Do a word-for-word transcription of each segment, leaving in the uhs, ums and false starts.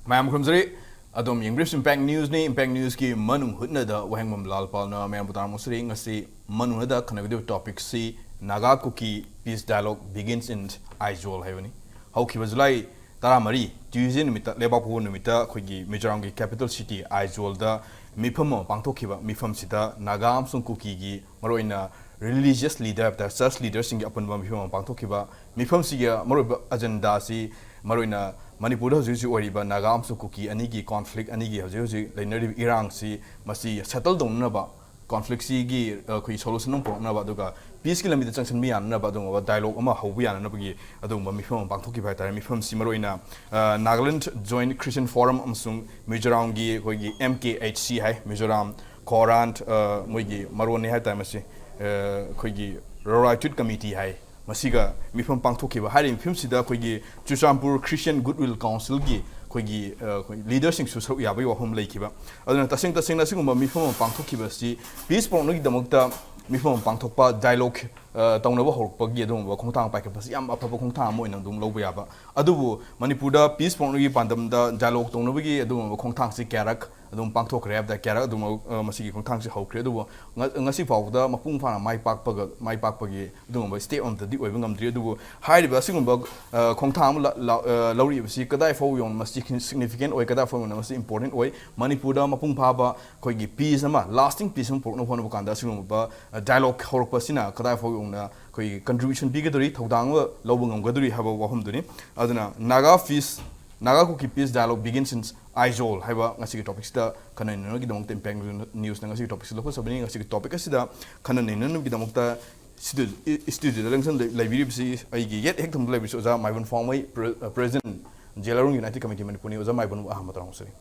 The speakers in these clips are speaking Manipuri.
ꯃꯌꯥꯝ ꯈꯨꯔꯨꯝꯖꯔꯤ꯫ ꯑꯗꯣꯝ ꯌꯦꯡꯕꯤꯔꯤꯕꯁꯤ Impact Newsꯅꯤ꯫ Impact Newsꯀꯤ ꯃꯅꯨꯡ ꯍꯨꯠꯅꯗ ꯋꯥꯍꯦꯡꯕꯝ ꯂꯥꯜꯄꯥꯜꯅ ꯃꯌꯥꯝꯕꯨ ꯇꯔꯥꯃꯨꯛ ꯁꯤꯔꯤ꯫ ꯉꯁꯤ ꯃꯅꯨꯡ ꯍꯨꯠꯅꯗ ꯈꯟꯅꯒꯗꯕ topicꯁꯤ Naga Kuki peace dialogue begins in Aizawl ꯍꯥꯏꯕꯅꯤ꯫ ꯍꯧꯈꯤꯕ July ꯇꯔꯥꯃꯔꯤ, Tuesday ꯅꯨꯃꯤꯠꯇ, ꯂꯩꯕꯥꯛꯄꯣꯛꯄ ꯅꯨꯃꯤꯠꯇ ꯑꯩꯈꯣꯏꯒꯤ ꯃꯤꯖꯣꯔꯥꯝꯒꯤ capital city Aizawl ꯗ ꯃꯤꯐꯝ ꯑꯃ ꯄꯥꯡꯊꯣꯛꯈꯤꯕ꯫ ꯃꯤꯐꯝꯁꯤꯗ ꯅꯥꯒꯥ ꯑꯃꯁꯨꯡ ꯀꯨꯀꯤꯒꯤ ꯃꯔꯨꯑꯣꯏꯅ religious leader ꯍꯥꯏꯕ ꯇꯥꯔꯦ, church leaderꯁꯤꯡꯒꯤ ꯑꯄꯨꯟꯕ ꯃꯤꯐꯝ ꯑꯃ ꯄꯥꯡꯊꯣꯛꯈꯤꯕ꯫ ꯃꯤꯐꯝꯁꯤꯒꯤ ꯃꯔꯨꯑꯣꯏꯕ agendaꯁꯤ ꯃꯔꯨꯑꯣꯏꯅ ꯃꯅꯤꯄꯨꯔꯗ ꯍꯧꯖꯤꯛ ꯍꯧꯖꯤꯛ ꯑꯣꯏꯔꯤꯕ ꯅꯥꯒꯥ ꯑꯃꯁꯨꯡ ꯀꯨꯀꯤ ꯑꯅꯤꯒꯤ conflict, ꯑꯅꯤꯒꯤ ꯍꯧꯖꯤꯛ ꯍꯧꯖꯤꯛ ꯂꯩꯅꯔꯤꯕ ꯏꯔꯥꯡꯁꯤ ꯃꯁꯤ settle ꯇꯧꯅꯅꯕ, conflictꯁꯤꯒꯤ, ꯑ, ꯑꯩꯈꯣꯏ solution ꯑꯃ ꯄꯨꯔꯛꯅꯕ, ꯑꯗꯨꯒ peaceꯀꯤ ꯂꯝꯕꯤꯗ ꯆꯪꯁꯤꯟꯕ ꯌꯥꯅꯅꯕ ꯑꯗꯨꯒꯨꯝꯂꯕ dialogue ꯑꯃ ꯍꯧꯕ ꯌꯥꯅꯅꯕꯒꯤ ꯑꯗꯨꯒꯨꯝꯕ ꯃꯤꯐꯝ ꯑꯃ ꯄꯥꯡꯊꯣꯛꯈꯤꯕ ꯍꯥꯏꯇꯥꯔꯦ꯫ ꯃꯤꯐꯝꯁꯤ ꯃꯔꯨꯑꯣꯏꯅ, ꯑ, Nagaland Joint Christian Forum ꯑꯃꯁꯨꯡ ꯃꯤꯖꯣꯔꯥꯝꯒꯤ ꯑꯩꯈꯣꯏꯒꯤ M K H C ꯍꯥꯏ, ꯃꯤꯖꯣꯔꯥꯝ ꯈꯣꯔꯥꯟ, ꯑ, ꯃꯣꯏꯒꯤ ꯃꯔꯣꯟꯅꯤ ꯍꯥꯏꯇꯥꯔꯦ ꯃꯁꯤ, ꯑ, ꯑꯩꯈꯣꯏꯒꯤ Roraichud Committee ꯍꯥꯏ, ꯃꯁꯤꯒ ꯃꯤꯐꯝ ꯄꯥꯡꯊꯣꯛꯈꯤꯕ꯫ ꯍꯥꯏꯔꯤꯕ ꯃꯤꯐꯝꯁꯤꯗ ꯑꯩꯈꯣꯏꯒꯤ ꯆꯨꯔꯆꯥꯟꯄꯨꯔ Christian Goodwill Councilꯒꯤ ꯑꯩꯈꯣꯏꯒꯤ, ꯑ, ꯑꯩꯈꯣꯏ leaderꯁꯤꯡꯁꯨ ꯁꯔꯨꯛ ꯌꯥꯕꯒꯤ ꯋꯥꯐꯝ ꯂꯩꯈꯤꯕ꯫ ꯑꯗꯨꯅ ꯇꯁꯦꯡ ꯇꯁꯦꯡꯅ ꯑꯁꯤꯒꯨꯝꯕ ꯃꯤꯐꯝ ꯑꯃ ꯄꯥꯡꯊꯣꯛꯈꯤꯕ ꯑꯁꯤ peace ꯄꯨꯔꯛꯅꯕꯒꯤꯗꯃꯛꯇ ꯃꯤꯐꯝ ꯑꯃ ꯄꯥꯡꯊꯣꯛꯄ, dialogue, ꯑ, ꯇꯧꯅꯕ ꯍꯧꯔꯛꯄꯒꯤ ꯑꯗꯨꯒꯨꯝꯕ ꯈꯣꯡꯊꯥꯡ ꯄꯥꯏꯈꯠꯄꯁꯤ ꯌꯥꯝ ꯑꯐꯕ ꯈꯣꯡꯊꯥꯡ ꯑꯃ ꯑꯣꯏꯅ ꯑꯗꯨꯝ ꯂꯧꯕ ꯌꯥꯕ꯫ ꯑꯗꯨꯕꯨ ꯃꯅꯤꯄꯨꯔꯗ peace ꯄꯨꯔꯛꯅꯕꯒꯤ ꯄꯥꯟꯗꯝꯗ dialogue ꯇꯧꯅꯕꯒꯤ ꯑꯗꯨꯒꯨꯝꯕ ꯈꯣꯡꯊꯥꯡꯁꯤ ꯀꯌꯥꯔꯛ ꯑꯗꯨꯝ ꯄꯥꯡꯊꯣꯛꯈ꯭ꯔꯦ ꯍꯥꯏꯕꯗ ꯀꯌꯥꯔꯛ ꯑꯗꯨꯝ, ꯑ, ꯃꯁꯤꯒꯤ ꯈꯣꯡꯊꯥꯡꯁꯤ ꯍꯧꯈ꯭ꯔꯦ꯫ ꯑꯗꯨꯕꯨ ꯉ-, ꯉꯁꯤ ꯐꯥꯎꯕꯗ ꯃꯄꯨꯡ ꯐꯥꯅ ꯃꯥꯏ ꯄꯥꯛꯄꯒ, ꯃꯥꯏ ꯄꯥꯛꯄꯒꯤ ꯑꯗꯨꯒꯨꯝꯕ step ꯑꯃꯠꯇꯗꯤ ꯑꯣꯏꯕ ꯉꯝꯗ꯭ꯔꯤ꯫ ꯑꯗꯨꯕꯨ ꯍꯥꯏꯔꯤꯕ ꯑꯁꯤꯒꯨꯝꯕ, ꯑ, ꯈꯣꯡꯊꯥꯡ ꯑꯃ ꯂ-, ꯂ-, ꯑ, ꯂꯧꯔꯛꯏꯕꯁꯤ ꯀꯗꯥꯏ ꯐꯥꯎ ꯌꯧꯅ ꯃꯁꯤ significant ꯑꯣꯏ, ꯀꯗꯥꯏ ꯐꯥꯎ ꯌꯧꯅ ꯃꯁꯤ important ꯑꯣꯏ, ꯃꯅꯤꯄꯨꯔꯗ ꯃꯄꯨꯡ ꯐꯥꯕ ꯑꯩꯈꯣꯏꯒꯤ peace ꯑꯃ, lasting peace ꯑꯃ ꯄꯨꯔꯛꯅꯕ ꯍꯣꯠꯅꯕ ꯀꯥꯟꯗ ꯑꯁꯤꯒꯨꯝꯕ, ꯑ, dialogue ꯍꯧꯔꯛꯄꯁꯤꯅ ꯀꯗꯥꯏ ꯐꯥꯎ ꯌꯧꯅ ꯑꯩꯈꯣꯏꯒꯤ contribution ꯄꯤꯒꯗꯧꯔꯤ, ꯊꯧꯗꯥꯡ ꯑꯃ ꯂꯧꯕ ꯉꯝꯒꯗꯧꯔꯤ ꯍꯥꯏꯕ ꯋꯥꯐꯝꯗꯨꯅꯤ꯫ ꯑꯗꯨꯅ Naga peace, Naga Kuki peace dialogue begins in Aizawl ꯍꯥꯏꯕ ꯉꯁꯤꯒꯤ topicꯁꯤꯗ ꯈꯟꯅ ꯅꯩꯅꯅꯕꯒꯤꯗꯃꯛꯇ Impact Newsꯅ ꯉꯁꯤꯒꯤ topicꯁꯤ ꯂꯧꯈꯠꯆꯕꯅꯤ꯫ ꯉꯁꯤꯒꯤ topic ꯑꯁꯤꯗ ꯈꯟꯅ ꯅꯩꯅꯅꯕꯒꯤꯗꯃꯛꯇ ꯁꯤꯗ, ꯏ-, studioꯗ ꯂꯦꯡꯁꯟ ꯂꯩ-, ꯂꯩꯕꯤꯔꯤꯕꯁꯤ, ꯑꯩꯒꯤ ꯌꯦꯠ ꯍꯦꯛ ꯊꯪꯕꯗ ꯂꯩꯕꯤꯔꯤꯁꯤ ꯑꯣꯖꯥ ꯃꯥꯏꯕꯝ ꯐꯥꯎꯃꯩ, pre-, ꯑ, President ꯖꯦꯂꯥꯔꯣꯡ United Committee ꯃꯅꯤꯄꯨꯔꯅꯤ꯫ ꯑꯣꯖꯥ ꯃꯥꯏꯕꯝꯕꯨ ꯑꯍꯥꯟꯕ ꯇꯔꯥꯃꯨꯛ ꯆꯠꯂꯤ꯫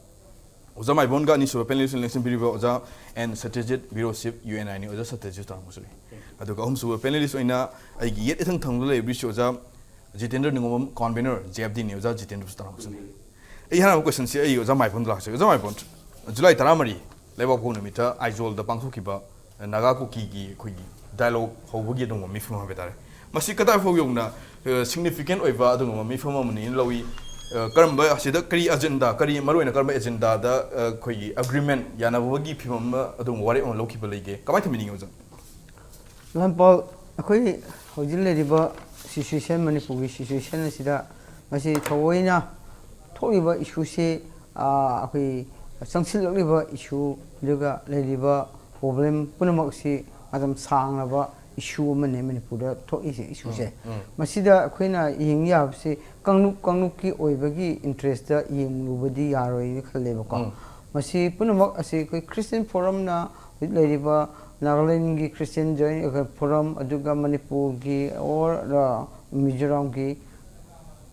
ꯑꯣꯖꯥ ꯃꯥꯏꯕꯝꯒ ꯑꯅꯤꯁꯨꯕ panelist ꯑꯣꯏꯅ ꯂꯦꯡꯁꯤꯟꯕꯤꯔꯤꯕ ꯑꯣꯖꯥ N ꯁꯇ꯭ꯌꯖꯤꯠ, Bureau Chief, U N I ꯅꯤ꯫ ꯑꯣꯖꯥ ꯁꯇ꯭ꯌꯖꯤꯠ ꯇꯔꯥꯃꯨꯛ ꯆꯠꯂꯤ꯫ ꯑꯗꯨꯒ ꯑꯍꯨꯝꯁꯨꯕ panelist ꯑꯣꯏꯅ ꯑꯩꯒꯤ ꯌꯦꯠ ꯏꯊꯪ ꯊꯪꯕꯗ ꯂꯩꯕꯤꯔꯤꯁꯤ ꯑꯣꯖꯥ Jitendra ꯅꯤꯉꯣꯝꯕꯝ, convener J F D ꯅꯤ꯫ ꯑꯣꯖꯥ ꯖꯤꯇꯦꯟꯗ꯭ꯔꯁꯨ ꯇꯔꯥꯃꯨꯛ ꯆꯠꯂꯤ꯫ ꯑꯩ ꯑꯍꯥꯟꯕ questionꯁꯤ ꯑꯩ ꯑꯣꯖꯥ ꯃꯥꯏꯕꯝꯗ ꯂꯥꯛꯆꯒꯦ꯫ ꯑꯣꯖꯥ ꯃꯥꯏꯕꯝ, July ꯇꯔꯥꯃꯔꯤ, ꯂꯩꯕꯥꯛꯄꯣꯛꯄ ꯅꯨꯃꯤꯠꯇ ꯑꯥꯏꯖꯣꯜꯗ ꯄꯥꯡꯊꯣꯛꯈꯤꯕ ꯅꯥꯒꯥ ꯀꯨꯀꯤꯒꯤ ꯑꯩꯈꯣꯏꯒꯤ dialogue ꯍꯧꯕꯒꯤ ꯑꯗꯨꯒꯨꯝꯕ ꯃꯤꯐꯝ ꯍꯥꯏꯕ ꯇꯥꯔꯦ꯫ ꯃꯁꯤ ꯀꯗꯥꯏ ꯐꯥꯎ ꯌꯧꯅ, ꯑ, significant ꯑꯣꯏꯕ ꯑꯗꯨꯒꯨꯝꯕ ꯃꯤꯐꯝ ꯑꯃꯅꯦꯅ ꯂꯧꯏ? ꯑ, ꯀꯔꯝꯕ, ꯑꯁꯤꯗ ꯀꯔꯤ ꯑꯦꯖꯦꯟꯗꯥ, ꯀꯔꯤ ꯃꯔꯨꯑꯣꯏꯅ ꯀꯔꯝꯕ ꯑꯦꯖꯦꯟꯗꯥꯗ, ꯑ, ꯑꯩꯈꯣꯏꯒꯤ ꯑꯦꯒ꯭ꯔꯤꯃꯦꯟ, ꯌꯥꯅꯕꯒꯤ ꯐꯤꯕꯝ ꯑꯃ, ꯑꯗꯨꯒꯨꯝꯕ ꯋꯥꯔꯦꯞ ꯑꯃ ꯂꯧꯈꯤꯕ ꯂꯩꯒꯦ? ꯀꯃꯥꯏꯅ ꯊꯝꯕꯤꯅꯤꯡꯉꯤ, ꯑꯣꯖꯥ? ꯂꯝꯄꯥꯛ, ꯑꯩꯈꯣꯏ ꯍꯧꯖꯤꯛ ꯂꯩꯔꯤꯕ ꯁꯤꯆꯨꯋꯦꯁꯟ, ꯃꯅꯤꯄꯨꯔꯒꯤ ꯁꯤꯆꯨꯋꯦꯁꯟ ꯑꯁꯤꯗ ꯃꯁꯤ ꯊꯑꯣꯏꯅ ꯊꯣꯛꯂꯤꯕ ꯏꯁꯨꯁꯤ, ꯑ, ꯑꯩꯈꯣꯏ ꯆꯪꯁꯤꯜꯂꯛꯂꯤꯕ ꯏꯁꯨ, ꯑꯗꯨꯒ ꯂꯩꯔꯤꯕ ꯄ꯭ꯔꯣꯕ꯭ꯂꯦꯝ ꯄꯨꯝꯅꯃꯛꯁꯤ ꯃꯇꯝ ꯁꯥꯡꯂꯕ ꯏꯁꯨ ꯑꯃꯅꯤ ꯃꯅꯤꯄꯨꯔꯗ ꯊꯣꯛꯏꯁꯦ, ꯏꯁꯨꯁꯦ꯫ ꯎꯝ, ꯎꯝ꯫ ꯃꯁꯤꯗ ꯑꯩꯈꯣꯏꯅ ꯌꯦꯡ ꯌꯥꯕꯁꯤ ꯀꯥꯡꯂꯨꯞ ꯀꯥꯡꯂꯨꯞꯀꯤ ꯑꯣꯏꯕꯒꯤ ꯏꯟꯇꯔꯦꯁꯇ ꯌꯦꯡꯂꯨꯕꯗꯤ ꯌꯥꯔꯣꯏꯅ ꯈꯜꯂꯦꯕꯀꯣ꯫ ꯎꯝ꯫ ꯃꯁꯤ ꯄꯨꯝꯅꯃꯛ ꯑꯁꯤ ꯑꯩꯈꯣꯏ ꯈ꯭ꯔꯤꯁꯇꯤꯌꯟ ꯐꯣꯔꯝꯅ ꯍꯧꯖꯤꯛ ꯂꯩꯔꯤꯕ ꯅꯥꯒꯥꯂꯦꯟꯒꯤ ꯈ꯭ꯔꯤꯁꯇꯤꯌꯟ ꯖꯣꯏꯟ ꯐꯣꯔꯝ, ꯑꯗꯨꯒ ꯃꯅꯤꯄꯨꯔꯒꯤ ꯑꯣꯔ, ꯑ, ꯃꯤꯖꯣꯔꯥꯝꯒꯤ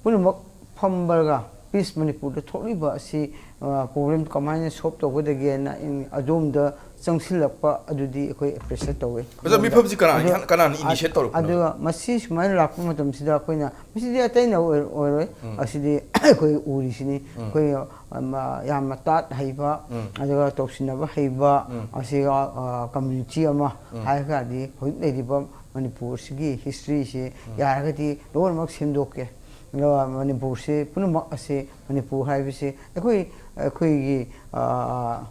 ꯄꯨꯝꯅꯃꯛ ꯐꯝꯕꯒ ꯄꯤꯁ ꯃꯅꯤꯄꯨꯔꯗ ꯊꯣꯛꯂꯤꯕ ꯑꯁꯤ, ꯑ, ꯄ꯭ꯔꯣꯕ꯭ꯂꯦꯝ ꯀꯃꯥꯏꯅ ꯁꯣꯜꯕ ꯇꯧꯒꯗꯒꯦꯅ ꯑꯩ ꯑꯗꯣꯝꯗ ꯆꯪꯁꯤꯜꯂꯛꯄ ꯑꯗꯨꯗꯤ ꯑꯩꯈꯣꯏ ꯑꯦꯄ꯭ꯔꯤꯁꯤꯌꯦꯠ ꯇꯧꯋꯤ꯫ ꯑꯣꯖꯥ, ꯃꯤꯐꯝꯁꯤ ꯀꯅꯥꯅ ꯑꯗꯨ, ꯏꯍꯥꯟ-, ꯀꯅꯥꯅ ꯏꯅꯤꯁꯤꯌꯦꯠ ꯇꯧꯔꯛꯄꯅꯣ? ꯑꯗꯨꯒ ꯃꯁꯤ ꯁꯨꯃꯥꯏꯅ ꯂꯥꯛꯄ ꯃꯇꯝꯁꯤꯗ ꯑꯩꯈꯣꯏꯅ, ꯃꯁꯤꯗꯤ ꯑꯇꯩꯅ ꯑꯣꯏ-, ꯑꯣꯏꯔꯣꯏ꯫ ꯎꯝ꯫ ꯑꯁꯤꯗꯤ ꯑꯩꯈꯣꯏ ꯎꯔꯤꯁꯤꯅꯤ꯫ ꯎꯝ꯫ ꯑꯩꯈꯣꯏ, ꯑꯃ, ꯌꯥꯝꯅ ꯇꯥꯠ ꯍꯩꯕ, ꯎꯝ꯫ ꯑꯗꯨꯒ ꯇꯧꯁꯤꯟꯅꯕ ꯍꯩꯕ, ꯎꯝ꯫ ꯑꯁꯤꯒ, ꯑ, ꯀꯝꯃ꯭ꯌꯨꯅꯤꯇꯤ ꯑꯃ ꯎꯝ꯫ ꯍꯥꯏꯔꯒꯗꯤ ꯍꯧꯖꯤꯛ ꯂꯩꯔꯤꯕ ꯃꯅꯤꯄꯨꯔꯁꯤꯒꯤ ꯍꯤꯁꯇ꯭ꯔꯤꯁꯤ ꯎꯝ꯫ ꯌꯥꯔꯒꯗꯤ ꯂꯣꯏꯅꯃꯛ ꯁꯦꯝꯗꯣꯛꯀꯦ꯫ ꯑꯗꯨꯒ ꯃꯅꯤꯄꯨꯔꯁꯤ ꯄꯨꯝꯅꯃꯛ ꯑꯁꯤ, ꯃꯅꯤꯄꯨꯔ ꯍꯥꯏꯕꯁꯤ ꯑꯩꯈꯣꯏ, ꯑꯩꯈꯣꯏꯒꯤ, ꯑ,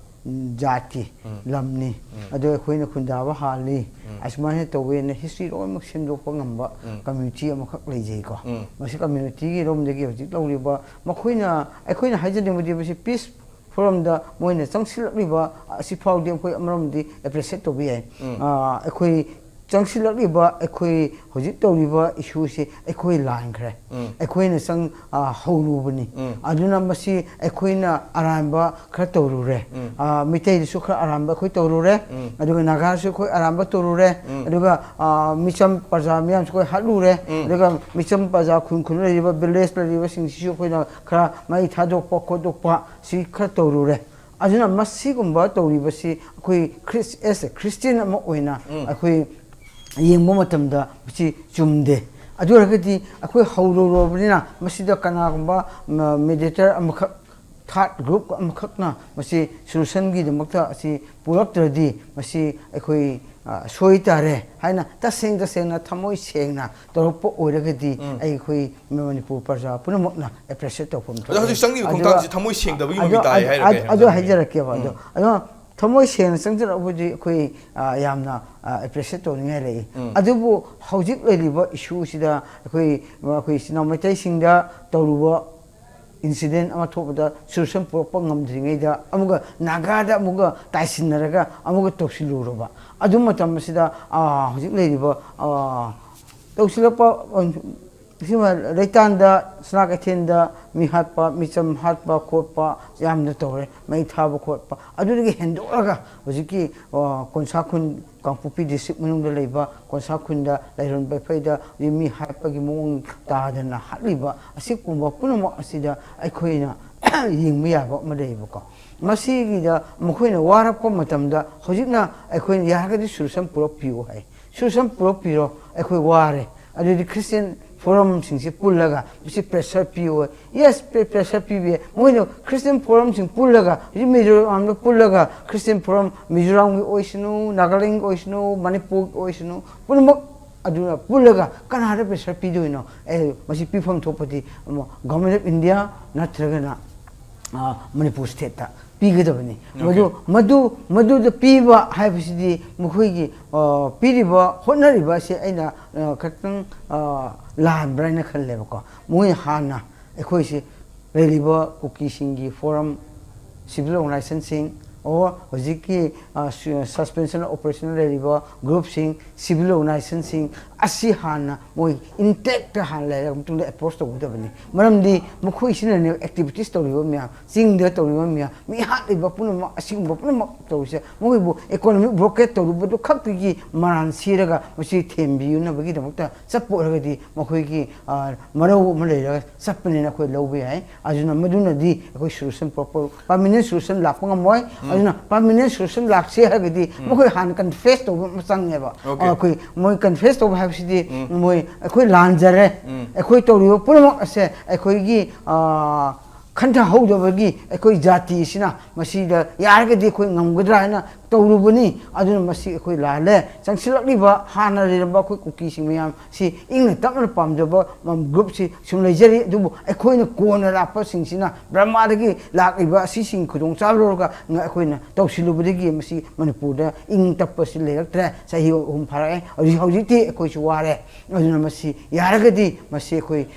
ꯖꯥꯠꯀꯤ ꯎꯝ꯫ ꯂꯝꯅꯤ꯫ ꯎꯝ꯫ ꯑꯗꯣ ꯑꯩꯈꯣꯏꯅ ꯈꯨꯟꯗꯥꯕ ꯍꯥꯜꯂꯤ꯫ ꯎꯝ꯫ ꯑꯁꯨꯃꯥꯏꯅ ꯇꯧꯋꯦꯅ ꯍꯤꯁꯇ꯭ꯔꯤ ꯂꯣꯏꯅꯃꯛ ꯁꯦꯝꯗꯣꯛꯄ ꯉꯝꯕ ꯎꯝ꯫ ꯀꯝꯃ꯭ꯌꯨꯅꯤꯇꯤ ꯑꯃꯈꯛ ꯂꯩꯖꯩꯀꯣ꯫ ꯎꯝ꯫ ꯃꯁꯤ ꯀꯝꯃ꯭ꯌꯨꯅꯤꯇꯤꯒꯤ ꯔꯣꯝꯗꯒꯤ ꯍꯧꯖꯤꯛ ꯂꯧꯔꯤꯕ ꯃꯈꯣꯏꯅ, ꯑꯩꯈꯣꯏꯅ ꯍꯥꯏꯖꯅꯤꯡꯕꯗꯤ ꯃꯁꯤ ꯄꯤꯁ ꯐꯣꯔꯝꯗ ꯃꯣꯏꯅ ꯆꯪꯁꯤꯜꯂꯛꯂꯤꯕ ꯑꯁꯤꯐꯥꯎꯗꯤ ꯑꯩꯈꯣꯏ ꯑꯃꯔꯣꯝꯗꯤ ꯑꯦꯄ꯭ꯔꯤꯁꯤꯌꯦꯠ ꯇꯧꯕ ꯌꯥꯏ꯫ ꯎꯝ꯫ ꯑ, ꯑꯩꯈꯣꯏ ꯆꯪꯁꯤꯜꯂꯛꯂꯤꯕ, ꯑꯩꯈꯣꯏ ꯍꯧꯖꯤꯛ ꯇꯧꯔꯤꯕ ꯏꯁꯨꯁꯤ ꯑꯩꯈꯣꯏ ꯂꯥꯟꯈ꯭ꯔꯦ꯫ ꯎꯝ꯫ ꯑꯩꯈꯣꯏꯅ ꯆꯪ-, ꯑ, ꯍꯧꯔꯨꯕꯅꯤ꯫ ꯎꯝ꯫ ꯑꯗꯨꯅ ꯃꯁꯤ ꯑꯩꯈꯣꯏꯅ ꯑꯔꯥꯟꯕ ꯈꯔ ꯇꯧꯔꯨꯔꯦ꯫ ꯎꯝ꯫ ꯑ, ꯃꯤꯇꯩꯗꯁꯨ ꯈꯔ ꯑꯔꯥꯟꯕ ꯑꯩꯈꯣꯏ ꯇꯧꯔꯨꯔꯦ꯫ ꯎꯝ꯫ ꯑꯗꯨꯒ ꯅꯥꯒꯥꯁꯨ ꯑꯩꯈꯣꯏ ꯑꯔꯥꯟꯕ ꯇꯧꯔꯨꯔꯦ꯫ ꯎꯝ꯫ ꯑꯗꯨꯒ, ꯑ, ꯃꯤꯆꯝ ꯄ꯭ꯔꯖꯥ ꯃꯤꯌꯥꯝꯁꯨ ꯑꯩꯈꯣꯏ ꯍꯥꯠꯂꯨꯔꯦ꯫ ꯎꯝ꯫ ꯑꯗꯨꯒ ꯃꯤꯆꯝ ꯄ꯭ꯔꯖꯥ ꯈꯨꯟ ꯈꯨꯟꯗ ꯂꯩꯔꯤꯕ, ꯚꯤꯂꯦꯖ ꯂꯩꯔꯤꯕꯁꯤꯡꯁꯤꯁꯨ ꯑꯩꯈꯣꯏꯅ ꯈꯔ ꯃꯩ ꯊꯥꯗꯣꯛꯄ ꯈꯣꯠꯇꯣꯛꯄ ꯁꯤ ꯈꯔ ꯇꯧꯔꯨꯔꯦ꯫ ꯑꯗꯨꯅ ꯃꯁꯤꯒꯨꯝꯕ ꯇꯧꯔꯤꯕꯁꯤ ꯑꯩꯈꯣꯏ ꯈ꯭ꯔꯤꯁ-, as a Christian ꯑꯃ ꯑꯣꯏꯅ ꯎꯝ꯫ ꯑꯩꯈꯣꯏ ꯌꯦꯡꯕ ꯃꯇꯝꯗ ꯃꯁꯤ ꯆꯨꯝꯗꯦ꯫ ꯑꯗꯨ ꯑꯣꯏꯔꯒꯗꯤ ꯑꯩꯈꯣꯏ ꯍꯧꯔꯨꯔꯕꯅꯤꯅ ꯃꯁꯤꯗ ꯀꯅꯥꯒꯨꯝꯕ, ꯃ-, mediator ꯑꯃꯈꯛ, third group ꯑꯃꯈꯛꯅ ꯃꯁꯤ solutionꯒꯤꯗꯃꯛꯇ ꯑꯁꯤ ꯄꯨꯔꯛꯇ꯭ꯔꯗꯤ ꯃꯁꯤ ꯑꯩꯈꯣꯏ ꯑ, ꯁꯣꯏ ꯇꯥꯔꯦ ꯍꯥꯏꯅ ꯇꯁꯦꯡ ꯇꯁꯦꯡꯅ ꯊꯃꯣꯏ ꯁꯦꯡꯅ ꯇꯧꯔꯛꯄ ꯑꯣꯏꯔꯒꯗꯤ, ꯑꯩꯈꯣꯏ ꯃꯅꯤꯄꯨꯔ ꯄ꯭ꯔꯖꯥ ꯄꯨꯝꯅꯃꯛꯅ ꯑꯦꯄ꯭ꯔꯤꯁꯤꯌꯦꯠ ꯇꯧꯐꯝ ꯑꯗꯣ ꯍꯧꯖꯤꯛ ꯆꯪꯉꯤꯕ ꯈꯣꯡꯊꯥꯡꯁꯤ ꯊꯃꯣꯏ ꯁꯦꯡꯗꯕꯒꯤ ꯃꯃꯤ ꯇꯥꯏ ꯍꯥꯏꯔ ꯀꯩ ꯑꯗꯨ ꯍꯥꯏꯅꯣ? ꯍꯥꯏꯖꯔꯛꯀꯦꯕ꯫ ꯑꯗꯣ ꯑꯗꯣ ꯊꯃꯣꯏ ꯁꯦꯡꯅ ꯆꯪꯁꯤꯜꯂꯛꯄꯗꯤ ꯑꯩꯈꯣꯏ, ꯑ, ꯌꯥꯝꯅ ꯑꯦꯄ꯭ꯔꯤꯁꯤꯌꯦꯠ ꯇꯧꯅꯤꯡꯉꯥꯏ ꯂꯩ꯫ ꯑꯗꯨꯕꯨ ꯍꯧꯖꯤꯛ ꯂꯩꯔꯤꯕ ꯏꯁꯨꯁꯤꯗ ꯑꯩꯈꯣꯏ, ꯑꯩꯈꯣꯏ ꯏꯆꯤꯟ ꯏꯅꯥꯎ ꯃꯩꯇꯩꯁꯤꯡꯗ ꯇꯧꯔꯨꯕ ꯏꯟꯁꯤꯗꯦꯟ ꯑꯃ ꯊꯣꯛꯄꯗ ꯁꯣꯂꯨꯁꯟ ꯄꯨꯔꯛꯄ ꯉꯝꯗ꯭ꯔꯤꯉꯩꯗ ꯑꯃꯨꯛꯀ ꯅꯥꯒꯥꯗ ꯑꯃꯨꯛꯀ ꯇꯥꯏꯁꯤꯟꯅꯔꯒ ꯑꯃꯨꯛꯀ ꯇꯧꯁꯤꯜꯂꯨꯔꯕ꯫ ꯑꯗꯨ ꯃꯇꯝ ꯑꯁꯤꯗ, ꯑ, ꯍꯧꯖꯤꯛ ꯂꯩꯔꯤꯕ, ꯑ, ꯇꯧꯁꯤꯜꯂꯛꯄ, ꯑ, ꯁꯤꯃ ꯂꯩꯇꯥꯟꯗ, ꯁꯅꯥ ꯀꯩꯊꯦꯜꯗ ꯃꯤ ꯍꯥꯠꯄ, ꯃꯤꯆꯝ ꯍꯥꯠꯄ ꯈꯣꯠꯄ ꯌꯥꯝꯅ ꯇꯧꯔꯦ, ꯃꯩ ꯊꯥꯕ ꯈꯣꯠꯄ꯫ ꯑꯗꯨꯗꯒꯤ ꯍꯦꯟꯗꯣꯛꯂꯒ ꯍꯧꯖꯤꯛꯀꯤ, ꯑ, ꯀꯣꯟꯁꯥ ꯈꯨꯟ, ꯀꯥꯡꯄꯣꯛꯄꯤ ꯗꯤꯁꯇ꯭ꯔꯤꯛ ꯃꯅꯨꯡꯗ ꯂꯩꯕ ꯀꯣꯟꯁꯥ ꯈꯨꯟꯗ, ꯂꯩꯔꯣꯟ ꯕꯩꯐꯩꯗ ꯃꯤ ꯍꯥꯠꯄꯒꯤ ꯃꯑꯣꯡ ꯇꯥꯗꯅ ꯍꯥꯠꯂꯤꯕ ꯑꯁꯤꯒꯨꯝꯕ ꯄꯨꯝꯅꯃꯛ ꯑꯁꯤꯗ ꯑꯩꯈꯣꯏꯅ ꯌꯦꯡꯕ ꯌꯥꯕ ꯑꯃ ꯂꯩꯌꯦꯕꯀꯣ꯫ ꯃꯁꯤꯒꯤꯗ ꯃꯈꯣꯏꯅ ꯋꯥꯔꯛꯄ ꯃꯇꯝꯗ ꯍꯧꯖꯤꯛꯅ ꯑꯩꯈꯣꯏꯅ ꯌꯥꯔꯒꯗꯤ ꯁꯣꯂꯨꯁꯟ ꯄꯨꯔꯛꯄꯤꯌꯨ ꯍꯥꯏ꯫ ꯁꯣꯂꯨꯁꯟ ꯄꯨꯔꯛꯄꯤꯔꯣ, ꯑꯩꯈꯣꯏ ꯋꯥꯔꯦ꯫ ꯑꯗꯨꯗꯤ ꯈ꯭ꯔꯤꯁꯇꯤꯌꯥꯟ ꯐꯣꯔꯝꯁꯤꯡꯁꯦ ꯄꯨꯜꯂꯒ ꯃꯁꯤ ꯄ꯭ꯔꯦꯁꯔ ꯄꯤꯌꯨ ꯍꯥꯏ꯫ ꯌꯦꯁ, ꯄ꯭ꯔꯦꯁꯔ ꯄꯤꯕ ꯌꯥꯏ꯫ ꯃꯣꯏꯅ ꯈ꯭ꯔꯤꯁꯇꯤꯌꯥꯟ ꯐꯣꯔꯝꯁꯤꯡ ꯄꯨꯜꯂꯒ, ꯍꯧꯖꯤꯛ ꯃꯤꯖꯣꯔꯥꯝꯗ ꯄꯨꯜꯂꯒ ꯈ꯭ꯔꯤꯁꯇꯤꯌꯥꯟ ꯐꯣꯔꯝ ꯃꯤꯖꯣꯔꯥꯝꯒꯤ ꯑꯣꯏꯁꯅꯨ, ꯅꯥꯒꯥꯂꯦꯟꯒꯤ ꯑꯣꯏꯁꯅꯨ, ꯃꯅꯤꯄꯨꯔꯒꯤ ꯑꯣꯏꯁꯅꯨ, ꯄꯨꯝꯅꯃꯛ ꯑꯗꯨꯅ ꯄꯨꯜꯂꯒ ꯀꯅꯥꯗ ꯄ꯭ꯔꯦꯁꯔ ꯄꯤꯗꯣꯏꯅꯣ? ꯑꯦ, ꯃꯁꯤ ꯄꯤꯐꯝ ꯊꯣꯛꯄꯗꯤ ꯒꯣꯔꯃꯦꯟ ꯑꯣꯐ ꯏꯟꯗꯤꯌꯥ ꯅꯠꯇ꯭ꯔꯒꯅ, ꯑ, ꯃꯅꯤꯄꯨꯔ ꯁ꯭ꯇꯦꯠꯇ ꯄꯤꯒꯗꯕꯅꯤ꯫ ꯃꯗꯨ, ꯃꯗꯨ, ꯃꯗꯨꯗ ꯄꯤꯕ ꯍꯥꯏꯕꯁꯤꯗꯤ ꯃꯈꯣꯏꯒꯤ, ꯑ, ꯄꯤꯔꯤꯕ, ꯍꯣꯠꯅꯔꯤꯕ ꯑꯁꯤ ꯑꯩꯅ, ꯑ, ꯈꯤꯇꯪ, ꯑ, ꯂꯥꯟꯕ꯭ꯔꯥ ꯍꯥꯏꯅ ꯈꯜꯂꯦꯕꯀꯣ꯫ ꯃꯣꯏ ꯍꯥꯟꯅ ꯑꯩꯈꯣꯏꯁꯤ ꯂꯩꯔꯤꯕ ꯀꯨꯀꯤꯁꯤꯡꯒꯤ ꯐꯣꯔꯝ, ꯁꯤꯚꯤꯜ ꯑꯣꯔꯒꯅꯥꯏꯖꯦꯁꯟꯁꯤꯡ, ꯑꯣꯔ ꯍꯧꯖꯤꯛꯀꯤ, ꯑ, ꯁꯨ-, ꯁꯁꯄꯦꯟꯁꯟ ꯑꯣꯄꯔꯦꯁꯟ ꯂꯩꯔꯤꯕ ꯒ꯭ꯔꯨꯞꯁꯤꯡ, ꯁꯤꯚꯤꯜ ꯑꯣꯔꯒꯅꯥꯏꯖꯦꯁꯟꯁꯤꯡ ꯑꯁꯤ ꯍꯥꯟꯅ ꯃꯣꯏ ꯏꯟꯇꯦꯛꯇ ꯍꯥꯟꯅ ꯂꯩꯔꯕ ꯃꯇꯨꯡꯗ ꯑꯦꯄ꯭ꯔꯣꯁ ꯇꯧꯒꯗꯕꯅꯤ꯫ ꯃꯔꯝꯗꯤ ꯃꯈꯣꯏꯁꯤꯅꯅꯦ ꯑꯦꯛꯇꯤꯚꯤꯇꯤꯁ ꯇꯧꯔꯤꯕ ꯃꯌꯥꯝ, ꯆꯤꯡꯗ ꯇꯧꯔꯤꯕ ꯃꯌꯥꯝ, ꯃꯤ ꯍꯥꯠꯂꯤꯕ ꯄꯨꯝꯅꯃꯛ, ꯑꯁꯤꯒꯨꯝꯕ ꯄꯨꯝꯅꯃꯛ ꯇꯧꯔꯤꯁꯦ ꯃꯈꯣꯏꯕꯨ ꯏꯀꯣꯅꯣꯃꯤꯛ ꯕ꯭ꯂꯣꯀꯦꯠ ꯇꯧꯔꯨꯕꯗꯨ ꯈꯛꯇꯒꯤ ꯃꯔꯥꯟ ꯁꯤꯔꯒ ꯃꯁꯤ ꯊꯦꯝꯕꯤꯅꯕꯒꯤꯗꯃꯛꯇ ꯆꯠꯄ ꯑꯣꯏꯔꯒꯗꯤ ꯃꯈꯣꯏꯒꯤ, ꯑ, ꯃꯔꯧ ꯑꯃ ꯂꯩꯔꯒ ꯆꯠꯄꯅꯦꯅ ꯑꯩꯈꯣꯏ ꯂꯧꯕ ꯌꯥꯏ꯫ ꯑꯗꯨꯅ ꯃꯗꯨꯅꯗꯤ ꯑꯩꯈꯣꯏ ꯁꯣꯂꯨꯁꯟ ꯄ꯭ꯔꯣꯄꯔ, ꯄꯔꯃꯤꯅꯦꯟ ꯁꯣꯂꯨꯁꯟ ꯂꯥꯛꯄ ꯉꯝꯃꯣꯏ꯫ ꯑꯗꯨꯅ ꯄꯔꯃꯤꯅꯦꯟ ꯁꯣꯂꯨꯁꯟ ꯂꯥꯛꯁꯦ ꯍꯥꯏꯔꯒꯗꯤ ꯃꯈꯣꯏ ꯍꯥꯟꯅ ꯀꯟꯐꯦꯁ ꯇꯧꯕ ꯑꯃ ꯆꯪꯉꯦꯕ꯫ Okay. ꯑꯩꯈꯣꯏ ꯃꯣꯏ ꯀꯟꯐꯦꯁ ꯇꯧꯕ ꯍꯥꯏꯕꯁꯤꯗꯤ ꯃꯣꯏ ꯑꯩꯈꯣꯏ ꯂꯥꯟꯖꯔꯦ, ꯑꯩꯈꯣꯏ ꯇꯧꯔꯤꯕ ꯄꯨꯝꯅꯃꯛ ꯑꯁꯦ ꯑꯩꯈꯣꯏꯒꯤ, ꯑ, ꯈꯟꯊꯍꯧꯗꯕꯒꯤ ꯑꯩꯈꯣꯏ ꯖꯥꯇꯤꯁꯤꯅ ꯃꯁꯤꯗ ꯌꯥꯔꯒꯗꯤ ꯑꯩꯈꯣꯏ ꯉꯝꯒꯗ꯭ꯔꯥ ꯍꯥꯏꯅ ꯇꯧꯔꯨꯕꯅꯤ꯫ ꯑꯗꯨꯅ ꯃꯁꯤ ꯑꯩꯈꯣꯏ ꯂꯥꯜꯂꯦ꯫ ꯆꯪꯁꯤꯜꯂꯛꯂꯤꯕ ꯍꯥꯟꯅ ꯂꯩꯔꯝꯕ ꯑꯩꯈꯣꯏ ꯀꯨꯀꯤꯁꯤꯡ ꯃꯌꯥꯝ ꯁꯤ ꯏꯪꯅ ꯇꯞꯅ ꯄꯥꯝꯖꯕ ꯒ꯭ꯔꯨꯞꯁꯤ ꯁꯨꯝ ꯂꯩꯖꯔꯤ꯫ ꯑꯗꯨꯕꯨ ꯑꯩꯈꯣꯏꯅ ꯀꯣꯟꯅ ꯂꯥꯛꯄꯁꯤꯡꯁꯤꯅ ꯕ꯭ꯔꯍꯃꯥꯗꯒꯤ ꯂꯥꯛꯂꯤꯕ ꯑꯁꯤꯁꯤꯡ ꯈꯨꯗꯣꯡꯆꯥꯕ ꯂꯧꯔꯒ ꯑꯩꯈꯣꯏꯅ ꯇꯧꯁꯤꯜꯂꯨꯕꯗꯒꯤ ꯃꯁꯤ ꯃꯅꯤꯄꯨꯔꯗ ꯏꯪ ꯇꯞꯄꯁꯤ ꯂꯩꯔꯛꯇ꯭ꯔꯦ꯫ ꯆꯍꯤ ꯑꯍꯨꯝ ꯐꯥꯔꯛꯑꯦ꯫ ꯍꯧꯖꯤꯛ ꯍꯧꯖꯤꯛꯇꯤ ꯑꯩꯈꯣꯏꯁꯨ ꯋꯥꯔꯦ꯫ ꯑꯗꯨꯅ ꯃꯁꯤ ꯌꯥꯔꯒꯗꯤ ꯃꯁꯤ ꯑꯩꯈꯣꯏ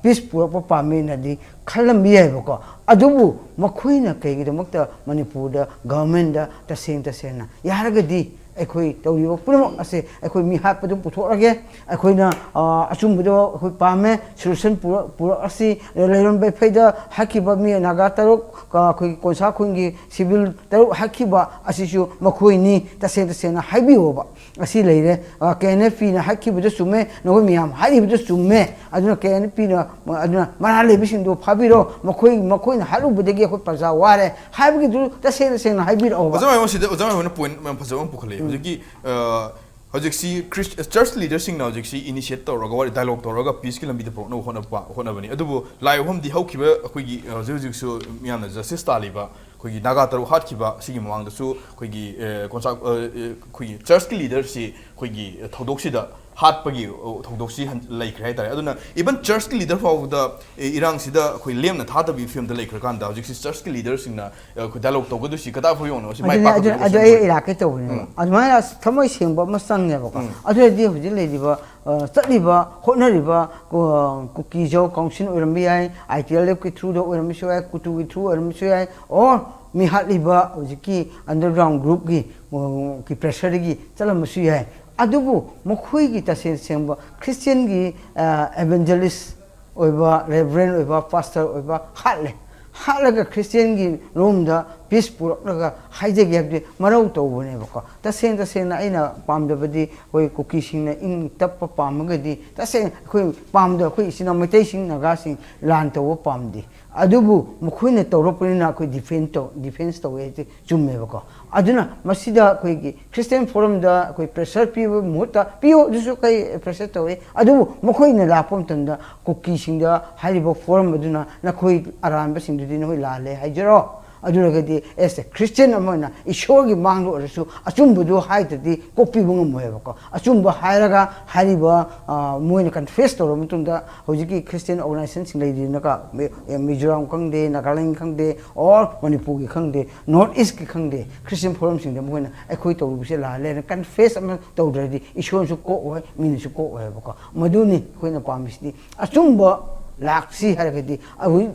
ꯄꯤꯁ ꯄꯨꯔꯛꯄ ꯄꯥꯝꯃꯦꯅꯗꯤ ꯈꯜꯂꯝꯕ ꯌꯥꯏꯕꯀꯣ꯫ ꯑꯗꯨꯕꯨ ꯃꯈꯣꯏꯅ ꯀꯩꯒꯤꯗꯃꯛꯇ ꯃꯅꯤꯄꯨꯔꯗ ꯒꯚꯔꯟꯃꯦꯟꯗ ꯇꯁꯦꯡ ꯇꯁꯦꯡꯅ ꯌꯥꯔꯒꯗꯤ ꯑꯩꯈꯣꯏ ꯇꯧꯔꯤꯕ ꯄꯨꯝꯅꯃꯛ ꯑꯁꯦ ꯑꯩꯈꯣꯏ ꯃꯤꯍꯥꯠꯄꯗꯨ ꯄꯨꯊꯣꯛꯂꯒꯦ꯫ ꯑꯩꯈꯣꯏꯅ ꯑ, ꯑꯆꯨꯝꯕꯗꯣ ꯑꯩꯈꯣꯏ ꯄꯥꯝꯃꯦ꯫ ꯁꯣꯂꯨꯁꯟ ꯄꯨꯔꯛ- ꯄꯨꯔꯛꯑꯁꯤ꯫ ꯂꯩꯔꯣꯟ ꯕꯩꯐꯩꯗ ꯍꯥꯠꯈꯤꯕ ꯃꯤ ꯅꯥꯒꯥ ꯇꯔꯨꯛ, ꯑ, ꯑꯩꯈꯣꯏꯒꯤ ꯀꯣꯟꯁꯥ ꯈꯨꯟꯒꯤ ꯁꯤꯚꯤꯜ ꯇꯔꯨꯛ ꯍꯥꯠꯈꯤꯕ ꯑꯁꯤꯁꯨ ꯃꯈꯣꯏꯅꯤ꯫ ꯇꯁꯦꯡ ꯇꯁꯦꯡꯅ ꯍꯥꯏꯕꯤꯌꯣꯕ꯫ ꯑꯁꯤ ꯂꯩꯔꯦ꯫ ꯀꯦ ꯑꯦꯟ ꯑꯦꯐ ꯄꯤꯅ ꯍꯥꯠꯈꯤꯕꯗꯨ ꯆꯨꯝꯃꯦ꯫ ꯅꯈꯣꯏ ꯃꯌꯥꯝ ꯍꯥꯏꯔꯤꯕꯗꯨ ꯆꯨꯝꯃꯦ꯫ ꯑꯗꯨꯅ ꯀꯦ ꯑꯦꯟ ꯑꯦꯐ ꯄꯤꯅ, ꯑꯗꯨꯅ ꯃꯔꯥꯜ ꯂꯩꯕꯁꯤꯡꯗꯨ ꯐꯥꯕꯤꯔꯣ꯫ ꯃꯈꯣꯏ, ꯃꯈꯣꯏꯅ ꯍꯥꯠꯂꯨꯕꯗꯒꯤ ꯑꯩꯈꯣꯏ ꯄ꯭ꯔꯖꯥ ꯋꯥꯔꯦ ꯍꯥꯏꯕꯒꯤꯗꯨ ꯇꯁꯦꯡ ꯇꯁꯦꯡꯅ ꯍꯥꯏꯕꯤꯔꯛꯑꯣꯕ꯫ ꯑꯣꯖꯥ ꯃꯥꯏꯕꯝ, ꯁꯤꯗ ꯑꯣꯖꯥ ꯃꯥꯏꯕꯝꯅ ꯄꯣꯏꯟ ꯌꯥꯝ ꯐꯖꯕ ꯑꯃ ꯄꯨꯈꯠꯂꯛꯑꯦ꯫ ꯍꯧꯖꯤꯛꯀꯤ, ꯑ, ꯍꯧꯖꯤꯛꯁꯤ ꯈ꯭ꯔꯤꯁ-, ꯆꯔꯆ ꯂꯤꯗꯔꯁꯤꯡꯅ ꯍꯧꯖꯤꯛꯁꯤ ꯏꯅꯤꯁꯤꯌꯦꯠ ꯇꯧꯔꯒ, ꯋꯥꯔꯤ ꯗꯥꯏꯂꯣꯒ ꯇꯧꯔꯒ ꯄꯤꯁꯀꯤ ꯂꯝꯕꯤꯗ ꯄꯨꯔꯛꯅꯕ ꯍꯣꯠꯅꯕ, ꯍꯣꯠꯅꯕꯅꯤ꯫ ꯑꯗꯨꯕꯨ ꯂꯥꯏ ꯌꯦꯛꯐꯝꯗꯤ ꯍꯧꯈꯤꯕ ꯑꯩꯈꯣꯏꯒꯤ, ꯑ, ꯍꯧꯖꯤꯛ ꯍꯧꯖꯤꯛꯁꯨ ꯃꯤꯌꯥꯝꯅ ꯖꯁꯇꯤꯁ ꯇꯥꯜꯂꯤꯕ ꯑꯩꯈꯣꯏꯒꯤ ꯅꯥꯒꯥ ꯇꯔꯨꯛ ꯍꯥꯠꯈꯤꯕ ꯑꯁꯤꯒꯤ ꯃꯃꯥꯡꯗꯁꯨ ꯑꯩꯈꯣꯏꯒꯤ, ꯑ, ꯀꯣꯟꯁꯥ-, ꯑ, ꯑ, ꯑꯩꯈꯣꯏꯒꯤ ꯆꯔꯆꯀꯤ ꯂꯤꯗꯔꯁꯤ ꯑꯩꯈꯣꯏꯒꯤ ꯊꯧꯗꯣꯛꯁꯤꯗ ꯍꯥꯠꯄꯒꯤ, ꯑ, ꯊꯧꯗꯣꯛꯁꯤ ꯍꯟ-, ꯂꯩꯈ꯭ꯔꯦ ꯍꯥꯏꯇꯥꯔꯦ꯫ ꯑꯗꯨꯅ ꯏꯚꯟ ꯆꯔꯆꯀꯤ ꯂꯤꯗꯔ ꯐꯥꯎꯕꯗ, ꯑꯦ, ꯏꯔꯥꯡꯁꯤꯗ ꯑꯩꯈꯣꯏ ꯂꯦꯝꯅ ꯊꯥꯗꯕꯒꯤ ꯐꯤꯕꯝꯗ ꯂꯩꯈ꯭ꯔꯀꯥꯟꯗ ꯍꯧꯖꯤꯛꯁꯤ ꯆꯔꯆꯀꯤ ꯂꯤꯗꯔꯁꯤꯡꯅ, ꯑ, ꯑꯩꯈꯣꯏ ꯗꯥꯏꯂꯣꯒ ꯇꯧꯒꯗꯣꯏꯁꯤ ꯀꯗꯥꯏ ꯐꯥꯎ ꯌꯧꯅ ꯃꯁꯤ ꯃꯥꯏ ꯑꯗꯨꯅꯦ, ꯑꯗꯨ, ꯄꯥꯛꯀꯗꯣꯏꯅꯣ ꯑꯗꯨ ꯁꯤꯅꯤ ꯑꯩ ꯑꯩꯈꯣꯏ ꯂꯥꯛꯀꯦ ꯇꯧꯕꯅꯦꯕ꯫ ꯎꯝ꯫ ꯑꯗꯨꯃꯥꯏꯅ ꯑꯁ ꯊꯃꯣꯏ ꯁꯦꯡꯕ ꯑꯃ ꯆꯪꯉꯦꯕꯀꯣ꯫ ꯎꯝ꯫ ꯑꯗꯨꯅꯗꯤ ꯍꯧꯖꯤꯛ ꯂꯩꯔꯤꯕ, ꯑ, ꯆꯠꯂꯤꯕ, ꯍꯣꯠꯅꯔꯤꯕ, ꯀꯣ-, ꯀꯨꯀꯤꯖꯧ ꯀꯥꯎꯟꯁꯤꯜ ꯑꯣꯏꯔꯝꯕ ꯌꯥꯏ, ꯑꯥꯏ ꯇꯤ ꯑꯦꯜ ꯑꯦꯐꯀꯤ ꯊ꯭ꯔꯨꯗ ꯑꯣꯏꯔꯝꯕꯁꯨ ꯌꯥꯏ, ꯀꯨꯇꯨꯒꯤ ꯊ꯭ꯔꯨ ꯑꯣꯏꯔꯝꯕꯁꯨ ꯌꯥꯏ, ꯑꯣꯔ ꯃꯤꯍꯥꯠꯂꯤꯕ ꯍꯧꯖꯤꯛꯀꯤ ꯑꯟꯗꯔꯒ꯭ꯔꯥꯎꯟ ꯒ꯭ꯔꯨꯞꯀꯤ, ꯑ, ꯀꯤ ꯄ꯭ꯔꯦꯁꯔꯗꯒꯤ ꯆꯠꯂꯝꯕꯁꯨ ꯌꯥꯏ꯫ ꯑꯗꯨꯕꯨ ꯃꯈꯣꯏꯒꯤ ꯇꯁꯦꯡ ꯁꯦꯡꯕ ꯈ꯭ꯔꯤꯁꯇꯤꯌꯟꯒꯤ, ꯑ, ꯑꯦꯚꯦꯟꯖꯦꯂꯤꯁ ꯑꯣꯏꯕ, ꯔꯦꯚꯔꯦꯟ ꯑꯣꯏꯕ, ꯄꯥꯁꯇꯔ ꯑꯣꯏꯕ ꯍꯥꯠꯂꯦ꯫ ꯍꯥꯠꯂꯒ ꯈ꯭ꯔꯤꯁꯇꯤꯌꯟꯒꯤ ꯔꯣꯝꯗ ꯄꯤꯁ ꯄꯨꯔꯛꯂꯒ ꯍꯥꯏꯖꯒꯦ ꯍꯥꯏꯕꯗꯤ ꯃꯔꯧ ꯇꯧꯕꯅꯦꯕꯀꯣ꯫ ꯇꯁꯦꯡ ꯇꯁꯦꯡꯅ ꯑꯩꯅ ꯄꯥꯝꯗꯕꯗꯤ ꯑꯩꯈꯣꯏ ꯀꯨꯀꯤꯁꯤꯡꯅ ꯏꯪ ꯇꯞꯄ ꯄꯥꯝꯃꯒꯗꯤ, ꯇꯁꯦꯡꯅ ꯑꯩꯈꯣꯏ ꯄꯥꯝꯗꯕ, ꯑꯩꯈꯣꯏ ꯏꯆꯤꯟ ꯏꯅꯥꯎ ꯃꯩꯇꯩꯁꯤꯡ, ꯅꯥꯒꯥꯁꯤꯡ ꯂꯥꯟ ꯇꯧꯕ ꯄꯥꯝꯗꯦ꯫ ꯑꯗꯨꯕꯨ ꯃꯈꯣꯏꯅ ꯇꯧꯔꯛꯄꯅꯤꯅ ꯑꯩꯈꯣꯏ ꯗꯤꯐꯦꯟ ꯇꯧ-, ꯗꯤꯐꯦꯟꯁ ꯇꯧꯋꯦ ꯍꯥꯏꯁꯦ ꯆꯨꯝꯃꯦꯕꯀꯣ꯫ ꯑꯗꯨꯅ ꯃꯁꯤꯗ ꯑꯩꯈꯣꯏꯒꯤ ꯈ꯭ꯔꯤꯁꯇꯤꯌꯥꯟ ꯐꯣꯔꯝꯗ ꯑꯩꯈꯣꯏ ꯄ꯭ꯔꯦꯁꯔ ꯄꯤꯕ ꯃꯍꯨꯠꯇ, ꯄꯤꯌꯨ, ꯑꯗꯨꯁꯨ ꯀꯩ ꯄ꯭ꯔꯦꯁꯔ ꯇꯧꯏ, ꯑꯗꯨꯕꯨ ꯃꯈꯣꯏꯅ ꯂꯥꯛꯄ ꯃꯇꯝꯗ ꯀꯨꯀꯤꯁꯤꯡꯗ ꯍꯥꯏꯔꯤꯕ ꯐꯣꯔꯝ ꯑꯗꯨꯅ ꯅꯈꯣꯏ ꯑꯔꯥꯟꯕꯁꯤꯡꯗꯨꯗꯤ ꯅꯈꯣꯏ ꯂꯥꯜꯂꯦ ꯍꯥꯏꯖꯔꯣ꯫ ꯑꯗꯨ ꯑꯣꯏꯔꯒꯗꯤ as a Christian ꯑꯃ ꯑꯣꯏꯅ ꯏꯁꯣꯔꯒꯤ ꯃꯥꯡꯗ ꯑꯣꯏꯔꯁꯨ ꯑꯆꯨꯝꯕꯗꯣ ꯍꯥꯏꯗ꯭ꯔꯗꯤ ꯀꯣꯛꯄꯤꯕ ꯉꯝꯃꯣꯏꯕꯀꯣ꯫ ꯑꯆꯨꯝꯕ ꯍꯥꯏꯔꯒ ꯍꯥꯏꯔꯤꯕ, ꯑ, ꯃꯣꯏꯅ ꯀꯟꯐꯦꯁ ꯇꯧꯔꯕ ꯃꯇꯨꯡꯗ ꯍꯧꯖꯤꯛꯀꯤ ꯈ꯭ꯔꯤꯁꯇꯤꯌꯥꯟ ꯑꯣꯔꯒꯅꯥꯏꯖꯦꯁꯟꯁꯤꯡ ꯂꯩꯔꯤꯅꯀꯣ, ꯃꯤ-, ꯃꯤꯖꯣꯔꯥꯝ ꯈꯪꯗꯦ, ꯅꯥꯒꯥꯂꯦꯟ ꯈꯪꯗꯦ, ꯑꯣꯔ ꯃꯅꯤꯄꯨꯔꯒꯤ ꯈꯪꯗꯦ, ꯅꯣꯔꯠ ꯏꯁꯀꯤ ꯈꯪꯗꯦ, ꯈ꯭ꯔꯤꯁꯇꯤꯌꯥꯟ ꯐꯣꯔꯝꯁꯤꯡꯗ ꯃꯈꯣꯏꯅ ꯑꯩꯈꯣꯏ ꯇꯧꯔꯨꯕꯁꯦ ꯂꯥꯜꯂꯦꯅ ꯀꯟꯐꯦꯁ ꯑꯃ ꯇꯧꯗ꯭ꯔꯗꯤ ꯏꯁꯣꯔꯁꯨ ꯀꯣꯛꯑꯣꯏ, ꯃꯤꯅꯁꯨ ꯀꯣꯛꯑꯣꯏꯕꯀꯣ꯫ ꯃꯗꯨꯅꯤ ꯑꯩꯈꯣꯏꯅ ꯄꯥꯝꯃꯤꯁꯤꯗꯤ꯫ ꯑꯆꯨꯝꯕ ꯂꯥꯛꯁꯤ ꯍꯥꯏꯔꯒꯗꯤ ꯑꯩꯈꯣꯏ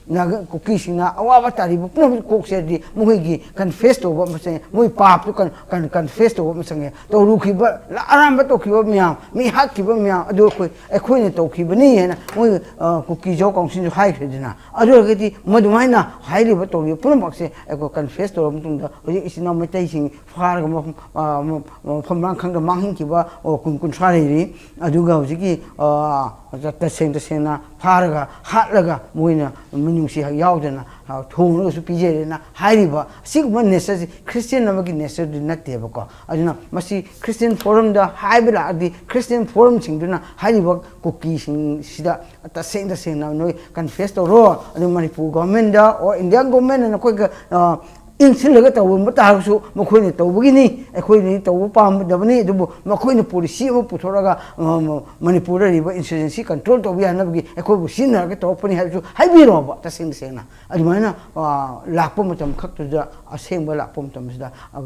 ꯅꯥꯒ-, ꯀꯨꯀꯤꯁꯤꯡꯅ ꯑꯋꯥꯕ ꯇꯥꯔꯤꯕ ꯄꯨꯝꯅꯃꯛ ꯀꯣꯛꯁꯦ ꯍꯥꯏꯔꯗꯤ ꯃꯈꯣꯏꯒꯤ ꯀꯟꯐꯦꯁ ꯇꯧꯕ ꯑꯃ ꯆꯪꯉꯦ, ꯃꯣꯏ ꯄꯥꯞꯇꯨ ꯀꯟ-, ꯀꯟ-, ꯀꯟꯐꯦꯁ ꯇꯧꯕ ꯑꯃ ꯆꯪꯉꯦ꯫ ꯇꯧꯔꯨꯈꯤꯕ, ꯂ-, ꯑꯔꯥꯟꯕ ꯇꯧꯈꯤꯕ ꯃꯌꯥꯝ, ꯃꯤ ꯍꯥꯠꯈꯤꯕ ꯃꯌꯥꯝ ꯑꯗꯨ ꯑꯩꯈꯣꯏ, ꯑꯩꯈꯣꯏꯅ ꯇꯧꯈꯤꯕꯅꯤ ꯍꯥꯏꯅ ꯃꯣꯏ, ꯑ, ꯀꯨꯀꯤ ꯖꯣ ꯀꯥꯎꯟꯁꯤꯜꯁꯨ ꯍꯥꯏꯈ꯭ꯔꯦꯗꯅ꯫ ꯑꯗꯨ ꯑꯣꯏꯔꯒꯗꯤ ꯃꯗꯨꯃꯥꯏꯅ ꯍꯥꯏꯔꯤꯕ ꯇꯧꯔꯤꯕ ꯄꯨꯝꯅꯃꯛꯁꯦ ꯑꯩꯈꯣꯏ ꯀꯟꯐꯦꯁ ꯇꯧꯔꯕ ꯃꯇꯨꯡꯗ ꯍꯧꯖꯤꯛ ꯏꯆꯤꯟ ꯏꯅꯥꯎ ꯃꯩꯇꯩꯁꯤꯡ ꯐꯥꯔꯒ ꯃꯐꯝ, ꯑ, ꯃ-, ꯃꯐꯝ ꯃꯔꯥꯡ ꯈꯪꯗ ꯃꯥꯡꯍꯟꯈꯤꯕ, ꯑꯣ, ꯀꯨꯟ ꯀꯨꯟꯊ꯭ꯔꯥ ꯂꯩꯔꯤ꯫ ꯑꯗꯨꯒ ꯍꯧꯖꯤꯛꯀꯤ, ꯑ, ꯇꯁꯦꯡ ꯇꯁꯦꯡꯅ ꯐꯥꯔꯒ ꯍꯥꯠꯂꯒ ꯃꯣꯏꯅ ꯃꯤꯅꯨꯡꯁꯤ ꯌꯥꯎꯗꯅ, ꯑ, ꯊꯣꯡꯂꯒꯁꯨ ꯄꯤꯖꯔꯦꯅ ꯍꯥꯏꯔꯤꯕ ꯑꯁꯤꯒꯨꯝꯕ ꯅꯦꯆꯔꯁꯤ ꯈ꯭ꯔꯤꯁꯇꯤꯌꯥꯟ ꯑꯃꯒꯤ ꯅꯦꯆꯔꯗꯤ ꯅꯠꯇꯦꯕꯀꯣ꯫ ꯑꯗꯨꯅ ꯃꯁꯤ ꯈ꯭ꯔꯤꯁꯇꯤꯌꯥꯟ ꯐꯣꯔꯝꯗ ꯍꯥꯏꯕ ꯂꯥꯛꯑꯗꯤ ꯈ꯭ꯔꯤꯁꯇꯤꯌꯥꯟ ꯐꯣꯔꯝꯁꯤꯡꯗꯨꯅ ꯍꯥꯏꯔꯤꯕ ꯀꯨꯀꯤꯁꯤꯡꯁꯤꯗ ꯇꯁꯦꯡ ꯇꯁꯦꯡꯅ ꯅꯣꯏ ꯀꯟꯐꯦꯁ ꯇꯧꯔꯣ, ꯑꯗꯨ ꯃꯅꯤꯄꯨꯔ ꯒꯣꯔꯃꯦꯟꯗ ꯑꯣꯔ ꯏꯟꯗꯤꯌꯥꯟ ꯒꯣꯔꯃꯦꯟꯅ ꯅꯈꯣꯏꯒ, ꯑ, ꯏꯟꯁꯤꯜꯂꯒ ꯇꯧꯔꯝꯕ ꯇꯥꯔꯒꯁꯨ ꯃꯈꯣꯏꯅ ꯇꯧꯕꯒꯤꯅꯤ, ꯑꯩꯈꯣꯏꯅꯗꯤ ꯇꯧꯕ ꯄꯥꯝꯗꯕꯅꯤ, ꯑꯗꯨꯕꯨ ꯃꯈꯣꯏꯅ ꯄꯣꯂꯤꯁꯤ ꯑꯃ ꯄꯨꯊꯣꯔꯛꯑꯒ, ꯑ, ꯃ-, ꯃꯅꯤꯄꯨꯔꯗ ꯂꯩꯔꯤꯕ ꯏꯟꯁꯔꯖꯦꯟꯁꯤ ꯀꯟꯇ꯭ꯔꯣꯜ ꯇꯧꯕ ꯌꯥꯅꯕꯒꯤ ꯑꯩꯈꯣꯏꯕꯨ ꯁꯤꯖꯤꯟꯅꯔꯒ ꯇꯧꯔꯛꯄꯅꯤ ꯍꯥꯏꯕꯁꯨ ꯍꯥꯏꯕꯤꯔꯣꯕ꯫ ꯇꯁꯦꯡ ꯇꯁꯦꯡꯅ ꯑꯗꯨꯃꯥꯏꯅ, ꯑ, ꯂꯥꯛꯄ ꯃꯇꯝ ꯈꯛꯇꯨꯗ, ꯑꯁꯦꯡꯕ ꯂꯥꯛꯄ ꯃꯇꯝꯁꯤꯗ, ꯑ,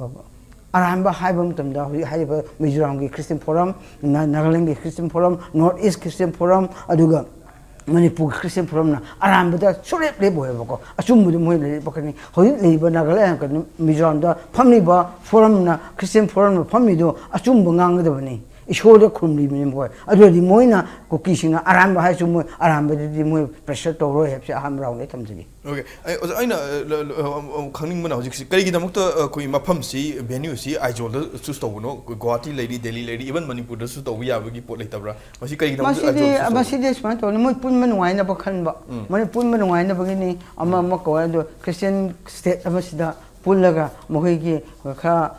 ꯑꯔꯥꯟꯕ ꯍꯥꯏꯕ ꯃꯇꯝꯗ ꯍꯧꯖꯤꯛ ꯍꯥꯏꯔꯤꯕ ꯃꯤꯖꯣꯔꯥꯝꯒꯤ ꯈ꯭ꯔꯤꯁꯇꯤꯌꯟ ꯐꯣꯔꯝ, ꯅꯥ-, ꯅꯥꯒꯥꯂꯦꯟꯒꯤ Christian forum, north east Christian forum, ꯑꯗꯨꯒ ꯃꯅꯤꯄꯨꯔꯒꯤ ꯈ꯭ꯔꯤꯁꯇꯤꯌꯟ ꯐꯣꯔꯝꯅ ꯑꯔꯥꯟꯕꯗ ꯁꯨꯡꯂꯦꯞ ꯂꯦꯞꯄꯣꯏꯕꯀꯣ꯫ ꯑꯆꯨꯝꯕꯗꯨ ꯃꯣꯏ ꯂꯦꯞꯄꯛꯀꯅꯤ꯫ ꯍꯧꯖꯤꯛ ꯂꯩꯔꯤꯕ ꯅꯥꯒꯥꯂꯦꯟ, ꯀꯩꯅꯣ, ꯃꯤꯖꯣꯔꯥꯝꯗ ꯐꯝꯂꯤꯕ ꯐꯣꯔꯝꯅ, ꯈ꯭ꯔꯤꯁꯇꯤꯌꯟ ꯐꯣꯔꯝꯅ ꯐꯝꯃꯤꯗꯣ ꯑꯆꯨꯝꯕ ꯉꯥꯡꯒꯗꯕꯅꯤ꯫ ꯏꯁꯣꯔꯗ ꯈꯨꯔꯨꯝꯂꯤꯕꯅꯤ ꯃꯈꯣꯏ꯫ ꯑꯗꯨ ꯑꯣꯏꯔꯗꯤ ꯃꯣꯏꯅ ꯀꯨꯀꯤꯁꯤꯡꯅ ꯑꯔꯥꯟꯕ ꯍꯥꯏꯔꯁꯨ ꯃꯣꯏ ꯑꯔꯥꯟꯕꯗꯗꯤ ꯃꯣꯏ ꯄ꯭ꯔꯦꯁꯔ ꯇꯧꯔꯣꯏ ꯍꯥꯏꯕꯁꯦ ꯑꯍꯥꯟꯕ ꯔꯥꯎꯟꯗ ꯑꯩ ꯊꯝꯖꯒꯦ꯫ ꯑꯣꯀꯦ꯫ ꯑꯩ, ꯑꯣꯖꯥ, ꯑꯩꯅ, ꯑ, ꯂ-, ꯂ-, ꯑ, ꯑ, ꯈꯪꯅꯤꯡꯕꯅ ꯍꯧꯖꯤꯛꯁꯤ ꯀꯔꯤꯒꯤꯗꯃꯛꯇ, ꯑ, ꯑꯩꯈꯣꯏ ꯃꯐꯝꯁꯤ, ꯚꯦꯅ꯭ꯌꯨꯁꯤ ꯑꯥꯏꯖꯣꯜꯗ ꯆꯨꯁ ꯇꯧꯕꯅꯣ? ꯑꯩꯈꯣꯏ ꯒꯨꯋꯥꯍꯥꯇꯤ ꯂꯩꯔꯤ, ꯗꯦꯜꯂꯤ ꯂꯩꯔꯤ, ꯏꯚꯟ ꯃꯅꯤꯄꯨꯔꯗꯁꯨ ꯇꯧꯕ ꯌꯥꯕꯒꯤ ꯄꯣꯠ ꯂꯩꯇꯕ꯭ꯔꯥ? ꯃꯁꯤ ꯀꯔꯤꯒꯤꯗꯃꯛꯇ ꯃꯁꯤꯗꯤ ꯑꯥꯏꯖꯣꯜ ꯆꯨꯁ ꯇꯧꯕꯅꯣ? ꯃꯁꯤꯗꯤ ꯁꯨꯃꯥꯏꯅ ꯇꯧꯅꯤ, ꯃꯣꯏ ꯄꯨꯟꯕ ꯅꯨꯡꯉꯥꯏꯅꯕ ꯈꯟꯕ꯫ ꯃꯣꯏ ꯄꯨꯟꯕ ꯅꯨꯡꯉꯥꯏꯅꯕꯒꯤꯅꯤ꯫ ꯑꯃ ꯑꯃ ꯀꯧꯋꯦ, ꯑꯗꯣ ꯈ꯭ꯔꯤꯁꯇꯤꯌꯟ ꯁ꯭ꯇꯦꯠ ꯑꯃꯁꯤꯗ ꯄꯨꯜꯂꯒ ꯃꯈꯣꯏꯒꯤ ꯈꯔ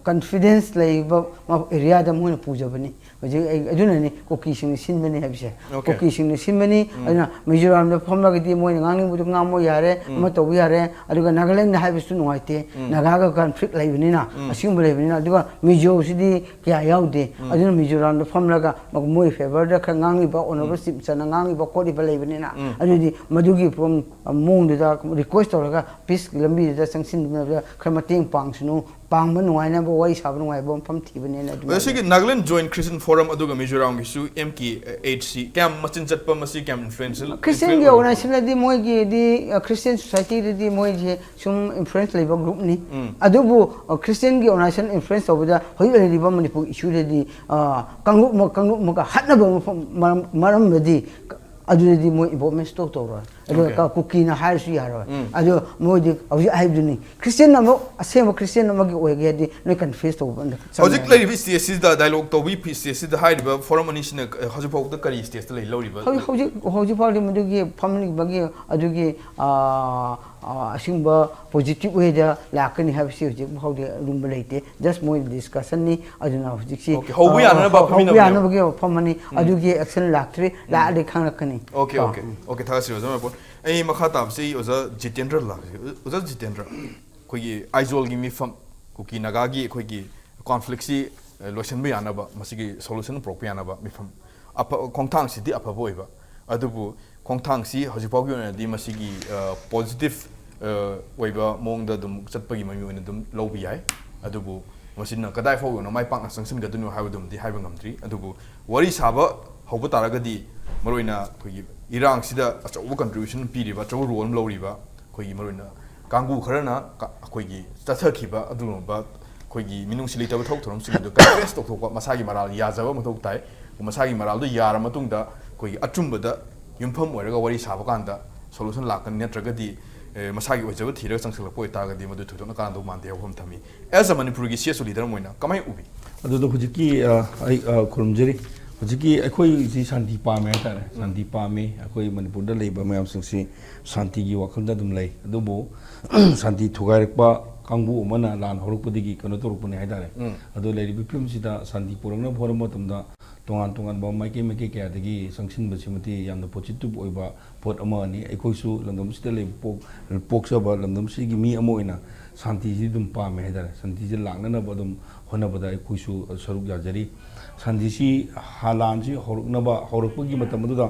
ꯀꯟꯐꯤꯗꯦꯟꯁ ꯂꯩꯕ ꯑꯦꯔꯤꯌꯥꯗ ꯃꯈꯣꯏꯅ ꯄꯨꯖꯕꯅꯤ꯫ ꯍꯧꯖꯤꯛ ꯑꯩ ꯑꯗꯨꯅꯅꯤ ꯀꯨꯀꯤꯁꯤꯡꯅ ꯁꯤꯟꯕꯅꯤ ꯍꯥꯏꯕꯁꯦ꯫ Okay. ꯀꯨꯀꯤꯁꯤꯡꯅ ꯁꯤꯟꯕꯅꯤ꯫ ꯑꯗꯨꯅ ꯃꯤꯖꯣꯔꯥꯝꯗ ꯐꯝꯂꯒꯗꯤ ꯃꯣꯏꯅ ꯉꯥꯡꯅꯤꯡꯕꯗꯣ ꯉꯥꯡꯕ ꯌꯥꯔꯦ, ꯑꯃ ꯇꯧꯕ ꯌꯥꯔꯦ꯫ ꯑꯗꯨꯒ ꯅꯥꯒꯥꯂꯦꯟꯗ ꯍꯥꯏꯕꯁꯨ ꯅꯨꯡꯉꯥꯏꯇꯦ, ꯅꯥꯒꯥꯒ ꯀꯟꯐ꯭ꯂꯤꯛ ꯂꯩꯕꯅꯤꯅ, ꯑꯁꯤꯒꯨꯝꯕ ꯂꯩꯕꯅꯤꯅ꯫ ꯑꯗꯨꯒ ꯃꯤꯖꯣꯁꯤꯗꯤ ꯀꯌꯥ ꯌꯥꯎꯗꯦ꯫ ꯑꯗꯨꯅ ꯃꯤꯖꯣꯔꯥꯝꯗ ꯐꯝꯂꯒ ꯃꯣꯏ ꯐꯦꯚꯔꯗ ꯈꯔ ꯉꯥꯡꯉꯤꯕ, ꯑꯣꯅꯔꯦꯕꯜ ꯆꯤꯞ ꯃꯤꯅꯤꯁꯇꯔꯅ ꯉꯥꯡꯉꯤꯕ ꯈꯣꯠꯂꯤꯕ ꯂꯩꯕꯅꯤꯅ, ꯑꯗꯨꯗꯤ ꯃꯗꯨꯒꯤ ꯃꯑꯣꯡꯗꯨꯗ ꯔꯤꯀ꯭ꯋꯦꯁ ꯇꯧꯔꯒ ꯄꯤꯁꯀꯤ ꯂꯝꯕꯤꯗꯨꯗ ꯆꯪꯁꯤꯟꯅꯕ ꯈꯔ ꯃꯇꯦꯡ ꯄꯥꯡꯁꯅꯨ, ꯄꯥꯡꯕ ꯅꯨꯡꯉꯥꯏꯅꯕ, ꯋꯥꯔꯤ ꯁꯥꯕ ꯅꯨꯡꯉꯥꯏꯕ ꯃꯐꯝ ꯊꯤꯕꯅꯦꯅ ꯑꯗꯨꯃꯥꯏꯅ꯫ ꯑꯗꯣ ꯁꯤꯒꯤ ꯅꯥꯒꯥꯂꯦꯟ ꯖꯣꯏꯟ ꯈ꯭ꯔꯤꯁꯇꯤꯌꯟ ꯐꯣꯔꯝ ꯑꯗꯨꯒ ꯃꯤꯖꯣꯔꯥꯝꯒꯤꯁꯨ ꯑꯦꯝ ꯀꯦ ꯑꯩꯆ ꯁꯤ ꯀꯌꯥꯝ ꯃꯆꯤꯟ ꯆꯠꯄ, ꯃꯁꯤ ꯀꯌꯥꯝ ꯏꯟꯐ꯭ꯂꯨꯌꯦꯟꯁꯤꯌꯦꯜ? ꯈ꯭ꯔꯤꯁꯇꯤꯌꯟꯒꯤ ꯑꯣꯔꯒꯅꯥꯏꯖꯦꯁꯟꯗꯗꯤ ꯃꯣꯏꯒꯤꯗꯤ, ꯈ꯭ꯔꯤꯁꯇꯤꯌꯟ ꯁꯣꯁꯥꯏꯇꯤꯗꯗꯤ ꯃꯣꯏꯁꯦ ꯁꯨꯝ ꯏꯟꯐ꯭ꯂꯨꯌꯦꯟꯁ ꯂꯩꯕ ꯒ꯭ꯔꯨꯞꯅꯤ꯫ ꯑꯗꯨꯕꯨ ꯈ꯭ꯔꯤꯁꯇꯤꯌꯟꯒꯤ ꯑꯣꯔꯒꯅꯥꯏꯖꯦꯁꯟ ꯏꯟꯐ꯭ꯂꯨꯌꯦꯟꯁ ꯇꯧꯕꯗ ꯍꯧꯖꯤꯛ ꯂꯩꯔꯤꯕ ꯃꯅꯤꯄꯨꯔ ꯏꯁꯨꯗꯗꯤ ꯀꯥꯡꯂꯨꯞ ꯑꯃ ꯀꯥꯡꯂꯨꯞ ꯑꯃꯒ ꯍꯥꯠꯅꯕ ꯃꯐꯝ, ꯃꯔꯝ, ꯃꯔꯝꯗꯗꯤ ꯑꯗꯨꯗꯗꯤ ꯃꯣꯏ ꯏꯟꯚꯣꯜꯕꯃꯦꯟ ꯁꯨꯡꯇꯧ ꯇꯧꯔꯣꯏ꯫ ꯑꯗꯨꯒ Okay. ꯀꯨꯀꯤꯅ ꯍꯥꯏꯔꯁꯨ ꯌꯥꯔꯣꯏ꯫ ꯑꯗꯣ ꯃꯣꯏꯗꯤ ꯍꯧꯖꯤꯛ ꯍꯥꯏꯕꯗꯨꯅꯤ, ꯈ꯭ꯔꯤꯁꯇꯤꯌꯟ ꯑꯃ, ꯑꯁꯦꯡꯕ ꯈ꯭ꯔꯤꯁꯇꯤꯌꯟ ꯑꯃꯒꯤ ꯑꯣꯏꯒꯦ ꯍꯥꯏꯗꯤ ꯅꯣꯏ ꯀꯟꯐ꯭ꯌꯨꯁ ꯇꯧꯕ ꯑꯝꯇ ꯆꯪꯉꯦ꯫ ꯍꯧꯖꯤꯛ ꯂꯩꯔꯤꯕ ꯁ꯭ꯇꯦꯖꯁꯤꯗ, ꯗꯥꯏꯂꯣꯒ ꯇꯧꯕꯒꯤ ꯁ꯭ꯇꯦꯖꯁꯤꯗ ꯍꯥꯏꯔꯤꯕ ꯐꯣꯔꯝ ꯑꯅꯤꯁꯤꯅ ꯍꯧꯖꯤꯛ ꯐꯥꯎꯕꯗ ꯀꯔꯤ ꯁ꯭ꯇꯦꯖꯇ ꯂꯩ ꯂꯧꯔꯤꯕ? ꯍꯧꯖꯤꯛ, ꯍꯧꯖꯤꯛ, ꯍꯧꯖꯤꯛ ꯐꯥꯎꯗꯤ ꯃꯗꯨꯒꯤ ꯐꯝꯂꯤꯕꯒꯤ ꯑꯗꯨꯒꯤ, ꯑ, ꯑ, ꯑꯁꯤꯒꯨꯝꯕ ꯄꯣꯖꯤꯇꯤꯚ ꯋꯦꯗ ꯂꯥꯛꯀꯅꯤ ꯍꯥꯏꯕꯁꯤ ꯍꯧꯖꯤꯛ ꯐꯥꯎꯗꯤ ꯑꯔꯨꯝꯕ ꯂꯩꯇꯦ꯫ ꯖꯁ ꯃꯣꯏ ꯗꯤꯁꯀꯁꯟꯅꯤ꯫ ꯑꯗꯨꯅ ꯍꯧꯖꯤꯛꯁꯤ, Okay, ꯍꯧꯕ ꯌꯥꯅꯅꯕ ꯑ, ꯍꯧꯕ ꯐꯝꯃꯤꯟꯅꯕꯅꯦꯕ꯫ ꯌꯥꯅꯕꯒꯤ ꯐꯝꯃꯅꯤ꯫ ꯑꯗꯨꯒꯤ ꯑꯦꯛꯁꯟ ꯂꯥꯛꯇ꯭ꯔꯤ, ꯂꯥꯛꯑꯗꯤ ꯈꯪꯂꯛꯀꯅꯤ꯫ Okay, ꯀꯣ꯫ okay, okay, ꯊꯥꯒꯠꯆꯔꯤ ꯑꯣꯖꯥ ꯃꯌꯥꯝ꯫ ꯑꯩ ꯃꯈꯥ ꯇꯥꯕꯁꯤ ꯑꯣꯖꯥ ꯖꯤꯇꯦꯟꯗ꯭ꯔ ꯂꯥꯛꯁꯤ꯫ ꯑꯣꯖꯥ ꯖꯤꯇꯦꯟꯗ꯭ꯔ, ꯑꯩꯈꯣꯏꯒꯤ ꯑꯥꯏꯖꯣꯜꯒꯤ ꯃꯤꯐꯝ, ꯀꯨꯀꯤ ꯅꯥꯒꯥꯒꯤ ꯑꯩꯈꯣꯏꯒꯤ ꯀꯣꯟꯐ꯭ꯂꯤꯛꯁꯤ, ꯑ, ꯂꯣꯏꯁꯤꯟꯕ ꯌꯥꯅꯕ, ꯃꯁꯤꯒꯤ ꯁꯣꯂꯨꯁꯟ ꯄꯨꯔꯛꯄ ꯌꯥꯅꯕ ꯃꯤꯐꯝ, ꯑꯐ-, ꯈꯣꯡꯊꯥꯡꯁꯤꯗꯤ ꯑꯐꯕ ꯑꯣꯏꯕ, ꯑꯗꯨꯕꯨ ꯈꯣꯡꯊꯥꯡꯁꯤ ꯍꯧꯖꯤꯛ ꯐꯥꯎꯒꯤ ꯑꯣꯏꯅꯗꯤ ꯃꯁꯤꯒꯤ, ꯑ, ꯄꯣꯖꯤꯇꯤꯚ, ꯑ, ꯑꯣꯏꯕ ꯃꯑꯣꯡꯗ ꯑꯗꯨꯝ ꯆꯠꯄꯒꯤ ꯃꯃꯤ ꯑꯣꯏꯅ ꯑꯗꯨꯝ ꯂꯧꯕ ꯌꯥꯏ꯫ ꯑꯗꯨꯕꯨ ꯃꯁꯤꯅ ꯀꯗꯥꯏ ꯐꯥꯎ ꯌꯧꯅ ꯃꯥꯏ ꯄꯥꯛꯅ ꯆꯪꯁꯤꯟꯒꯗꯣꯏꯅꯣ ꯍꯥꯏꯕꯗꯨꯃꯗꯤ ꯍꯥꯏꯕ ꯉꯝꯗ꯭ꯔꯤ꯫ ꯑꯗꯨꯕꯨ ꯋꯥꯔꯤ ꯁꯥꯕ ꯍꯧꯕ ꯇꯥꯔꯒꯗꯤ, ꯃꯔꯨꯑꯣꯏꯅ ꯑꯩꯈꯣꯏꯒꯤ ꯏꯔꯥꯡꯁꯤꯗ ꯑꯆꯧꯕ ꯀꯟꯇ꯭ꯔꯤꯕ꯭ꯌꯨꯁꯟ ꯄꯤꯔꯤꯕ, ꯑꯆꯧꯕ ꯔꯣꯜ ꯑꯃ ꯂꯧꯔꯤꯕ, ꯑꯩꯈꯣꯏꯒꯤ ꯃꯔꯨꯑꯣꯏꯅ ꯀꯥꯡꯕꯨ ꯈꯔꯅ ꯀ-, ꯑꯩꯈꯣꯏꯒꯤ ꯆꯠꯊꯈꯤꯕ ꯑꯗꯨꯒꯨꯝꯂꯕ ꯑꯩꯈꯣꯏꯒꯤ ꯃꯤꯅꯨꯡꯁꯤ ꯂꯩꯇꯕ ꯊꯕꯛ ꯊꯧꯔꯝꯁꯤꯡ ꯑꯗꯨ ꯀꯟꯐꯦꯁ ꯇꯧꯊꯣꯛꯄ, ꯃꯁꯥꯒꯤ ꯃꯔꯥꯜ ꯌꯥꯖꯕ ꯃꯊꯧ ꯇꯥꯏ꯫ ꯃꯁꯥꯒꯤ ꯃꯔꯥꯜꯗꯨ ꯌꯥꯔ ꯃꯇꯨꯡꯗ ꯑꯩꯈꯣꯏꯒꯤ ꯑꯆꯨꯝꯕꯗ ꯌꯨꯝꯐꯝ ꯑꯣꯏꯔꯒ ꯋꯥꯔꯤ ꯁꯥꯕ ꯀꯥꯟꯗ ꯁꯣꯂꯨꯁꯟ ꯂꯥꯛꯀꯅꯤ, ꯅꯠꯇ꯭ꯔꯒꯗꯤ, ꯑꯦ, ꯃꯁꯥꯒꯤ ꯑꯣꯏꯖꯕ ꯊꯤꯔꯒ ꯆꯪꯁꯤꯜꯂꯛꯄ ꯑꯣꯏꯇꯥꯔꯒꯗꯤ ꯃꯗꯨ ꯊꯣꯏꯗꯣꯛꯅ ꯀꯥꯟꯅꯗꯧ ꯃꯥꯟꯗꯦ ꯍꯥꯏꯕ ꯋꯥꯐꯝ ꯊꯝꯃꯤ꯫ As a ꯃꯅꯤꯄꯨꯔꯒꯤ ꯁꯤ ꯑꯦꯁ ꯑꯣ ꯂꯤꯗꯔ ꯑꯃ ꯑꯣꯏꯅ ꯀꯃꯥꯏꯅ ꯎꯕꯤ? ꯑꯗꯨꯗ ꯍꯧꯖꯤꯛꯀꯤ, ꯑ, ꯑꯩ, ꯑ, ꯈꯨꯔꯨꯝꯖꯔꯤ꯫ ꯍꯧꯖꯤꯛꯀꯤ ꯑꯩꯈꯣꯏꯁꯤ ꯁꯥꯟꯇꯤ ꯄꯥꯝꯃꯦ ꯍꯥꯏꯇꯥꯔꯦ꯫ ꯁꯥꯟꯇꯤ ꯄꯥꯝꯃꯤ꯫ ꯑꯩꯈꯣꯏ ꯃꯅꯤꯄꯨꯔꯗ ꯂꯩꯕ ꯃꯌꯥꯝꯁꯤꯡꯁꯤ ꯁꯥꯟꯇꯤꯒꯤ ꯋꯥꯈꯜꯗ ꯑꯗꯨꯝ ꯂꯩ꯫ ꯑꯗꯨꯕꯨ ꯁꯥꯟꯇꯤ ꯊꯨꯒꯥꯏꯔꯛꯄ ꯀꯥꯡꯕꯨ ꯑꯃꯅ ꯂꯥꯟ ꯍꯧꯔꯛꯄꯗꯒꯤ ꯀꯩꯅꯣ ꯇꯧꯔꯛꯄꯅꯦ ꯍꯥꯏꯇꯥꯔꯦ꯫ ꯑꯗꯣ ꯂꯩꯔꯤꯕ ꯐꯤꯕꯝꯁꯤꯗ ꯁꯥꯟꯇꯤ ꯄꯨꯔꯛꯅꯕ ꯍꯣꯠꯅꯕ ꯃꯇꯝꯗ ꯇꯣꯉꯥꯟ ꯇꯣꯉꯥꯟꯕ ꯃꯥꯏꯀꯩ ꯃꯥꯏꯀꯩ ꯀꯌꯥꯗꯒꯤ ꯆꯪꯁꯤꯟꯕꯁꯤꯃꯗꯤ ꯌꯥꯝꯅ ꯄꯣꯖꯤꯇꯤꯚ ꯑꯣꯏꯕ ꯄꯣꯠ ꯑꯃꯅꯤ꯫ ꯑꯩꯈꯣꯏꯁꯨ ꯂꯝꯗꯝꯁꯤꯗ ꯂꯩꯕ ꯄꯣꯛ-, ꯄꯣꯛꯆꯕ ꯂꯝꯗꯝꯁꯤꯒꯤ ꯃꯤ ꯑꯃ ꯑꯣꯏꯅ ꯁꯥꯟꯇꯤꯁꯤ ꯑꯗꯨꯝ ꯄꯥꯝꯃꯦ ꯍꯥꯏꯇꯥꯔꯦ꯫ ꯁꯥꯟꯇꯤꯁꯤ ꯂꯥꯛꯅꯅꯕ ꯑꯗꯨꯝ ꯍꯣꯠꯅꯕꯗ ꯑꯩꯈꯣꯏꯁꯨ ꯁꯔꯨꯛ ꯌꯥꯖꯔꯤ꯫ ꯁꯥꯟꯇꯤꯁꯤ ꯍ-, ꯂꯥꯟꯁꯤ ꯍꯧꯔꯛꯅꯕ, ꯍꯧꯔꯛꯄꯒꯤ ꯃꯇꯝ ꯑꯗꯨꯗ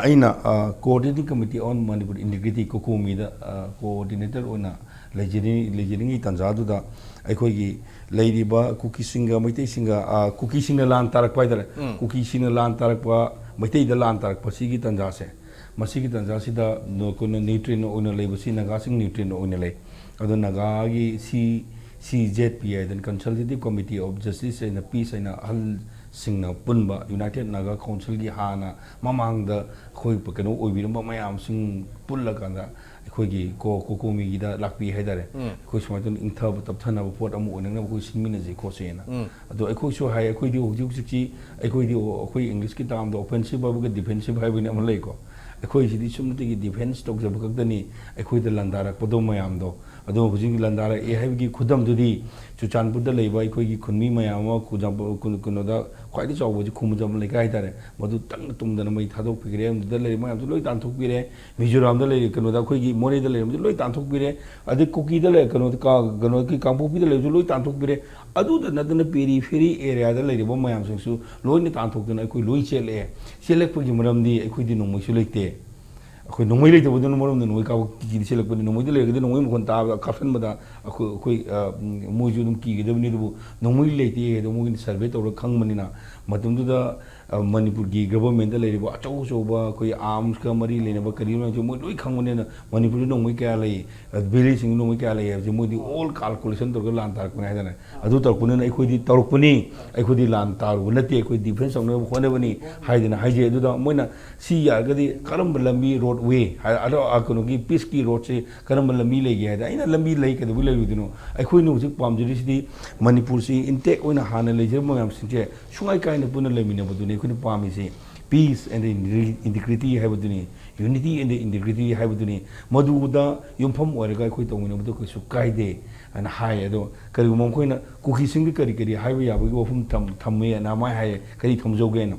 ꯑꯩꯅ, ꯑ, Coordinating Committee on Manipur Integrity, ꯀꯣꯀꯣꯃꯤꯗ, ꯑ, coordinator ꯑꯣꯏꯅ ꯂꯩꯖꯔꯤ-, ꯂꯩꯖꯔꯤꯉꯩ ꯇꯥꯟꯖꯥꯗꯨꯗ ꯑꯩꯈꯣꯏꯒꯤ ꯂꯩꯔꯤꯕ ꯀꯨꯀꯤꯁꯤꯡꯒ ꯃꯩꯇꯩꯁꯤꯡꯒ, ꯑ, ꯀꯨꯀꯤꯁꯤꯡꯅ ꯂꯥꯟ ꯇꯥꯔꯛꯄ ꯍꯥꯏꯇꯥꯔꯦ꯫ ꯀꯨꯀꯤꯁꯤꯡꯅ ꯂꯥꯟ ꯇꯥꯔꯛꯄ, ꯃꯩꯇꯩꯗ ꯂꯥꯟ ꯇꯥꯔꯛꯄ ꯁꯤꯒꯤ ꯇꯥꯟꯖꯥꯁꯦ, ꯃꯁꯤꯒꯤ ꯇꯥꯟꯖꯥꯁꯤꯗ ꯅ-, ꯑꯩꯈꯣꯏꯅ ꯅ꯭ꯌꯨꯇ꯭ꯔꯦꯟ ꯑꯣꯏꯅ ꯂꯩꯕꯁꯤ ꯅꯥꯒꯥꯁꯤꯡ ꯅ꯭ꯌꯨꯇ꯭ꯔꯦꯟ ꯑꯣꯏꯅ ꯂꯩ꯫ ꯑꯗꯣ ꯅꯥꯒꯥꯒꯤ ꯁꯤ, ꯁꯤ ꯖꯦꯠ ꯄꯤ ꯍꯥꯏꯗꯅ Consultative Committee of Justice and Peace ꯍꯥꯏꯅ ꯑꯍꯜꯁꯤꯡꯅ ꯄꯨꯟꯕ United Naga Councilꯒꯤ ꯍꯥꯟꯅ ꯃꯃꯥꯡꯗ ꯑꯩꯈꯣꯏ ꯀꯩꯅꯣ ꯑꯣꯏꯕꯤꯔꯝꯕ ꯃꯌꯥꯝꯁꯤꯡ ꯄꯨꯜꯂꯀꯥꯟꯗ ꯑꯩꯈꯣꯏꯒꯤ ꯀꯣ-, ꯀꯣꯀꯣꯃꯤꯒꯤꯗ ꯂꯥꯛꯄꯤ ꯍꯥꯏꯇꯥꯔꯦ꯫ ꯑꯩꯈꯣꯏ ꯁꯨꯃꯥꯏꯅ ꯇꯧꯅ ꯏꯪꯊꯕ ꯇꯞꯊꯅꯕ ꯄꯣꯠ ꯑꯃ ꯑꯣꯏꯅꯅꯕ ꯑꯩꯈꯣꯏ ꯁꯤꯟꯃꯤꯟꯅꯁꯤ ꯈꯣꯠꯁꯦꯅ꯫ ꯑꯗꯣ ꯑꯩꯈꯣꯏꯁꯨ ꯍꯥꯏ, ꯑꯩꯈꯣꯏꯗꯤ ꯍꯧꯖꯤꯛ ꯍꯧꯖꯤꯛꯁꯤ ꯑꯩꯈꯣꯏꯗꯤ ꯑꯩꯈꯣꯏ Englishꯀꯤ termꯗ offensive ꯍꯥꯏꯕꯒ defensive ꯍꯥꯏꯕꯅ ꯑꯃ ꯂꯩꯀꯣ꯫ ꯑꯩꯈꯣꯏꯁꯤꯗꯤ ꯁꯨꯞꯅꯇꯒꯤ defence ꯇꯧꯖꯕ ꯈꯛꯇꯅꯤ꯫ ꯑꯩꯈꯣꯏꯗ ꯂꯥꯟꯗꯥꯔꯛꯄꯗꯣ ꯃꯌꯥꯝꯗꯣ, ꯑꯗꯣ ꯍꯧꯖꯤꯛ ꯂꯥꯟꯗꯥꯔꯛꯑꯦ ꯍꯥꯏꯕꯒꯤ ꯈꯨꯗꯝꯗꯨꯗꯤ ꯆꯨꯔꯆꯥꯟꯄꯨꯔꯗ ꯂꯩꯕ ꯑꯩꯈꯣꯏꯒꯤ ꯈꯨꯟꯃꯤ ꯃꯌꯥꯝ ꯑꯃ ꯈꯨꯖꯥꯝꯄ-, ꯀꯩꯅꯣ-, ꯀꯩꯅꯣꯗ ꯈ꯭ꯋꯥꯏꯗꯒꯤ ꯆꯥꯎꯕꯁꯤ ꯈꯨꯃꯟꯖꯝ ꯂꯩꯀꯥꯏ ꯍꯥꯏꯇꯥꯔꯦ, ꯃꯗꯨ ꯇꯪꯅ ꯇꯨꯝꯗꯅ ꯃꯩ ꯊꯥꯗꯣꯛꯄꯤꯈ꯭ꯔꯦ꯫ ꯑꯗꯨꯗ ꯂꯩꯔꯤꯕ ꯃꯌꯥꯝꯁꯨ ꯂꯣꯏ ꯇꯥꯟꯊꯣꯛꯄꯤꯔꯦ꯫ ꯃꯤꯖꯣꯔꯥꯝꯗ ꯂꯩꯔꯤ, ꯀꯩꯅꯣꯗ ꯑꯩꯈꯣꯏꯒꯤ ꯃꯣꯔꯦꯗ ꯂꯩꯔꯤꯕꯁꯨ ꯂꯣꯏ ꯇꯥꯟꯊꯣꯛꯄꯤꯔꯦ꯫ ꯑꯗꯩ ꯀꯨꯀꯤꯗ ꯂꯩ, ꯀꯩꯅꯣꯗ ꯀꯥ-, ꯀꯩꯅꯣꯒꯤ ꯀꯥꯡꯄꯣꯛꯄꯤꯗ ꯂꯩꯔꯤꯕꯁꯨ ꯂꯣꯏ ꯇꯥꯟꯊꯣꯛꯄꯤꯔꯦ꯫ ꯑꯗꯨꯗ ꯅꯠꯇꯅ periphery areaꯗ ꯂꯩꯔꯤꯕ ꯃꯌꯥꯝꯁꯤꯡꯁꯨ ꯂꯣꯏꯅ ꯇꯥꯟꯊꯣꯛꯇꯅ ꯑꯩꯈꯣꯏ ꯂꯣꯏ ꯆꯦꯜꯂꯛꯑꯦ꯫ ꯆꯦꯜꯂꯛꯄꯒꯤ ꯃꯔꯝꯗꯤ ꯑꯩꯈꯣꯏꯗꯤ ꯅꯣꯡꯃꯩꯁꯨ ꯂꯩꯇꯦ꯫ ꯑꯩꯈꯣꯏ ꯅꯣꯡꯃꯩ ꯂꯩꯇꯕꯗꯨꯅ ꯃꯔꯝꯗ ꯅꯣꯡꯃꯩ ꯀꯥꯞꯄ ꯀꯤꯗꯤ ꯆꯦꯜꯂꯛꯄꯅꯤ꯫ ꯅꯣꯡꯃꯩꯗ ꯂꯩꯔꯒꯗꯤ ꯅꯣꯡꯃꯩ ꯃꯈꯣꯟ ꯇꯥꯕꯗ ꯀꯥꯞꯁꯤꯟꯕꯗ ꯑꯩꯈꯣꯏ, ꯑꯩꯈꯣꯏ, ꯑ, ꯃꯣꯏꯁꯨ ꯑꯗꯨꯝ ꯀꯤꯒꯗꯕꯅꯤ꯫ ꯑꯗꯨꯕꯨ ꯅꯣꯡꯃꯩ ꯂꯩꯇꯦ ꯍꯥꯏꯗꯣ ꯃꯣꯏꯒꯤꯅ survey ꯇꯧꯔꯒ ꯈꯪꯕꯅꯤꯅ ꯃꯇꯝꯗꯨꯗ ꯑ, ꯃꯅꯤꯄꯨꯔꯒꯤ ꯒꯚꯔꯟꯃꯦꯟꯗ ꯂꯩꯔꯤꯕ ꯑꯆꯧ ꯑꯆꯧꯕ ꯑꯩꯈꯣꯏ ꯑꯥꯔꯝꯁꯀ ꯃꯔꯤ ꯂꯩꯅꯕ ꯀꯔꯤ ꯃꯌꯥꯝꯁꯦ ꯃꯣꯏ ꯂꯣꯏ ꯈꯪꯕꯅꯤꯅ, ꯃꯅꯤꯄꯨꯔꯗ ꯅꯣꯡꯃꯩ ꯀꯌꯥ ꯂꯩ, ꯚꯦꯂꯤꯁꯤꯡꯗ ꯅꯣꯡꯃꯩ ꯀꯌꯥ ꯂꯩ ꯍꯥꯏꯕꯁꯦ ꯃꯣꯏꯗꯤ ꯑꯣꯜ ꯀꯥꯜꯀꯨꯂꯦꯁꯟ ꯇꯧꯔꯒ ꯂꯥꯟ ꯇꯥꯔꯛꯄꯅꯤ ꯍꯥꯏꯗꯅ꯫ ꯑꯗꯨ ꯇꯧꯔꯛꯄꯅꯤꯅ ꯑꯩꯈꯣꯏꯗꯤ ꯇꯧꯔꯛꯄꯅꯤ, ꯑꯩꯈꯣꯏꯗꯤ ꯂꯥꯟ ꯇꯥꯔꯨꯕ ꯅꯠꯇꯦ, ꯑꯩꯈꯣꯏ ꯗꯤꯐꯦꯟꯁ ꯇꯧꯅꯕ ꯍꯣꯠꯅꯕꯅꯤ ꯍꯥꯏꯗꯅ ꯍꯥꯏꯖꯩ꯫ ꯑꯗꯨꯗ ꯃꯣꯏꯅ ꯁꯤ ꯌꯥꯔꯒꯗꯤ ꯀꯔꯝꯕ ꯂꯝꯕꯤ, ꯔꯣꯗ ꯋꯦ ꯍꯥꯏ-, ꯑꯗꯣ, ꯑ, ꯀꯩꯅꯣꯒꯤ ꯄꯤꯁꯀꯤ ꯔꯣꯗꯁꯦ ꯀꯔꯝꯕ ꯂꯝꯕꯤ ꯂꯩꯒꯦ ꯍꯥꯏꯗ, ꯑꯩꯅ ꯂꯝꯕꯤ ꯂꯩ, ꯀꯩꯗꯧꯕꯩ ꯂꯩꯔꯣꯏꯗꯣꯏꯅꯣ? ꯑꯩꯈꯣꯏꯅ ꯍꯧꯖꯤꯛ ꯄꯥꯝꯖꯔꯤꯁꯤꯗꯤ ꯃꯅꯤꯄꯨꯔꯁꯤ ꯏꯟꯇꯦꯛ ꯑꯣꯏꯅ ꯍꯥꯟꯅ ꯂꯩꯖꯔꯝꯕ ꯃꯌꯥꯝꯁꯤꯡꯁꯦ ꯁꯨꯡꯀꯥꯏ ꯀꯥꯏꯅ ꯄꯨꯟꯅ ꯂꯩꯃꯤꯟꯅꯕꯗꯨꯅꯤ ꯑꯩꯈꯣꯏꯅ ꯄꯥꯝꯃꯤꯁꯤ꯫ Peace and integrity ꯍꯥꯏꯕꯗꯨꯅꯤ, unity and integrity ꯍꯥꯏꯕꯗꯨꯅꯤ꯫ ꯃꯗꯨꯗ ꯌꯨꯝꯐꯝ ꯑꯣꯏꯔꯒ ꯑꯩꯈꯣꯏ ꯇꯧꯃꯤꯟꯅꯕꯗꯨ ꯀꯩꯁꯨ ꯀꯥꯏꯗꯦ ꯍꯥꯏꯅ ꯍꯥꯏ꯫ ꯑꯗꯣ ꯀꯔꯤꯒꯨꯝꯕ ꯃꯈꯣꯏꯅ ꯀꯨꯀꯤꯁꯤꯡꯗ ꯀꯔꯤ ꯀꯔꯤ ꯍꯥꯏꯕ ꯌꯥꯕꯒꯤ ꯋꯥꯐꯝ ꯊꯝ-, ꯊꯝꯃꯦꯅ ꯃꯥꯏ ꯍꯥꯏꯌꯦ, ꯀꯔꯤ ꯊꯝꯖꯧꯒꯦꯅ꯫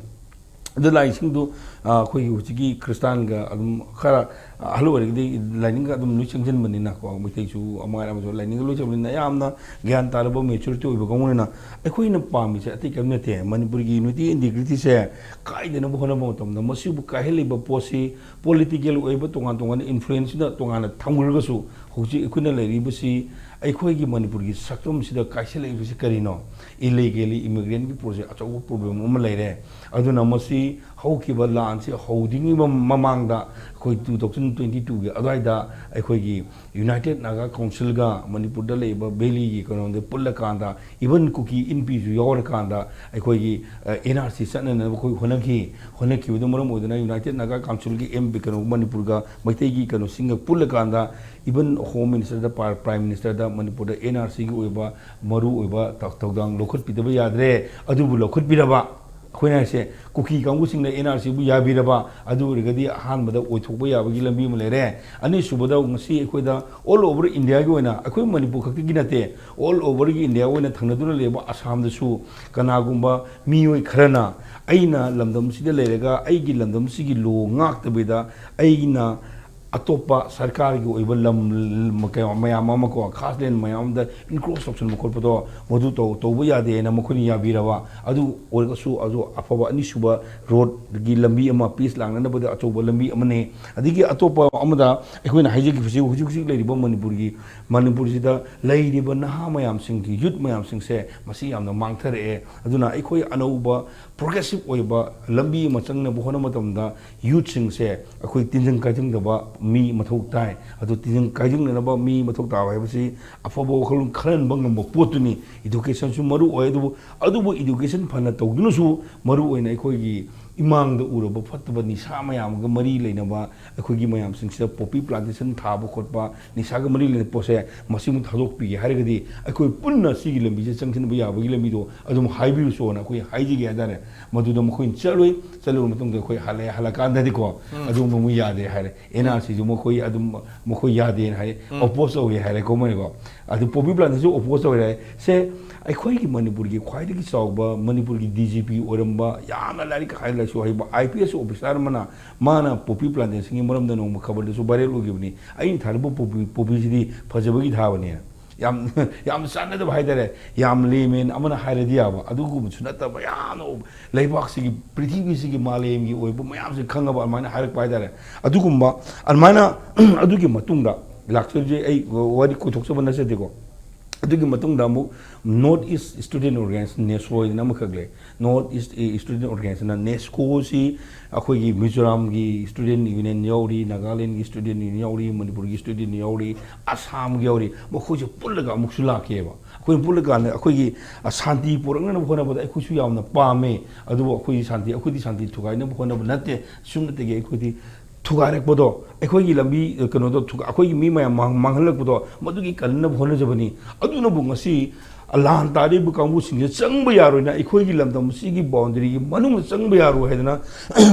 ꯑꯗꯨ ꯂꯥꯏꯁꯤꯡꯗꯨ, ꯑ, ꯑꯩꯈꯣꯏꯒꯤ ꯍꯧꯖꯤꯛꯀꯤ ꯈ꯭ꯔꯤꯁꯇꯥꯟꯒ ꯑꯗꯨꯝ ꯈꯔ ꯑꯍꯜ ꯑꯣꯏꯔꯒꯗꯤ ꯂꯥꯏꯅꯤꯡꯒ ꯑꯗꯨꯝ ꯂꯣꯏ ꯆꯪꯁꯤꯟꯕꯅꯤꯅꯀꯣ, ꯃꯩꯇꯩꯁꯨ ꯑꯃ ꯑꯣꯏꯔꯦ ꯑꯃꯁꯨ ꯂꯥꯏꯅꯤꯡꯒ ꯂꯣꯏ ꯆꯪꯕꯅꯤꯅ ꯌꯥꯝꯅ ꯒ꯭ꯌꯥꯟ ꯇꯥꯔꯕ, ꯃꯦꯆꯨꯔꯤꯇꯤ ꯑꯣꯏꯕ ꯀꯥꯡꯕꯨꯅꯤꯅ꯫ ꯑꯩꯈꯣꯏꯅ ꯄꯥꯝꯃꯤꯁꯦ ꯑꯇꯩ ꯀꯔꯤꯝ ꯅꯠꯇꯦ, ꯃꯅꯤꯄꯨꯔꯒꯤ unity and integrityꯁꯦ ꯀꯥꯏꯗꯅꯕ ꯍꯣꯠꯅꯕ ꯃꯇꯝꯗ ꯃꯁꯤꯕꯨ ꯀꯥꯏꯍꯜꯂꯤꯕ ꯄꯣꯠꯁꯤ ꯄꯣꯂꯤꯇꯤꯀꯦꯜ ꯑꯣꯏꯕ ꯇꯣꯉꯥꯟ ꯇꯣꯉꯥꯟꯕ ꯏꯟꯐ꯭ꯂꯨꯌꯦꯟꯁꯁꯤꯅ ꯇꯣꯉꯥꯟꯅ ꯊꯝꯈ꯭ꯔꯒꯁꯨ, ꯍꯧꯖꯤꯛ ꯑꯩꯈꯣꯏꯅ ꯂꯩꯔꯤꯕꯁꯤ ꯑꯩꯈꯣꯏꯒꯤ ꯃꯅꯤꯄꯨꯔꯒꯤ ꯁꯛꯇꯝꯁꯤꯗ ꯀꯥꯏꯁꯜꯂꯛꯏꯕꯁꯤ ꯀꯔꯤꯅꯣ? Illegally immigrantꯀꯤ ꯄꯣꯠꯁꯦ ꯑꯆꯧꯕ ꯄ꯭ꯔꯣꯕ꯭ꯂꯦꯝ ꯑꯃ ꯂꯩꯔꯦ꯫ ꯑꯗꯨꯅ ꯃꯁꯤ ꯍꯧꯈꯤꯕ ꯂꯥꯟꯁꯤ ꯍꯧꯗ꯭ꯔꯤꯉꯩ ꯃꯃꯥꯡꯗ ꯑꯩꯈꯣꯏ two thousand twenty twoꯒꯤ ꯑꯗꯨꯋꯥꯏꯗ ꯑꯩꯈꯣꯏꯒꯤ United Naga Councilꯒ ꯃꯅꯤꯄꯨꯔꯗ ꯂꯩꯔꯤꯕ ꯚꯦꯂꯤꯒꯤ ꯀꯩꯅꯣꯗ ꯄꯨꯜꯂꯀꯥꯟꯗ, even ꯀꯨꯀꯤ ꯏꯟꯄꯤꯁꯨ ꯌꯥꯎꯔꯀꯥꯟꯗ, ꯑꯩꯈꯣꯏꯒꯤ, ꯑ, NRC ꯆꯠꯅꯅꯕ ꯑꯩꯈꯣꯏ ꯍꯣꯠꯅꯈꯤ꯫ ꯍꯣꯠꯅꯈꯤꯕꯗꯨꯅ ꯃꯔꯝ ꯑꯣꯏꯗꯨꯅ United Naga Councilꯒꯤ ꯑꯦꯝ ꯄꯤ ꯀꯩꯅꯣ ꯃꯅꯤꯄꯨꯔꯒ ꯃꯩꯇꯩꯒꯤ ꯀꯩꯅꯣꯁꯤꯡꯒ ꯄꯨꯜꯂꯀꯥꯟꯗ, even Home Ministerꯗ, ꯄ꯭ꯔꯥ-, Prime Ministerꯗ ꯃꯅꯤꯄꯨꯔꯗ NRCꯒꯤ ꯑꯣꯏꯕ ꯃꯔꯨ ꯑꯣꯏꯕ ꯊꯧ-, ꯊꯧꯗꯥꯡ ꯂꯧꯈꯠꯄꯤꯗꯕ ꯌꯥꯗ꯭ꯔꯦ꯫ ꯑꯗꯨꯕꯨ ꯂꯧꯈꯠꯄꯤꯔꯕ, ꯑꯩꯈꯣꯏꯅ ꯍꯥꯏꯁꯦ, ꯀꯨꯀꯤ ꯀꯥꯡꯕꯨꯁꯤꯡꯅ NRCꯕꯨ ꯌꯥꯕꯤꯔꯕ, ꯑꯗꯨ ꯑꯣꯏꯔꯒꯗꯤ ꯑꯍꯥꯟꯕꯗ ꯑꯣꯏꯊꯣꯛꯄ ꯌꯥꯕꯒꯤ ꯂꯝꯕꯤ ꯑꯃ ꯂꯩꯔꯦ꯫ ꯑꯅꯤꯁꯨꯕꯗ, ꯉꯁꯤ ꯑꯩꯈꯣꯏꯗ all over Indiaꯒꯤ ꯑꯣꯏꯅ, ꯑꯩꯈꯣꯏ ꯃꯅꯤꯄꯨꯔ ꯈꯛꯇꯒꯤ ꯅꯠꯇꯦ, all overꯒꯤ Indiaꯒꯤ ꯑꯣꯏꯅ ꯊꯪꯅꯗꯨꯅ ꯂꯩꯔꯤꯕ ꯑꯁꯥꯝꯗꯁꯨ ꯀꯅꯥꯒꯨꯝꯕ ꯃꯤꯑꯣꯏ ꯈꯔꯅ ꯑꯩꯅ ꯂꯝꯗꯝꯁꯤꯗ ꯂꯩꯔꯒ ꯑꯩꯒꯤ ꯂꯝꯗꯝꯁꯤꯒꯤ ꯂꯣ ꯉꯥꯛꯇꯕꯤꯗ ꯑꯩꯅ ꯑꯇꯣꯞꯄ ꯁꯔꯀꯥꯔꯒꯤ ꯑꯣꯏꯕ ꯂꯝ ꯀꯌꯥ ꯃꯌꯥꯝ ꯑꯃ ꯀꯣ, ꯈꯥꯁ ꯂꯦꯟ ꯃꯌꯥꯝ ꯑꯃꯗ ꯏꯟꯀ꯭ꯔꯣꯁ ꯇꯧꯁꯟꯕ ꯈꯣꯠꯄꯗꯣ, ꯃꯗꯨ ꯇꯧ-, ꯇꯧꯕ ꯌꯥꯗꯦ ꯍꯥꯏꯅ ꯃꯈꯣꯏꯅ ꯌꯥꯕꯤꯔꯕ꯫ ꯑꯗꯨ ꯑꯣꯏꯔꯒꯁꯨ ꯑꯗꯨ ꯑꯐꯕ ꯑꯅꯤꯁꯨꯕ ꯔꯣꯗꯒꯤ ꯂꯝꯕꯤ ꯑꯃ, ꯄꯤꯁ ꯂꯥꯛꯅꯅꯕꯗ ꯑꯆꯧꯕ ꯂꯝꯕꯤ ꯑꯃꯅꯤ꯫ ꯑꯗꯒꯤ ꯑꯇꯣꯞꯄ ꯑꯃꯗ ꯑꯩꯈꯣꯏꯅ ꯍꯥꯏꯖꯈꯤꯕꯁꯤ, ꯍꯧꯖꯤꯛ ꯍꯧꯖꯤꯛ ꯂꯩꯔꯤꯕ ꯃꯅꯤꯄꯨꯔꯒꯤ, ꯃꯅꯤꯄꯨꯔꯁꯤꯗ ꯂꯩꯔꯤꯕ ꯅꯍꯥ ꯃꯌꯥꯝꯁꯤꯡꯒꯤ, ꯌꯨꯠ ꯃꯌꯥꯝꯁꯤꯡꯁꯦ ꯃꯁꯤ ꯌꯥꯝꯅ ꯃꯥꯡꯊꯔꯛꯑꯦ꯫ ꯑꯗꯨꯅ ꯑꯩꯈꯣꯏ ꯑꯅꯧꯕ ꯄ꯭ꯔꯣꯒ꯭ꯔꯦꯁꯤꯞ ꯑꯣꯏꯕ ꯂꯝꯕꯤ ꯑꯃ ꯆꯪꯅꯕ ꯍꯣꯠꯅꯕ ꯃꯇꯝꯗ ꯌꯨꯠꯁꯤꯡꯁꯦ ꯑꯩꯈꯣꯏ ꯇꯤꯟꯖꯪ ꯀꯥꯏꯖꯪꯗꯕ ꯃꯤ ꯃꯊꯧ ꯇꯥꯏ꯫ ꯑꯗꯨ ꯇꯤꯟꯖꯪ ꯀꯥꯏꯖꯪꯅꯅꯕ ꯃꯤ ꯃꯊꯧ ꯇꯥꯕ ꯍꯥꯏꯕꯁꯤ ꯑꯐꯕ ꯋꯥꯈꯜꯂꯣꯟ ꯈꯜꯍꯟꯕ ꯉꯝꯕ ꯄꯣꯠꯇꯨꯅꯤ꯫ ꯏꯗꯨꯀꯦꯁꯟꯁꯨ ꯃꯔꯨ ꯑꯣꯏ, ꯑꯗꯨꯕꯨ, ꯑꯗꯨꯕꯨ ꯏꯗꯨꯀꯦꯁꯟ ꯐꯅ ꯇꯧꯗꯨꯅꯁꯨ ꯃꯔꯨ ꯑꯣꯏꯅ ꯑꯩꯈꯣꯏꯒꯤ ꯏꯃꯥꯡꯗ ꯎꯔꯕ ꯐꯠꯇꯕ ꯅꯤꯁꯥ ꯃꯌꯥꯝꯒ ꯃꯔꯤ ꯂꯩꯅꯕ ꯑꯩꯈꯣꯏꯒꯤ ꯃꯌꯥꯝꯁꯤꯡꯁꯤꯗ ꯄꯣꯄꯤ ꯄ꯭ꯂꯥꯟꯇꯦꯁꯟ ꯊꯥꯕ ꯈꯣꯠꯄ, ꯅꯤꯁꯥꯒ ꯃꯔꯤ ꯂꯩꯅꯕ ꯄꯣꯠꯁꯦ ꯃꯁꯤꯃꯨꯛ ꯊꯥꯗꯣꯛꯄꯤꯒꯦ ꯍꯥꯏꯔꯒꯗꯤ ꯑꯩꯈꯣꯏ ꯄꯨꯟꯅ ꯁꯤꯒꯤ ꯂꯝꯕꯤꯁꯦ ꯆꯪꯁꯤꯟꯕ ꯌꯥꯕꯒꯤ ꯂꯝꯕꯤꯗꯣ ꯑꯗꯨꯝ ꯍꯥꯏꯕꯤꯔꯨꯆꯣꯅ ꯑꯩꯈꯣꯏ ꯍꯥꯏꯖꯒꯦ ꯍꯥꯏꯇꯥꯔꯦ꯫ ꯃꯗꯨꯗ ꯃꯈꯣꯏꯅ ꯆꯠꯂꯨꯏ, ꯆꯠꯂꯨꯔ ꯃꯇꯨꯡꯗ ꯑꯩꯈꯣꯏ ꯍꯜꯂꯛꯑꯦ, ꯍꯜꯂꯛꯀꯥꯟꯗꯗꯤꯀꯣ ꯑꯗꯨꯒꯨꯝꯕ ꯑꯃꯨꯛ ꯌꯥꯗꯦ ꯍꯥꯏꯔꯦ꯫ ꯑꯦꯟ ꯑꯥꯔ ꯁꯤꯁꯨ ꯃꯈꯣꯏ ꯑꯗꯨꯝ, ꯃꯈꯣꯏ ꯌꯥꯗꯦꯅ ꯍꯥꯏꯔꯦ, ꯑꯣꯄꯣꯁ ꯇꯧꯋꯦ ꯍꯥꯏꯔꯦꯀꯣ ꯃꯣꯏꯅꯀꯣ꯫ ꯑꯗꯨ ꯄꯣꯄꯤ ꯄ꯭ꯂꯥꯟꯇꯦꯁꯟꯁꯨ ꯑꯣꯄꯣꯁ ꯇꯧꯋꯦ ꯍꯥꯏꯔꯦ꯫ ꯁꯦ, ꯑꯩꯈꯣꯏꯒꯤ ꯃꯅꯤꯄꯨꯔꯒꯤ ꯈ꯭ꯋꯥꯏꯗꯒꯤ ꯆꯥꯎꯕ, ꯃꯅꯤꯄꯨꯔꯒꯤ ꯗꯤ ꯖꯤ ꯄꯤ ꯑꯣꯏꯔꯝꯕ, ꯌꯥꯝꯅ ꯂꯥꯏꯔꯤꯛ ꯍꯩ ꯂꯥꯏꯁꯨ ꯍꯩꯕ ꯑꯥꯏ ꯄꯤ ꯑꯦꯁ ꯑꯣꯐꯤꯁꯥꯔ ꯑꯃꯅ ꯃꯥꯅ ꯄꯣꯄꯤ ꯄ꯭ꯂꯥꯟꯇꯦꯁꯟꯒꯤ ꯃꯔꯝꯗ ꯅꯣꯡꯃ ꯈꯕꯔꯗꯁꯨ ꯚꯥꯏꯔꯦꯜ ꯑꯣꯏꯈꯤꯕꯅꯤ꯫ "ꯑꯩꯅ ꯊꯥꯔꯤꯕ ꯄꯣꯄꯤ, ꯄꯣꯄꯤꯁꯤꯗꯤ ꯐꯖꯕꯒꯤ ꯊꯥꯕꯅꯦꯅ꯫ ꯌꯥꯝ, ꯌꯥꯝ ꯆꯥꯟꯅꯗꯕ ꯍꯥꯏꯇꯥꯔꯦ꯫ ꯌꯥꯝ ꯂꯦꯃꯦꯟ ꯑꯃꯅ ꯍꯥꯏꯔꯗꯤ ꯌꯥꯕ, ꯑꯗꯨꯒꯨꯝꯕꯁꯨ ꯅꯠꯇꯕ, ꯌꯥꯝꯅ ꯂꯩꯕꯥꯛꯁꯤꯒꯤ, ꯄ꯭ꯔꯤꯊꯤꯕꯤꯁꯤꯒꯤ, ꯃꯥꯂꯦꯝꯒꯤ ꯑꯣꯏꯕ ꯃꯌꯥꯝꯁꯦ ꯈꯪꯉꯕ ꯑꯗꯨꯃꯥꯏꯅ ꯍꯥꯏꯔꯛꯄ ꯍꯥꯏꯇꯥꯔꯦ"꯫ ꯑꯗꯨꯒꯨꯝꯕ, ꯑꯗꯨꯃꯥꯏꯅ, ꯑꯗꯨꯒꯤ ꯃꯇꯨꯡꯗ ꯂꯥꯛꯆꯔꯤꯁꯦ, ꯑꯩ ꯋꯥꯔꯤ ꯀꯣꯏꯊꯣꯛꯆꯕ ꯅꯠꯆꯗꯦꯀꯣ꯫ ꯑꯗꯨꯒꯤ ꯃꯇꯨꯡꯗ ꯑꯃꯨꯛ North East Student Organization, ꯅꯦꯁꯣ ꯍꯥꯏꯗꯅ ꯑꯃꯈꯛ ꯂꯩ꯫ North East Student Organization, ꯅꯦꯁꯀꯣꯁꯤ ꯑꯩꯈꯣꯏꯒꯤ ꯃꯤꯖꯣꯔꯥꯝꯒꯤ ꯁ꯭ꯇꯨꯗꯦꯟ ꯌꯨꯅꯤꯌꯟ ꯌꯥꯎꯔꯤ, ꯅꯥꯒꯥꯂꯦꯟꯒꯤ ꯁ꯭ꯇꯨꯗꯦꯟ ꯌꯨꯅꯤꯌꯟ ꯌꯥꯎꯔꯤ, ꯃꯅꯤꯄꯨꯔꯒꯤ ꯁ꯭ꯇꯨꯗꯦꯟ ꯌꯥꯎꯔꯤ, ꯑꯁꯥꯝꯒꯤ ꯌꯥꯎꯔꯤ, ꯃꯈꯣꯏꯁꯦ ꯄꯨꯜꯂꯒ ꯑꯃꯨꯛꯁꯨ ꯂꯥꯛꯈꯤꯑꯕ꯫ ꯑꯩꯈꯣꯏꯅ ꯄꯨꯜꯂꯀꯥꯟꯗ ꯑꯩꯈꯣꯏꯒꯤ, ꯑ, ꯁꯥꯟꯇꯤ ꯄꯨꯔꯛꯅꯅꯕ ꯍꯣꯠꯅꯕꯗ ꯑꯩꯈꯣꯏꯁꯨ ꯌꯥꯝꯅ ꯄꯥꯝꯃꯦ꯫ ꯑꯗꯨꯕꯨ ꯑꯩꯈꯣꯏꯒꯤ ꯁꯥꯟꯇꯤ, ꯑꯩꯈꯣꯏꯗꯤ ꯁꯥꯟꯇꯤ ꯊꯨꯒꯥꯏꯅꯕ ꯍꯣꯠꯅꯕ ꯅꯠꯇꯦ, ꯁꯨꯝꯅꯇꯒꯤ ꯑꯩꯈꯣꯏꯗꯤ ꯊꯨꯒꯥꯏꯔꯛꯄꯗꯣ, ꯑꯩꯈꯣꯏꯒꯤ ꯂꯝꯕꯤ, ꯀꯩꯅꯣꯗꯣ ꯊꯨꯒꯥ-, ꯑꯩꯈꯣꯏꯒꯤ ꯃꯤ ꯃꯌꯥꯝ ꯃꯥꯡ-, ꯃꯥꯡꯍꯜꯂꯛꯄꯗꯣ, ꯃꯗꯨꯒꯤ ꯀꯟꯅꯕ ꯍꯣꯠꯅꯖꯕꯅꯤ꯫ ꯑꯗꯨꯅꯕꯨ ꯉꯁꯤ ꯂꯥꯟ ꯇꯥꯔꯤꯕ ꯀꯥꯡꯕꯨꯁꯤꯡꯁꯦ ꯆꯪꯕ ꯌꯥꯔꯣꯏꯅ, ꯑꯩꯈꯣꯏꯒꯤ ꯂꯝꯗꯝ ꯑꯁꯤꯒꯤ ꯕꯥꯎꯟꯗꯔꯤꯒꯤ ꯃꯅꯨꯡꯗ ꯆꯪꯕ ꯌꯥꯔꯣꯏ ꯍꯥꯏꯗꯅ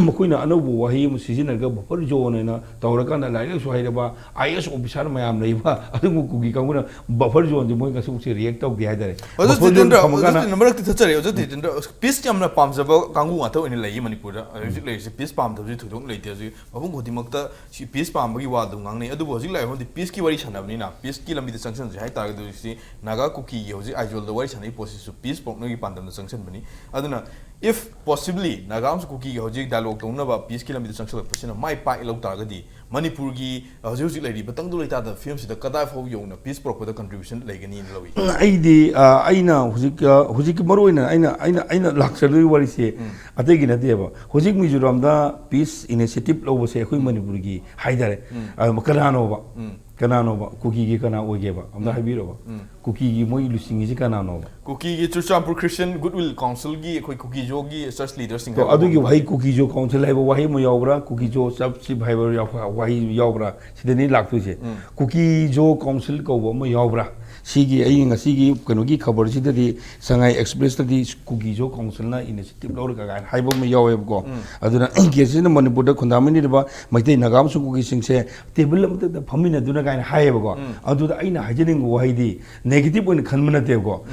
ꯃꯈꯣꯏꯅ ꯑꯅꯧꯕ ꯋꯥꯍꯩ ꯑꯃ ꯁꯤꯖꯤꯟꯅꯔꯒ ꯕꯐꯔ ꯖꯣꯟ ꯍꯥꯏꯅ ꯇꯧꯔꯀꯥꯟꯗ ꯂꯥꯏꯔꯤꯛ ꯂꯥꯏꯁꯨ ꯍꯩꯔꯕ ꯑꯥꯏ ꯑꯦꯁ ꯑꯣꯐꯤꯁꯥꯔ ꯃꯌꯥꯝ ꯂꯩꯕ ꯑꯗꯨꯒꯨꯝꯕ ꯀꯨꯀꯤ ꯀꯥꯡꯕꯨꯅ ꯕꯐꯔ ꯖꯣꯟꯁꯦ ꯃꯣꯏ ꯉꯁꯤꯐꯥꯎꯁꯦ ꯔꯤꯌꯦꯛ ꯇꯧꯗꯦ ꯍꯥꯏꯇꯥꯔꯦ꯫ ꯑꯣꯖꯥ ꯕꯐꯔ ꯖꯣꯟ ꯖꯤꯇꯦꯟꯗ꯭ꯔ, ꯊꯝꯃꯀꯥꯟꯗ ꯑꯣꯖꯥ ꯖꯤꯇꯦꯟꯗ꯭ꯔ, ꯃꯔꯛꯇ ꯊꯠꯆꯔꯦ꯫ ꯑꯣꯖꯥ ꯖꯤꯇꯦꯟꯗ꯭ꯔ, ꯄꯤꯁ ꯌꯥꯝꯅ ꯄꯥꯝꯖꯕ ꯀꯥꯡꯕꯨ ꯉꯥꯛꯇ ꯑꯣꯏꯅ ꯂꯩꯌꯦ ꯃꯅꯤꯄꯨꯔꯗ꯫ ꯍꯧꯖꯤꯛ ꯂꯩꯔꯤꯁꯦ ꯄꯤꯁ ꯄꯥꯝꯗꯕꯁꯤ ꯊꯣꯏꯗꯣꯛꯅ ꯂꯩꯇꯦ꯫ ꯍꯧꯖꯤꯛ ꯃꯐꯝ ꯈꯨꯗꯤꯡꯃꯛꯇ ꯁꯤ ꯄꯤꯁ ꯄꯥꯝꯕꯒꯤ ꯋꯥꯗꯨ ꯉꯥꯡꯅꯩ꯫ ꯑꯗꯨꯕꯨ ꯍꯧꯖꯤꯛ ꯂꯥꯛꯏꯕ ꯃꯐꯝꯗꯤ ꯄꯤꯁꯀꯤ ꯋꯥꯔꯤ ꯁꯥꯟꯅꯕꯅꯤꯅ, ꯄꯤꯁꯀꯤ ꯂꯝꯕꯤꯗ ꯆꯪꯁꯤꯟꯁꯦ ꯍꯥꯏꯇꯥꯔꯒꯗꯤ ꯍꯧꯖꯤꯛꯁꯤ ꯅꯥꯒꯥ ꯀꯨꯀꯤꯒꯤ ꯍꯧꯖꯤꯛ ꯑꯥꯏꯖꯣꯜꯗ ꯋꯥꯔꯤ ꯁꯥꯟꯅꯔꯤ ꯄꯣꯠꯁꯤꯁꯨ ꯄꯤꯁ ꯄꯨꯔꯛꯅꯕꯒꯤ ꯄꯥꯟꯗꯝꯗ ꯆꯪꯁꯤꯟꯕꯅꯤ꯫ ꯑꯗꯨꯅ if possibly ꯅꯥꯒꯥ ꯑꯃꯁꯨꯡ ꯀꯨꯀꯤꯒꯤ ꯍꯧꯖꯤꯛ ꯗꯥꯏꯂꯣꯛ ꯇꯧꯅꯕ ꯄꯤꯁꯀꯤ ꯂꯝꯕꯤꯗ ꯆꯪꯁꯤꯜꯂꯛꯄꯁꯤꯅ ꯃꯥꯏ ꯄꯥꯛꯏ ꯂꯧ ꯇꯥꯔꯒꯗꯤ ꯃꯅꯤꯄꯨꯔꯒꯤ ꯍꯧꯖꯤꯛ ꯍꯧꯖꯤꯛ ꯂꯩꯔꯤꯕ ꯇꯪꯗꯨ ꯂꯩꯇꯥꯗ ꯐꯤꯕꯝꯁꯤꯗ ꯀꯗꯥꯏ ꯐꯥꯎ ꯌꯧꯅ ꯄꯤꯁ ꯄꯨꯔꯛꯄꯗ ꯀꯟꯇ꯭ꯔꯤꯕ꯭ꯌꯨꯁꯟ ꯂꯩꯒꯅꯤꯅ ꯂꯧꯏ? ꯑꯩꯗꯤ ꯑ, ꯑꯩꯅ ꯍꯧꯖꯤꯛ ꯑ, ꯍꯧꯖꯤꯛꯀꯤ ꯃꯔꯨ ꯑꯣꯏꯅ ꯑꯩꯅ ꯑꯩꯅ ꯑꯩꯅ ꯂꯥꯛꯆꯗꯣꯏ ꯋꯥꯔꯤꯁꯦ ꯑꯇꯩꯒꯤ ꯅꯠꯇꯦꯕ꯫ ꯍꯧꯖꯤꯛ ꯃꯤꯖꯣꯔꯥꯝꯗ ꯄꯤꯁ ꯏꯅꯤꯁꯤꯌꯦꯇꯤꯚ ꯂꯧꯕꯁꯦ ꯑꯩꯈꯣꯏ ꯃꯅꯤꯄꯨꯔꯒꯤ ꯍꯥꯏꯇꯥꯔꯦ꯫ ꯑ, ꯀꯅꯥꯅꯣꯕ? ꯀꯅꯥꯅꯣꯕ? ꯀꯨꯀꯤꯒꯤ ꯀꯅꯥ ꯑꯣꯏꯒꯦꯕ? ꯑꯝꯇ ꯍꯥꯏꯕꯤꯔꯕ? ꯀꯨꯀꯤꯒꯤ ꯃꯣꯏ ꯂꯨꯆꯤꯡꯉꯤꯁꯤ ꯀꯅꯥꯅꯣꯕ? ꯀꯨꯀꯤꯒꯤ ꯆꯨꯔꯆꯥꯟꯄꯨꯔ ꯈ꯭ꯔꯤꯁꯇꯤꯌꯟ ꯒꯨꯗꯋꯤꯜ ꯀꯥꯎꯟꯁꯤꯜꯒꯤ ꯑꯩꯈꯣꯏ ꯀꯨꯀꯤꯖꯣꯒꯤ ꯆꯔꯆ ꯂꯤꯗꯔꯁꯤꯡ ꯑꯗꯨꯒꯤ ꯋꯥꯍꯩ ꯀꯨꯀꯤꯖꯣ ꯀꯥꯎꯟꯁꯤꯜ ꯍꯥꯏꯕ ꯋꯥꯍꯩ ꯑꯃ ꯌꯥꯎꯕ꯭ꯔꯥ? ꯀꯨꯀꯤꯖꯣ ꯆꯔꯆꯁꯤꯞ ꯍꯥꯏꯕ ꯌꯥꯎ-, ꯋꯥꯍꯩ ꯌꯥꯎꯕ꯭ꯔꯥ? ꯁꯤꯗꯅꯤ ꯂꯥꯛꯇꯣꯏꯁꯦ꯫ ꯀꯨꯀꯤꯖꯣ ꯀꯥꯎꯟꯁꯤꯜ ꯀꯧꯕ ꯑꯃ ꯌꯥꯎꯕ꯭ꯔꯥ? ꯁꯤꯒꯤ ꯑꯩ ꯉꯁꯤꯒꯤ ꯀꯩꯅꯣꯒꯤ ꯈꯕꯔꯁꯤꯗꯗꯤ ꯁꯉꯥꯏ ꯑꯦꯛꯁꯄ꯭ꯔꯦꯁꯇꯗꯤ ꯀꯨꯀꯤꯖꯣ ꯀꯥꯎꯟꯁꯤꯜꯅ ꯏꯅꯤꯁꯤꯌꯦꯇꯤꯚ ꯂꯧꯔꯒ ꯀꯥꯏꯅ ꯍꯥꯏꯕ ꯑꯃ ꯌꯥꯎꯋꯦꯕꯀꯣ꯫ ꯑꯗꯨꯅ ꯀꯦꯁꯤꯅ ꯃꯅꯤꯄꯨꯔꯗ ꯈꯨꯟꯗꯥꯃꯤꯟꯅꯔꯤꯕ ꯃꯩꯇꯩ ꯅꯥꯒꯥ ꯑꯃꯁꯨꯡ ꯀꯨꯀꯤꯁꯤꯡꯁꯦ ꯇꯦꯕꯜ ꯑꯃꯠꯇꯗ ꯐꯝꯃꯤꯟꯅꯗꯨꯅ ꯀꯥꯏꯅ ꯍꯥꯏꯌꯦꯕꯀꯣ꯫ ꯑꯗꯨꯗ ꯑꯩꯅ ꯍꯥꯏꯖꯅꯤꯡꯕ ꯋꯥꯍꯩꯗꯤ ꯅꯦꯒꯦꯇꯤꯚ ꯑꯣꯏꯅ ꯈꯟꯕ ꯅꯠꯇꯦꯕꯀꯣ꯫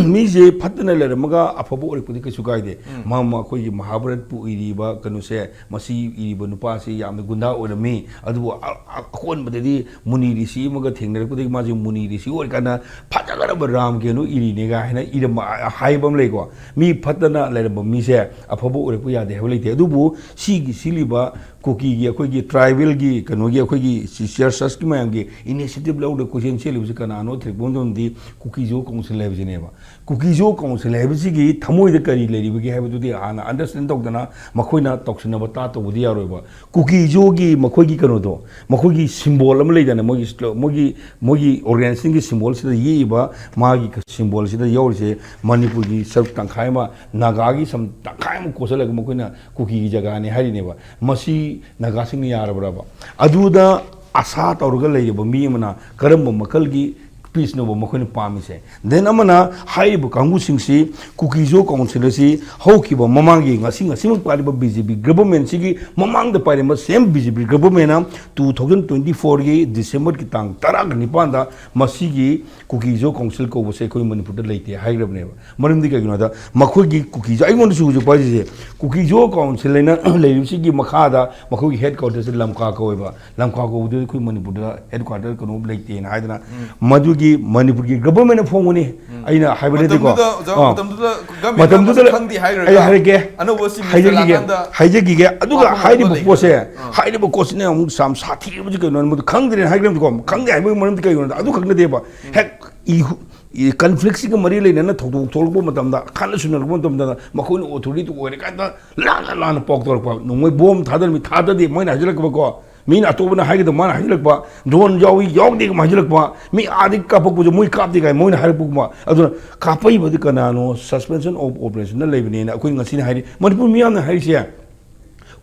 ꯃꯤꯁꯦ ꯐꯠꯇꯅ ꯂꯩꯔꯝꯃꯒ ꯑꯐꯕ ꯑꯣꯏꯔꯛꯄꯗꯤ ꯀꯩꯁꯨ ꯀꯥꯏꯗꯦ꯫ ꯃꯥ-, ꯃꯥ-, ꯑꯩꯈꯣꯏꯒꯤ ꯃꯍꯥꯚꯥꯔꯠꯄꯨ ꯏꯔꯤꯕ ꯀꯩꯅꯣꯁꯦ, ꯃꯁꯤ ꯏꯔꯤꯕ ꯅꯨꯄꯥꯁꯤ ꯌꯥꯝꯅ ꯒꯨꯟꯗꯥ ꯑꯣꯏꯔꯝꯃꯤ, ꯑꯗꯨꯕꯨ ꯑ-, ꯑ-, ꯑꯀꯣꯟꯕꯗꯗꯤ ꯃꯨꯅꯤ ꯔꯤꯁꯤ ꯑꯃꯒ ꯊꯦꯡꯅꯔꯛꯄꯗꯒꯤ ꯃꯥꯁꯦ ꯃꯨꯅꯤ ꯔꯤꯁꯤ ꯑꯣꯏꯔꯀꯥꯟꯗ ꯐꯖꯈ꯭ꯔꯕ ꯔꯥꯝ ꯀꯦꯅꯨ ꯏꯔꯤꯅꯦꯒ ꯍꯥꯏꯅ ꯏꯔꯝꯕ, ꯍꯥꯏꯕ ꯑꯃ ꯂꯩꯀꯣ꯫ ꯃꯤ ꯐꯠꯇꯅ ꯂꯩꯔꯝꯕ ꯃꯤꯁꯦ ꯑꯐꯕ ꯑꯣꯏꯔꯛꯄ ꯌꯥꯗꯦ ꯍꯥꯏꯕ ꯂꯩꯇꯦ꯫ ꯑꯗꯨꯕꯨ ꯁꯤꯒꯤ ꯁꯤꯜꯂꯤꯕ ꯀꯨꯀꯤꯒꯤ ꯑꯩꯈꯣꯏꯒꯤ ꯇ꯭ꯔꯥꯏꯕꯦꯜꯒꯤ ꯀꯩꯅꯣꯒꯤ ꯑꯩꯈꯣꯏꯒꯤ ꯁꯤ ꯆꯔꯆ, ꯆꯔꯆꯀꯤ ꯃꯌꯥꯝꯒꯤ ꯏꯅꯤꯁꯤꯌꯦꯇꯤꯚ ꯂꯧꯔꯒ ꯀꯣꯏꯆꯦꯜ ꯆꯦꯜꯂꯤꯕꯁꯤ ꯀꯅꯥꯅꯣ? ꯊꯤꯔꯛꯄ ꯃꯇꯝꯗꯗꯤ ꯀꯨꯀꯤꯖꯣ ꯀꯥꯎꯟꯁꯤꯜ ꯍꯥꯏꯕꯁꯤꯅꯦꯕ꯫ ꯀꯨꯀꯤꯖꯣ ꯀꯥꯎꯟꯁꯤꯜ ꯍꯥꯏꯕꯁꯤꯒꯤ ꯊꯃꯣꯏꯗ ꯀꯔꯤ ꯂꯩꯔꯤꯕꯒꯦ ꯍꯥꯏꯕꯗꯨꯗꯤ ꯍꯥꯟꯅ ꯑꯟꯗꯔꯁ꯭ꯇꯦꯟ ꯇꯧꯗꯅ ꯃꯈꯣꯏꯅ ꯇꯧꯁꯤꯟꯅꯕ ꯇꯥ ꯇꯧꯕꯗꯤ ꯌꯥꯔꯣꯏꯕ꯫ ꯀꯨꯀꯤꯖꯣꯒꯤ ꯃꯈꯣꯏꯒꯤ ꯀꯩꯅꯣꯗꯣ, ꯃꯈꯣꯏꯒꯤ ꯁꯤꯝꯕꯣꯜ ꯑꯃ ꯂꯩꯗꯅ, ꯃꯣꯏꯒꯤ ꯁ꯭ꯂꯣ-, ꯃꯣꯏꯒꯤ, ꯃꯣꯏꯒꯤ ꯑꯣꯔꯒꯦꯅꯥꯏꯖꯦꯁꯟꯒꯤ ꯁꯤꯝꯕꯣꯜꯁꯤꯗ ꯌꯦꯛꯏꯕ ꯃꯥꯒꯤ ꯁꯤꯝꯕꯣꯜꯁꯤꯗ ꯌꯥꯎꯔꯤꯁꯦ ꯃꯅꯤꯄꯨꯔꯒꯤ ꯁꯔꯨꯛ ꯇꯪꯈꯥꯏ ꯑꯃ, ꯅꯥꯒꯥꯒꯤ ꯁꯝ ꯇꯪꯈꯥꯏ ꯑꯃ ꯀꯣꯠꯁꯤꯜꯂꯒ ꯃꯈꯣꯏꯅ ꯀꯨꯀꯤꯒꯤ ꯖꯒꯥꯅꯤ ꯍꯥꯏꯔꯤꯅꯦꯕ꯫ ꯃꯁꯤ ꯅꯥꯒꯥꯁꯤꯡꯅ ꯌꯥꯔꯕ꯭ꯔꯕ? ꯑꯗꯨꯗ ꯑꯁꯥ ꯇꯧꯔꯒ ꯂꯩꯔꯤꯕ ꯃꯤ ꯑꯃꯅ ꯀꯔꯝꯕ ꯃꯈꯜꯒꯤ ꯄꯤꯁꯅꯣꯕ ꯃꯈꯣꯏꯅ ꯄꯥꯝꯃꯤꯁꯦ꯫ Then ꯑꯃꯅ ꯍꯥꯏꯔꯤꯕ ꯀꯥꯡꯕꯨꯁꯤꯡꯁꯤ ꯀꯨꯀꯤꯖꯣ ꯀꯥꯎꯟꯁꯤꯜ ꯑꯁꯤ ꯍꯧꯈꯤꯕ ꯃꯃꯥꯡꯒꯤ, ꯉꯁꯤ, ꯉꯁꯤꯃꯛ ꯄꯥꯏꯔꯤꯕ ꯕꯤ ꯖꯦ ꯄꯤ ꯒꯚꯔꯟꯃꯦꯟꯁꯤꯒꯤ ꯃꯃꯥꯡꯗ ꯄꯥꯏꯔꯝꯕ ꯁꯦꯝ ꯕꯤ ꯖꯦ ꯄꯤ ꯒꯚꯔꯟꯃꯦꯟꯅ two thousand twenty fourꯒꯤ ꯗꯤꯁꯦꯝꯕꯔꯒꯤ ꯇꯥꯡ ꯇꯔꯥꯒ ꯅꯤꯄꯥꯟꯗ ꯃꯁꯤꯒꯤ ꯀꯨꯀꯤꯖꯣ ꯀꯥꯎꯟꯁꯤꯜ ꯀꯧꯕꯁꯦ ꯑꯩꯈꯣꯏ ꯃꯅꯤꯄꯨꯔꯗ ꯂꯩꯇꯦ ꯍꯥꯏꯈ꯭ꯔꯕꯅꯦꯕ꯫ ꯃꯔꯝꯗꯤ ꯀꯩꯒꯤꯅꯣ ꯍꯥꯏꯗ ꯃꯈꯣꯏꯒꯤ ꯀꯨꯀꯤꯖꯣ, ꯑꯩꯉꯣꯟꯗꯁꯨ ꯍꯧꯖꯤꯛ ꯄꯥꯏꯔꯤꯁꯦ ꯀꯨꯀꯤꯖꯣ ꯀꯥꯎꯟꯁꯤꯜ ꯍꯥꯏꯅ ꯂꯩꯔꯤꯕꯁꯤꯒꯤ ꯃꯈꯥꯗ ꯃꯈꯣꯏꯒꯤ ꯍꯦꯗ ꯀ꯭ꯋꯥꯇꯔꯁꯦ ꯂꯝꯀꯥ ꯀꯧꯋꯦꯕ꯫ ꯂꯝꯀꯥ ꯀꯧꯕꯗꯨꯗꯤ ꯑꯩꯈꯣꯏ ꯃꯅꯤꯄꯨꯔꯗ ꯍꯦꯗ ꯀ꯭ꯋꯥꯇꯔ ꯀꯩꯅꯣ ꯂꯩꯇꯦꯅ ꯍꯥꯏꯗꯅ ꯃꯗꯨꯒꯤ ꯃꯅꯤꯄꯨꯔꯒꯤ ꯒꯚꯔꯟꯃꯦꯟꯅ ꯐꯣꯡꯕꯅꯤ꯫ ꯑꯩꯅ ꯍꯥꯏꯕ ꯅꯠꯇꯦꯀꯣ꯫ ꯃꯇꯝꯗꯨꯗ, ꯑꯣꯖꯥ, ꯑꯥ꯫ ꯃꯇꯝꯗꯨꯗ ꯒꯚꯔꯟꯃꯦꯟ ꯃꯇꯝꯗꯨꯗ ꯀꯅꯥꯁꯨ ꯈꯪꯗꯦ ꯍꯥꯏꯈ꯭ꯔꯒ ꯑꯩ ꯍꯥꯏꯔꯛꯀꯦ꯫ ꯑꯅꯧꯕ ꯆꯤꯐ ꯃꯤꯅꯤꯁꯇꯔ ꯍꯥꯏꯖꯈꯤꯒꯦ꯫ ꯂꯥꯛꯀꯥꯟꯗ ꯍꯥꯏꯖꯈꯤꯒꯦ꯫ ꯑꯗꯨꯒ ꯋꯥꯐꯝ ꯍꯥꯏꯔꯤꯕ ꯑꯃ ꯄꯣꯠꯁꯦ, ꯂꯩꯈ꯭ꯔꯦ꯫ ꯑꯥ꯫ ꯍꯥꯏꯔꯤꯕ ꯄꯣꯠꯁꯤꯅ ꯑꯃꯨꯛ ꯌꯥꯝ ꯁꯥꯊꯤꯔꯤꯕꯁꯤ ꯀꯩꯅꯣ ꯍꯥꯏ ꯃꯗꯨ ꯈꯪꯗ꯭ꯔꯦꯅ ꯍꯥꯏꯈ꯭ꯔꯕꯗꯤꯀꯣ, ꯈꯪꯗꯦ ꯍꯥꯏꯕꯒꯤ ꯃꯔꯝꯗꯤ ꯀꯩꯒꯤꯅꯣꯗ ꯑꯗꯨ ꯈꯛ ꯅꯠꯇꯦꯕ꯫ ꯍꯦꯛ ꯏ-, ꯏ-, ꯀꯟꯐ꯭ꯂꯤꯛꯁꯤꯒ ꯃꯔꯤ ꯂꯩꯅꯅ ꯊꯧꯗꯣꯛ ꯊꯣꯛꯂꯛꯄ ꯃꯇꯝꯗ, ꯈꯠꯅ ꯁꯨꯅꯔꯛꯄ ꯃꯇꯝꯗ ꯃꯈꯣꯏꯅ ꯑꯣꯊꯣꯔꯤꯇꯤ ꯑꯣꯏꯔꯦ ꯀꯥꯏꯅ ꯂꯥꯟꯅ ꯂꯥꯟꯅ ꯄꯥꯎ ꯇꯧꯔꯛꯄ, ꯅꯣꯡꯃꯩ ꯕꯣꯝ ꯊꯥꯗꯔꯝꯃꯤ, ꯊꯥꯗꯗꯦ ꯃꯣꯏꯅ ꯍꯥꯏꯖꯤꯜꯂꯛꯄꯀꯣ, ꯃꯤꯅ ꯑꯇꯣꯞꯄꯅ ꯍꯥꯏꯒꯗꯕ ꯃꯥꯅ ꯍꯥꯏꯖꯤꯜꯂꯛꯄ, ꯗ꯭ꯔꯣꯟ ꯌꯥꯎꯏ ꯌꯥꯎꯗꯦ ꯀꯃꯥꯏꯅ ꯍꯥꯏꯖꯤꯜꯂꯛꯄ, ꯃꯤ ꯑꯥꯗꯒꯤ ꯀꯥꯞꯄꯛꯄꯁꯨ ꯃꯣꯏ ꯀꯥꯞꯇꯦ ꯀꯥꯏ ꯃꯣꯏꯅ ꯍꯥꯏꯔꯛꯄꯒꯨꯝꯕ꯫ ꯑꯗꯨꯅ ꯀꯥꯞꯄꯛꯏꯕꯗꯤ ꯀꯅꯥꯅꯣ? Suspension of Operation ꯂꯩꯕꯅꯦꯅ ꯑꯩꯈꯣꯏ ꯉꯁꯤꯅ ꯍꯥꯏꯔꯤ꯫ ꯃꯅꯤꯄꯨꯔ ꯃꯤꯌꯥꯝꯅ ꯍꯥꯏꯔꯤꯁꯦ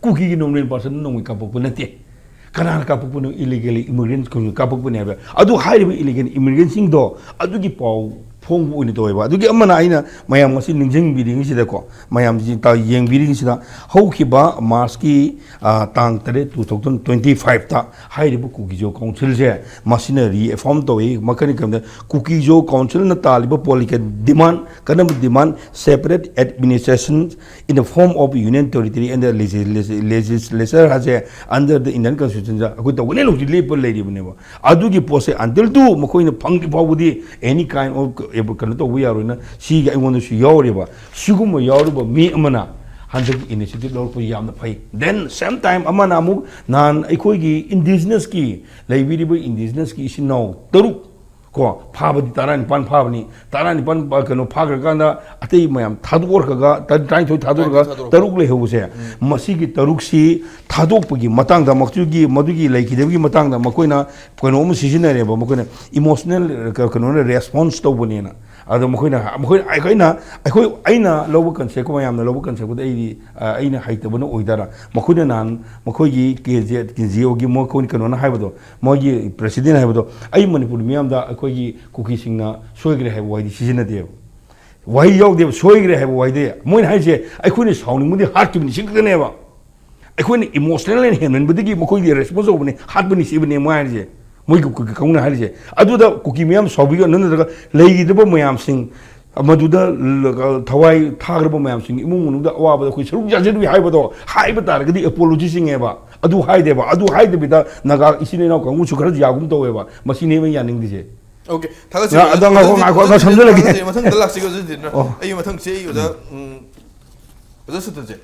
ꯀꯨꯀꯤꯒꯤ ꯅꯣꯔꯃꯦꯜ ꯄꯥꯔꯁꯟꯅ ꯅꯣꯡꯃꯩ ꯀꯥꯞꯄꯛꯄ ꯅꯠꯇꯦ꯫ ꯀꯅꯥꯅ ꯀꯥꯞꯄꯛꯄꯅꯣ? Illegally immigrants ꯀꯥꯞꯄꯛꯄꯅꯦ ꯍꯥꯏꯕ꯫ ꯑꯗꯨ ꯍꯥꯏꯔꯤꯕ illegal immigrantꯁꯤꯡꯗꯣ ꯑꯗꯨꯒꯤ ꯄꯥꯎ ꯐꯣꯡꯕ ꯑꯣꯏꯅ ꯇꯧꯋꯦꯕ꯫ ꯑꯗꯨꯒꯤ ꯑꯃꯅ ꯑꯩꯅ ꯃꯌꯥꯝ ꯉꯁꯤ ꯅꯤꯡꯁꯤꯡꯕꯤꯔꯤꯉꯩꯁꯤꯗꯀꯣ, ꯃꯌꯥꯝꯁꯤ ꯇ-, ꯌꯦꯡꯕꯤꯔꯤꯉꯩꯁꯤꯗ ꯍꯧꯈꯤꯕ ꯃꯥꯔꯁꯀꯤ, ꯑ, ꯇꯥꯡ ꯇꯔꯦꯠ, two thousand twenty fiveꯇ ꯍꯥꯏꯔꯤꯕ ꯀꯨꯀꯤꯖꯣ ꯀꯥꯎꯟꯁꯤꯜꯁꯦ ꯃꯁꯤꯅ reform ꯇꯧꯏ꯫ ꯃꯈꯜ ꯀꯩꯝꯇ ꯀꯨꯀꯤꯖꯣ ꯀꯥꯎꯟꯁꯤꯜꯅ ꯇꯥꯜꯂꯤꯕ ꯄꯣꯂꯤꯇꯤꯀꯦꯜ ꯗꯤꯃꯥꯟ, ꯀꯔꯝꯕ ꯗꯤꯃꯥꯟ? Separate administration in the form of union territory and the legisl-, legislature ꯍꯥꯏꯁꯦ under the Indian Constitution ꯑꯩꯈꯣꯏ ꯇꯧꯒꯅꯤ ꯍꯧꯖꯤꯛ ꯂꯦꯞꯄ ꯂꯩꯔꯤꯕꯅꯦꯕ꯫ ꯑꯗꯨꯒꯤ ꯄꯣꯠꯁꯦ until to ꯃꯈꯣꯏꯅ ꯐꯪꯗ꯭ꯔꯤ ꯐꯥꯎꯕꯗꯤ any kind of ꯀꯩꯅꯣ ꯇꯧꯕ ꯌꯥꯔꯣꯏꯅ ꯁꯤꯒꯤ ꯑꯩꯉꯣꯟꯗꯁꯨ ꯌꯥꯎꯔꯦꯕ꯫ ꯁꯤꯒꯨꯝꯕ ꯌꯥꯎꯔꯤꯕ ꯃꯤ ꯑꯃꯅ ꯍꯟꯗꯛꯀꯤ initiative ꯂꯧꯔꯛꯄ ꯌꯥꯝꯅ ꯐꯩ꯫ Then same time ꯑꯃꯅ ꯑꯃꯨꯛ ꯅꯍꯥꯟ ꯑꯩꯈꯣꯏꯒꯤ indigenousꯀꯤ ꯂꯩꯕꯤꯔꯤꯕ indigenousꯀꯤ ꯏꯆꯤꯟ ꯏꯅꯥꯎ ꯇꯔꯨꯛ ꯀꯣ ꯐꯥꯕꯗꯤ ꯇꯔꯥꯅꯤꯄꯥꯟ ꯐꯥꯕꯅꯤ꯫ ꯇꯔꯥꯅꯤꯄꯥꯟ ꯄ-, ꯀꯩꯅꯣ ꯐꯥꯈ꯭ꯔꯀꯥꯟꯗ ꯑꯇꯩ ꯃꯌꯥꯝ ꯊꯥꯗꯣꯛꯈ꯭ꯔꯒ ꯇ-, ꯇꯔꯥꯅꯤꯊꯣꯏ ꯊꯥꯗꯣꯛꯈ꯭ꯔꯒ ꯇꯔꯥꯅꯤꯊꯣꯏ ꯊꯥꯗꯣꯛꯈ꯭ꯔꯦ꯫ ꯇꯔꯨꯛ ꯂꯩꯍꯧꯕꯁꯦ, ꯎꯝ꯫ ꯃꯁꯤꯒꯤ ꯇꯔꯨꯛꯁꯤ ꯊꯥꯗꯣꯛꯄꯒꯤ ꯃꯇꯥꯡꯗ, ꯃꯗꯨꯒꯤ, ꯃꯗꯨꯒꯤ ꯂꯩꯈꯤꯗꯕꯒꯤ ꯃꯇꯥꯡꯗ ꯃꯈꯣꯏꯅ ꯀꯩꯅꯣ ꯑꯃ ꯁꯤꯖꯤꯟꯅꯔꯦꯕ, ꯃꯈꯣꯏꯅ emotional ꯀ-, ꯀꯩꯅꯣꯅ response ꯇꯧꯕꯅꯦꯅ꯫ ꯑꯗꯣ ꯃꯈꯣꯏꯅ ꯃꯈꯣꯏ ꯑꯩꯈꯣꯏꯅ ꯑꯩꯈꯣꯏ ꯑꯩꯅ ꯂꯧꯕ ꯀꯟꯁꯦꯞꯀ ꯃꯌꯥꯝꯅ ꯂꯧꯕ ꯀꯟꯁꯦꯞꯀꯗ ꯑꯩꯗꯤ ꯑ, ꯑꯩꯅ ꯍꯩꯇꯕꯅ ꯑꯣꯏꯗꯣꯏꯔꯥ? ꯃꯈꯣꯏꯅ ꯅꯍꯥꯟ ꯃꯈꯣꯏꯒꯤ ꯀꯦ ꯖꯦ ꯀꯦ ꯖꯤ ꯑꯣꯒꯤ ꯃꯈꯣꯏ ꯀꯩꯅꯣꯅ ꯍꯥꯏꯕꯗꯣ, ꯃꯣꯏꯒꯤ ꯄ꯭ꯔꯦꯁꯤꯗꯦꯟ ꯍꯥꯏꯕꯗꯣ, ꯑꯩ ꯃꯅꯤꯄꯨꯔ ꯃꯤꯌꯥꯝꯗ ꯑꯩꯈꯣꯏꯒꯤ ꯀꯨꯀꯤꯁꯤꯡꯅ ꯁꯣꯏꯈ꯭ꯔꯦ ꯍꯥꯏꯕ ꯋꯥꯍꯩꯗꯤ ꯁꯤꯖꯤꯟꯅꯗꯦꯕ꯫ ꯋꯥꯍꯩ ꯌꯥꯎꯗꯦꯕ, ꯁꯣꯏꯈ꯭ꯔꯦ ꯍꯥꯏꯕ ꯋꯥꯍꯩꯗꯤ꯫ ꯃꯣꯏꯅ ꯍꯥꯏꯁꯦ ꯑꯩꯈꯣꯏꯅ ꯁꯥꯎꯅꯤꯡꯕꯗꯤ ꯍꯥꯠꯈꯤꯕꯅꯤ ꯁꯤ ꯈꯛꯇꯅꯦꯕ꯫ ꯑꯩꯈꯣꯏꯅ ꯏꯃꯣꯁꯅꯦꯜ ꯑꯣꯏꯅ ꯍꯦꯟꯃꯟꯕꯗꯒꯤ ꯃꯈꯣꯏꯒꯤ ꯔꯦꯁꯄꯣꯟꯁ ꯇꯧꯕꯅꯤ, ꯍꯥꯠꯄꯅꯤ ꯁꯤꯕꯅꯦ ꯃꯣꯏ ꯍꯥꯏꯔꯤꯁꯦ꯫ ꯃꯣꯏꯒꯤ ꯀꯨꯀꯤ ꯀꯥꯡꯕꯨꯅ ꯍꯥꯏꯔꯤꯁꯦ꯫ ꯑꯗꯨꯗ ꯀꯨꯀꯤ ꯃꯌꯥꯝ ꯁꯥꯎꯕꯤꯒꯅꯨ, ꯅꯠꯇ꯭ꯔꯒ ꯂꯩꯈꯤꯗ꯭ꯔꯕ ꯃꯌꯥꯝꯁꯤꯡ, ꯃꯗꯨꯗ ꯊꯋꯥꯏ ꯊꯥꯈ꯭ꯔꯕ ꯃꯌꯥꯝꯁꯤꯡ, ꯏꯃꯨꯡ ꯃꯅꯨꯡꯗ ꯑꯋꯥꯕꯗ ꯑꯩꯈꯣꯏ ꯁꯔꯨꯛ ꯌꯥꯖꯔꯨꯏ ꯍꯥꯏꯕꯗꯣ ꯍꯥꯏꯕ ꯇꯥꯔꯒꯗꯤ ꯑꯦꯄꯣꯂꯣꯖꯤ ꯆꯤꯡꯉꯦꯕ꯫ ꯑꯗꯨ ꯍꯥꯏꯗꯦꯕ꯫ ꯑꯗꯨ ꯍꯥꯏꯗꯕꯤꯗ ꯅꯥꯒꯥ ꯏꯆꯤꯟ ꯏꯅꯥꯎ ꯀꯥꯡꯕꯨꯁꯨ ꯈꯔ ꯌꯥꯒꯨꯝ ꯇꯧꯋꯦꯕ꯫ ꯃꯁꯤꯅꯦꯕ ꯌꯥꯅꯤꯡꯗ꯭ꯔꯤꯁꯦ꯫ ꯑꯣꯀꯦ, ꯊꯥꯒꯠꯆꯔꯤ꯫ ꯉꯥ- ꯑꯗꯣ ꯉꯥꯏꯈꯣ, ꯉꯥꯏꯈꯣ, ꯉꯥꯏꯈꯣ, ꯁꯝꯖꯜꯂꯒꯦ꯫ ꯊꯥꯒꯠꯆꯔꯤ꯫ ꯃꯊꯪꯗ ꯂꯥꯛꯁꯤꯀꯣ, ꯑꯣꯖꯥ ꯖꯤꯇꯦꯟꯗ꯭ꯔ꯫ ꯑꯣ꯫ ꯑꯩꯒꯤ ꯃꯊꯪꯁꯦ ꯑꯩ ꯑꯣꯖꯥ, ꯎꯝ, ꯑꯣꯖꯥ ꯁꯨꯇꯟꯁꯦ꯫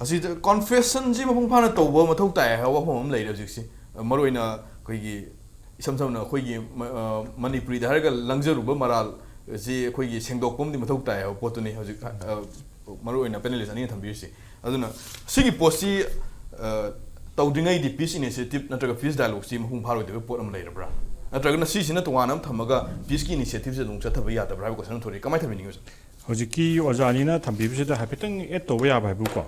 ꯑꯁꯤꯗ ꯀꯣꯟꯐꯦꯁꯟꯁꯤ ꯃꯄꯨꯡ ꯐꯥꯅ ꯇꯧꯕ ꯃꯊꯧ ꯇꯥꯏ ꯍꯥꯏꯕ ꯋꯥꯐꯝ ꯑꯃ ꯂꯩꯔꯦ ꯍꯧꯖꯤꯛꯁꯤ꯫ ꯃꯔꯨꯑꯣꯏꯅ ꯑꯩꯈꯣꯏꯒꯤ, ꯏꯁꯝ ꯁꯝꯅ ꯑꯩꯈꯣꯏꯒꯤ ꯃ-, ꯑ, ꯃꯅꯤꯄꯨꯔꯤꯗ ꯍꯥꯏꯔꯒ ꯂꯪꯖꯔꯨꯕ ꯃꯔꯥꯜ ꯑꯁꯤ ꯑꯩꯈꯣꯏꯒꯤ ꯁꯦꯡꯗꯣꯛꯄ ꯑꯃꯗꯤ ꯃꯊꯧ ꯇꯥꯏ ꯍꯥꯏꯕ ꯄꯣꯠꯇꯨꯅꯤ ꯍꯧꯖꯤꯛ, ꯑ, ꯃꯔꯨꯑꯣꯏꯅ ꯄꯦꯅꯦꯂꯤꯁ ꯑꯅꯤꯅ ꯊꯝꯕꯤꯔꯤꯁꯤ꯫ ꯑꯗꯨꯅ ꯁꯤꯒꯤ ꯄꯣꯠꯁꯤ, ꯑ, ꯇꯧꯗ꯭ꯔꯤꯉꯩꯗꯤ ꯄꯤꯁ ꯏꯅꯤꯁꯤꯌꯦꯇꯤꯚ ꯅꯠꯇ꯭ꯔꯒ ꯄꯤꯁ ꯗꯥꯏꯂꯣꯒꯁꯤ ꯃꯄꯨꯡ ꯐꯥꯔꯣꯏꯗꯕ ꯄꯣꯠ ꯑꯃ ꯂꯩꯔꯕ꯭ꯔꯥ? ꯅꯠꯇ꯭ꯔꯒꯅ ꯁꯤꯁꯤꯅ ꯇꯣꯉꯥꯟꯅ ꯑꯃ ꯊꯝꯃꯒ ꯄꯤꯁꯀꯤ ꯏꯅꯤꯁꯤꯌꯦꯇꯤꯚꯁꯤ ꯑꯗꯨꯝ ꯆꯠꯊꯕ ꯌꯥꯗꯕ꯭ꯔꯥ ꯍꯥꯏꯕ ꯀꯣꯏꯁꯟ ꯑꯃ ꯊꯣꯛꯂꯛꯏ꯫ ꯀꯃꯥꯏꯅ ꯊꯝꯕꯤꯅꯤꯡꯉꯤ, ꯑꯣꯖꯥ? ꯍꯧꯖꯤꯛꯀꯤ ꯑꯣꯖꯥ ꯑꯅꯤꯅ ꯊꯝꯕꯤꯕꯁꯤꯗ ꯍꯥꯏꯐꯦꯠꯇꯪ ꯑꯦꯗ ꯇꯧꯕ ꯌꯥꯕ ꯍꯥꯏꯕꯨꯀꯣ,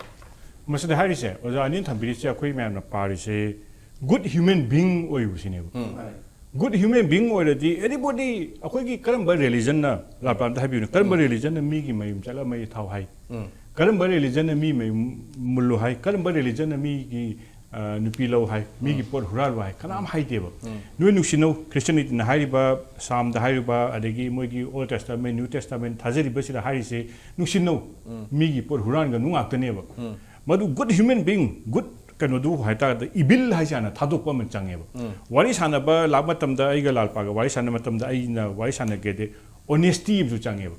ꯃꯁꯤꯗ ꯍꯥꯏꯔꯤꯁꯦ, ꯑꯣꯖꯥ ꯑꯅꯤꯅ ꯊꯝꯕꯤꯔꯤꯁꯦ ꯑꯩꯈꯣꯏ ꯃꯌꯥꯝꯅ ꯄꯥꯔꯤꯁꯦ ꯒꯨꯗ ꯍ꯭ꯌꯨꯃꯦꯟ ꯕꯤꯡ ꯑꯣꯏꯕꯁꯤꯅꯦꯕ꯫ ꯒꯨꯗ ꯍ꯭ꯌꯨꯃꯦꯟ ꯕꯤꯡ ꯑꯣꯏꯔꯗꯤ ꯑꯦꯅꯤꯕꯣꯗꯤ, ꯑꯩꯈꯣꯏꯒꯤ ꯀꯔꯝꯕ ꯔꯤꯂꯤꯖꯟꯅ, ꯂꯥꯛꯄ ꯑꯝꯇ ꯍꯥꯏꯕꯤꯌꯨꯅꯦ, ꯀꯔꯝꯕ ꯔꯤꯂꯤꯖꯟꯅ ꯃꯤꯒꯤ ꯃꯌꯨꯝ ꯆꯠꯂꯒ ꯃꯩ ꯊꯥꯎ ꯍꯥꯏ? ꯀꯔꯝꯕ ꯔꯤꯂꯤꯖꯟꯅ ꯃꯤ ꯃꯌꯨꯝ ꯃꯨꯜꯂꯨ ꯍꯥꯏ? ꯀꯔꯝꯕ ꯔꯤꯂꯤꯖꯟꯅ ꯃꯤꯒꯤ, ꯑ, ꯅꯨꯄꯤ ꯂꯧ ꯍꯥꯏ? ꯃꯤꯒꯤ ꯄꯣꯠ ꯍꯨꯔꯥꯜꯂꯨ ꯍꯥꯏ? ꯀꯅꯥꯝ ꯍꯥꯏꯗꯦꯕ꯫ ꯅꯣꯏ ꯅꯨꯡꯁꯤꯅꯧ, ꯈ꯭ꯔꯤꯁꯇꯤꯌꯥꯅꯤꯇꯤꯅ ꯍꯥꯏꯔꯤꯕ, ꯁꯥꯝꯗ ꯍꯥꯏꯔꯤꯕ, ꯑꯗꯒꯤ ꯃꯣꯏꯒꯤ ꯑꯣꯜ ꯇꯦꯁꯇꯥꯃꯦꯟ, ꯅ꯭ꯌꯨ ꯇꯦꯁꯇꯥꯃꯦꯟ ꯊꯥꯖꯔꯤꯕꯁꯤꯗ ꯍꯥꯏꯔꯤꯁꯦ, ꯅꯨꯡꯁꯤꯅꯧ, ꯃꯤꯒꯤ ꯄꯣꯠ ꯍꯨꯔꯥꯟꯒꯅꯨ ꯉꯥꯛꯇꯅꯦꯕ꯫ ꯃꯗꯨ ꯒꯨꯗ ꯍ꯭ꯌꯨꯃꯦꯟ ꯕꯤꯡ, ꯒꯨꯗ ꯀꯩꯅꯣꯗꯨ ꯍꯥꯏꯇꯥꯔꯗꯤ ꯏꯚꯤꯜ ꯍꯥꯏꯁꯦ ꯍꯥꯟꯅ ꯊꯥꯗꯣꯛꯄ ꯑꯃ ꯆꯪꯉꯦꯕ꯫ ꯋꯥꯔꯤ ꯁꯥꯟꯅꯕ ꯂꯥꯛꯄ ꯃꯇꯝꯗ, ꯑꯩꯒ ꯂꯥꯜꯄꯥꯒ ꯋꯥꯔꯤ ꯁꯥꯟꯅꯕ ꯃꯇꯝꯗ ꯑꯩꯅ ꯋꯥꯔꯤ ꯁꯥꯟꯅꯒꯦꯗꯤ ꯑꯣꯅꯦꯁꯇꯤ ꯑꯃꯁꯨ ꯆꯪꯉꯦꯕ꯫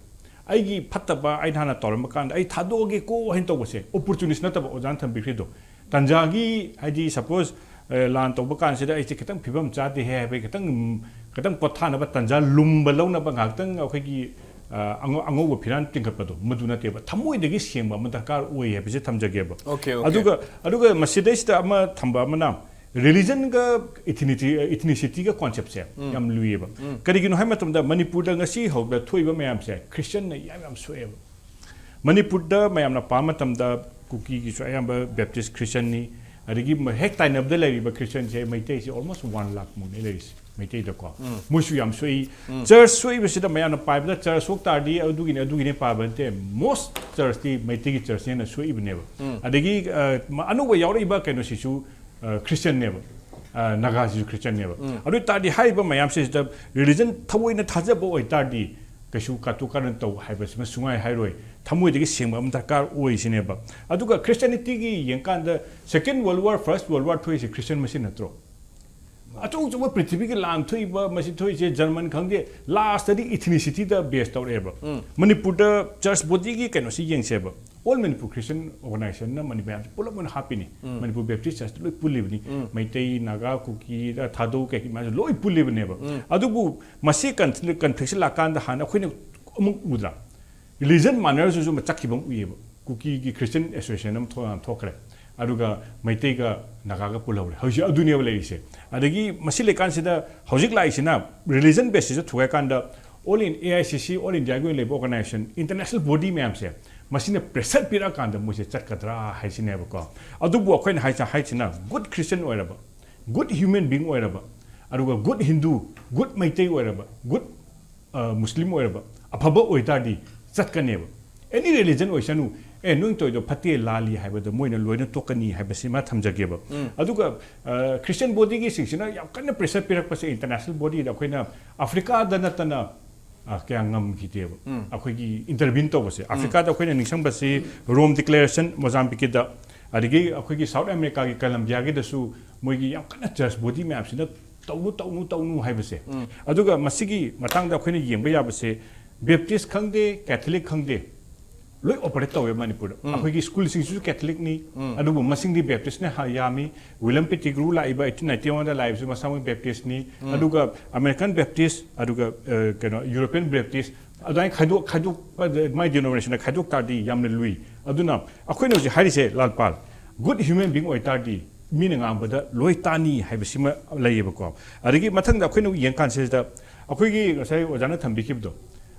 ꯑꯩꯒꯤ ꯐꯠꯇꯕ ꯑꯩꯅ ꯍꯥꯟꯅ ꯇꯧꯔꯝꯕ ꯀꯥꯟꯗ ꯑꯩ ꯊꯥꯗꯣꯛꯑꯒꯦꯀꯣ ꯍꯥꯏꯅ ꯇꯧꯕꯁꯦ ꯑꯣꯄꯣꯔꯆꯨꯅꯤꯁ ꯅꯠꯇꯕ ꯑꯣꯖꯥꯅ ꯊꯝꯕꯤꯈ꯭ꯔꯤꯗꯣ꯫ ꯇꯥꯟꯖꯥꯒꯤ, ꯍꯥꯏꯗꯤ ꯁꯄꯣꯁ, ꯑ, ꯂꯥꯟ ꯇꯧꯕ ꯀꯥꯟꯁꯤꯗ ꯑꯩꯁꯦ ꯈꯤꯇꯪ ꯐꯤꯕꯝ ꯆꯥꯗꯦꯍꯦ ꯍꯥꯏꯕꯒꯤ ꯈꯤꯇꯪ, ꯈꯤꯇꯪ ꯄꯣꯊꯥꯅꯕ ꯇꯥꯟꯖꯥ ꯂꯨꯝꯕ ꯂꯧꯅꯕ ꯉꯥꯏꯍꯥꯛꯇꯪ ꯑꯩꯈꯣꯏꯒꯤ, ꯑ, ꯑꯉꯧ-, ꯑꯉꯧꯕ ꯐꯤꯔꯥꯟ ꯆꯤꯡꯈꯠꯄꯗꯣ, ꯃꯗꯨ ꯅꯠꯇꯦꯕ꯫ ꯊꯃꯣꯏꯗꯒꯤ ꯁꯦꯡꯕ ꯑꯃ ꯗꯔꯀꯥꯔ ꯑꯣꯏ ꯍꯥꯏꯕꯁꯦ ꯊꯝꯖꯒꯦꯕ꯫ Okay, okay. ꯑꯗꯨꯒ, ꯑꯗꯨꯒ ꯃꯁꯤꯗꯩꯁꯤꯗ ꯑꯃ ꯊꯝꯕ ꯑꯃꯅ, ꯔꯤꯂꯤꯖꯟꯒ ꯏꯊꯤꯅꯤꯇꯤ ꯏꯊꯤꯅꯤꯁꯤꯇꯤꯒ ꯀꯣꯟꯁꯦꯞꯁꯦ ꯌꯥꯝ ꯂꯨꯏꯌꯦꯕ꯫ ꯀꯔꯤꯒꯤꯅꯣ ꯍꯥꯏꯕ ꯃꯇꯝꯗ ꯃꯅꯤꯄꯨꯔꯗ ꯉꯁꯤ ꯍꯧꯕꯗ ꯊꯣꯛꯏꯕ ꯃꯌꯥꯝꯁꯦ ꯈ꯭ꯔꯤꯁꯇꯟꯅ ꯌꯥꯝ ꯌꯥꯝ ꯁꯣꯛꯑꯦꯕ꯫ ꯃꯅꯤꯄꯨꯔꯗ ꯃꯌꯥꯝꯅ ꯄꯥꯕ ꯃꯇꯝꯗ ꯀꯨꯀꯤꯒꯤꯁꯨ ꯑꯌꯥꯝꯕ ꯕꯦꯞꯇꯤꯁ ꯈ꯭ꯔꯤꯁꯇꯟꯅꯤ꯫ ꯑꯗꯒꯤ ꯃ- ꯍꯦꯛ ꯇꯥꯏꯅꯕꯗ ꯂꯩꯔꯤꯕ ꯈ꯭ꯔꯤꯁꯇꯟꯁꯦ ꯃꯩꯇꯩꯁꯦ almost one lakh ꯃꯨꯛꯅꯦ ꯂꯩꯔꯤꯁꯦ ꯃꯩꯇꯩꯗꯀꯣ꯫ ꯃꯣꯏꯁꯨ ꯌꯥꯝ ꯁꯣꯛꯏ꯫ ꯆꯔꯆ ꯁꯣꯛꯏꯕꯁꯤꯗ ꯃꯌꯥꯝꯅ ꯄꯥꯏꯕꯗ ꯆꯔꯆ ꯁꯣꯛ ꯇꯥꯔꯗꯤ ꯑꯗꯨꯒꯤꯅꯤ ꯑꯗꯨꯒꯤꯅꯤ ꯄꯥꯕ ꯅꯠꯇꯦ꯫ ꯃꯣꯁ ꯆꯔꯆꯇꯤ ꯃꯩꯇꯩꯒꯤ ꯆꯔꯆꯅ ꯍꯦꯟꯅ ꯁꯣꯛꯏꯕꯅꯦꯕ꯫ ꯑꯗꯒꯤ ꯑ, ꯃ- ꯑꯅꯧꯕ ꯌꯥꯎꯔꯛꯏꯕ ꯀꯩꯅꯣꯁꯤꯁꯨ ꯑ, ꯈ꯭ꯔꯤꯁꯇꯟꯅꯦꯕ꯫ ꯑ, ꯅꯥꯒꯥꯁꯤꯁꯨ ꯈ꯭ꯔꯤꯁꯇꯟꯅꯦꯕ꯫ ꯑꯗꯨ ꯑꯣꯏ ꯇꯥꯔꯗꯤ ꯍꯥꯏꯔꯤꯕ ꯃꯌꯥꯝꯁꯤꯗ ꯔꯤꯂꯤꯖꯟ ꯊꯃꯣꯏꯅ ꯊꯥꯖꯕ ꯑꯣꯏꯇꯥꯔꯗꯤ ꯀꯩꯁꯨ ꯀꯥꯇꯨ ꯀꯥꯔꯟ ꯇꯧ ꯍꯥꯏꯕꯁꯤꯃ ꯁꯨꯡꯉꯥꯏ ꯍꯥꯏꯔꯣꯏ꯫ ꯊꯃꯣꯏꯗꯒꯤ ꯁꯦꯡꯕ ꯑꯃ ꯗꯔꯀꯥꯔ ꯑꯣꯏꯁꯤꯅꯦꯕ꯫ ꯑꯗꯨꯒ ꯈ꯭ꯔꯤꯁꯇꯤꯌꯥꯅꯤꯇꯤꯒꯤ ꯌꯦꯡꯀꯥꯟꯗ second world war, first world war ꯊꯣꯛꯏꯁꯦ ꯈ꯭ꯔꯤꯁꯇꯤꯌꯥꯟ ꯃꯁꯦꯟ ꯅꯠꯇ꯭ꯔꯣ? ꯑꯆꯧ ꯑꯆꯧꯕ ꯄ꯭ꯔꯤꯊꯤꯕꯤꯒꯤ ꯂꯥꯟ ꯊꯣꯛꯏꯕ ꯃꯁꯤ ꯊꯣꯛꯏꯁꯦ ꯖꯔꯃꯟ ꯈꯪꯗꯦ, ꯂꯥꯁꯇꯗꯤ ꯏꯊꯤꯅꯤꯁꯤꯇꯤꯗ ꯕꯦꯁ ꯇꯧꯔꯛꯑꯦꯕ꯫ ꯃꯅꯤꯄꯨꯔꯗ ꯆꯔꯆ ꯕꯣꯗꯤꯒꯤ ꯀꯩꯅꯣꯁꯤ ꯌꯦꯡꯁꯦꯕ꯫ All Manipur Christian Organizationꯅ ꯃꯅꯤ ꯃꯌꯥꯝꯁꯦ ꯄꯨꯂꯞ ꯑꯣꯏꯅ ꯍꯥꯞꯄꯤꯅꯤ꯫ ꯃꯅꯤꯄꯨꯔ ꯕꯦꯞꯇꯤꯁ ꯆꯔꯆꯇ ꯂꯣꯏ ꯄꯨꯜꯂꯤꯕꯅꯤ꯫ ꯃꯩꯇꯩ, ꯅꯥꯒꯥ, ꯀꯨꯀꯤ, ꯊꯥꯗꯧ ꯀꯩꯀꯩ ꯃꯌꯥꯝꯁꯦ ꯂꯣꯏ ꯄꯨꯜꯂꯤꯕꯅꯦꯕ꯫ ꯑꯗꯨꯕꯨ ꯃꯁꯤ ꯀꯟꯐ꯭ꯂꯤꯛꯁꯦ ꯂꯥꯛꯀꯥꯟꯗ ꯍꯥꯟꯅ ꯑꯩꯈꯣꯏꯅ ꯑꯃꯨꯛ ꯎꯗ꯭ꯔꯥ? ꯔꯤꯂꯤꯖꯟ ꯃꯥꯟꯅꯔꯁꯨ ꯁꯨꯝ ꯆꯠꯈꯤꯕ ꯑꯃ ꯎꯏꯌꯦꯕ꯫ ꯀꯨꯀꯤꯒꯤ ꯈ꯭ꯔꯤꯁꯇꯤꯌꯟ ꯑꯦꯁꯣꯁꯤꯌꯦꯁꯟ ꯑꯃ ꯊꯣꯛ-, ꯊꯣꯛꯈ꯭ꯔꯦ꯫ ꯑꯗꯨꯒ ꯃꯩꯇꯩꯒ ꯅꯥꯒꯥꯒ ꯄꯨꯜꯍꯧꯔꯦ꯫ ꯍꯧꯖꯤꯛ ꯑꯗꯨꯅꯦꯕ ꯂꯩꯔꯤꯁꯦ꯫ ꯑꯗꯒꯤ ꯃꯁꯤ ꯂꯩꯀꯥꯟꯁꯤꯗ ꯍꯧꯖꯤꯛ ꯂꯥꯛꯏꯁꯤꯅ ꯔꯤꯂꯤꯖꯟ ꯕꯦꯁꯤꯁꯇ ꯊꯨꯒꯥꯏꯀꯥꯟꯗ all in AICC, all Indiaꯒꯤ ꯑꯣꯏꯅ ꯂꯩꯕ organization, international body ꯃꯌꯥꯝꯁꯦ ꯃꯁꯤꯅ ꯄ꯭ꯔꯦꯁꯔ ꯄꯤꯔꯛꯑꯀꯥꯟꯗ ꯃꯣꯏꯁꯦ ꯆꯠꯀꯗ꯭ꯔꯥ ꯍꯥꯏꯁꯤꯅꯦꯕꯀꯣ꯫ ꯑꯗꯨꯕꯨ ꯑꯩꯈꯣꯏꯅ ꯍꯥꯏꯁꯦ, ꯍꯥꯏꯁꯤꯅ ꯒꯨꯗ ꯈ꯭ꯔꯤꯁꯇꯤꯌꯟ ꯑꯣꯏꯔꯕ, ꯒꯨꯗ ꯍ꯭ꯌꯨꯃꯦꯟ ꯕꯤꯡ ꯑꯣꯏꯔꯕ, ꯑꯗꯨꯒ ꯒꯨꯗ ꯍꯤꯟꯗꯨ, ꯒꯨꯗ ꯃꯩꯇꯩ ꯑꯣꯏꯔꯕ, ꯒꯨꯗ ꯑ, ꯃꯨꯁꯂꯤꯝ ꯑꯣꯏꯔꯕ ꯑꯐꯕ ꯑꯣꯏꯇꯥꯔꯗꯤ ꯆꯠꯀꯅꯦꯕ꯫ ꯑꯦꯅꯤ ꯔꯤꯂꯤꯖꯟ ꯑꯣꯏꯁꯅꯨ, ꯑꯦ, ꯅꯣꯏ ꯇꯧꯔꯤꯗꯣ ꯐꯠꯇꯦ, ꯂꯥꯜꯂꯤ ꯍꯥꯏꯕꯗꯣ ꯃꯣꯏꯅ ꯂꯣꯏꯅ ꯇꯣꯛꯀꯅꯤ ꯍꯥꯏꯕꯁꯤꯃ ꯊꯝꯖꯒꯦꯕ꯫ ꯑꯗꯨꯒ ꯑ, ꯈ꯭ꯔꯤꯁꯇꯤꯌꯟ ꯕꯣꯗꯤꯒꯤꯁꯤꯡꯁꯤꯅ ꯌꯥꯝ ꯀꯟꯅ ꯄ꯭ꯔꯦꯁꯔ ꯄꯤꯔꯛꯄꯁꯦ ꯏꯟꯇꯔꯅꯦꯁꯅꯦꯜ ꯕꯣꯗꯤꯗ ꯑꯩꯈꯣꯏꯅ ꯑꯐ꯭ꯔꯤꯀꯥꯗ ꯅꯠꯇꯅ ꯑ, ꯀꯌꯥ ꯉꯝꯈꯤꯗꯦꯕ ꯑꯩꯈꯣꯏꯒꯤ ꯏꯟꯇꯔꯚꯤꯟ ꯇꯧꯕꯁꯦ꯫ ꯑꯐ꯭ꯔꯤꯀꯥꯗ ꯑꯩꯈꯣꯏꯅ ꯅꯤꯡꯁꯤꯡꯕꯁꯤ ꯔꯣꯝ ꯗꯤꯀ꯭ꯂꯦꯔꯦꯁꯟ ꯃꯣꯖꯥꯝꯕꯤꯛꯀꯤꯗ, ꯑꯗꯒꯤ ꯑꯩꯈꯣꯏꯒꯤ ꯁꯥꯎꯠ ꯑꯃꯦꯔꯤꯀꯥꯒꯤ ꯀꯂꯝꯕꯤꯌꯥꯒꯤꯗꯁꯨ ꯃꯣꯏꯒꯤ ꯌꯥꯝ ꯀꯟꯅ ꯆꯔꯆ ꯕꯣꯗꯤ ꯃꯌꯥꯝꯁꯤꯅ ꯇꯧꯅꯨ, ꯇꯧꯅꯨ, ꯇꯧꯅꯨ ꯍꯥꯏꯕꯁꯦ꯫ ꯑꯗꯨꯒ ꯃꯁꯤꯒꯤ ꯃꯇꯥꯡꯗ ꯑꯩꯈꯣꯏꯅ ꯌꯦꯡꯕ ꯌꯥꯕꯁꯦ, ꯕꯦꯞꯇꯤꯁ ꯈꯪꯗꯦ, ꯀꯦꯊꯂꯤꯛ ꯈꯪꯗꯦ, ꯂꯣꯏ ꯑꯣꯄꯔꯦꯠ ꯇꯧꯋꯦ ꯃꯅꯤꯄꯨꯔꯗ꯫ ꯑꯩꯈꯣꯏꯒꯤ ꯁ꯭ꯀꯨꯜꯁꯤꯡꯁꯤꯁꯨ ꯀꯦꯊꯂꯤꯛꯅꯤ, ꯑꯗꯨꯕꯨ ꯃꯁꯤꯡꯗꯤ ꯕꯦꯞꯇꯤꯁꯅ ꯍꯥ-, ꯌꯥꯝꯃꯤ꯫ ꯋꯤꯂꯝ ꯄꯤꯇꯤꯒ꯭ꯔꯨ ꯂꯥꯛꯏꯕ eighteen ninety oneꯗ ꯂꯥꯛꯏꯕꯁꯨ ꯃꯁꯥꯃꯛ ꯕꯦꯞꯇꯤꯁꯅꯤ꯫ ꯑꯗꯨꯒ ꯑꯃꯦꯔꯤꯀꯟ ꯕꯦꯞꯇꯤꯁ, ꯑꯗꯨꯒ, ꯑ, ꯀꯩꯅꯣ, ꯌꯨꯔꯣꯄꯤꯌꯟ ꯕꯦꯞꯇꯤꯁ, ꯑꯗꯨꯃꯥꯏꯅ ꯈꯥꯏꯗꯣꯛ, ꯈꯥꯏꯗꯣꯛꯄ, ꯃꯥꯏ ꯗꯤꯅꯣꯃꯤꯅꯦꯁꯟꯗ ꯈꯥꯏꯗꯣꯛ ꯇꯥꯔꯗꯤ ꯌꯥꯝꯅ ꯂꯨꯏ꯫ ꯑꯗꯨꯅ ꯑꯩꯈꯣꯏꯅ ꯍꯧꯖꯤꯛ ꯍꯥꯏꯔꯤꯁꯦ, ꯂꯥꯜꯄꯥꯜ, ꯒꯨꯗ ꯍ꯭ꯌꯨꯃꯦꯟ ꯕꯤꯡ ꯑꯣꯏꯇꯥꯔꯗꯤ ꯃꯤꯅ ꯉꯥꯡꯕꯗ ꯂꯣꯏ ꯇꯥꯅꯤ ꯍꯥꯏꯕꯁꯤꯃ ꯂꯩꯌꯦꯕꯀꯣ꯫ ꯑꯗꯒꯤ ꯃꯊꯪꯗ ꯑꯩꯈꯣꯏꯅ ꯌꯦꯡꯀꯥꯟꯁꯤꯗ ꯑꯩꯈꯣꯏꯒꯤ ꯉꯁꯥꯏ ꯑꯣꯖꯥꯅ ꯊꯝꯕꯤꯈꯤꯕꯗꯣ,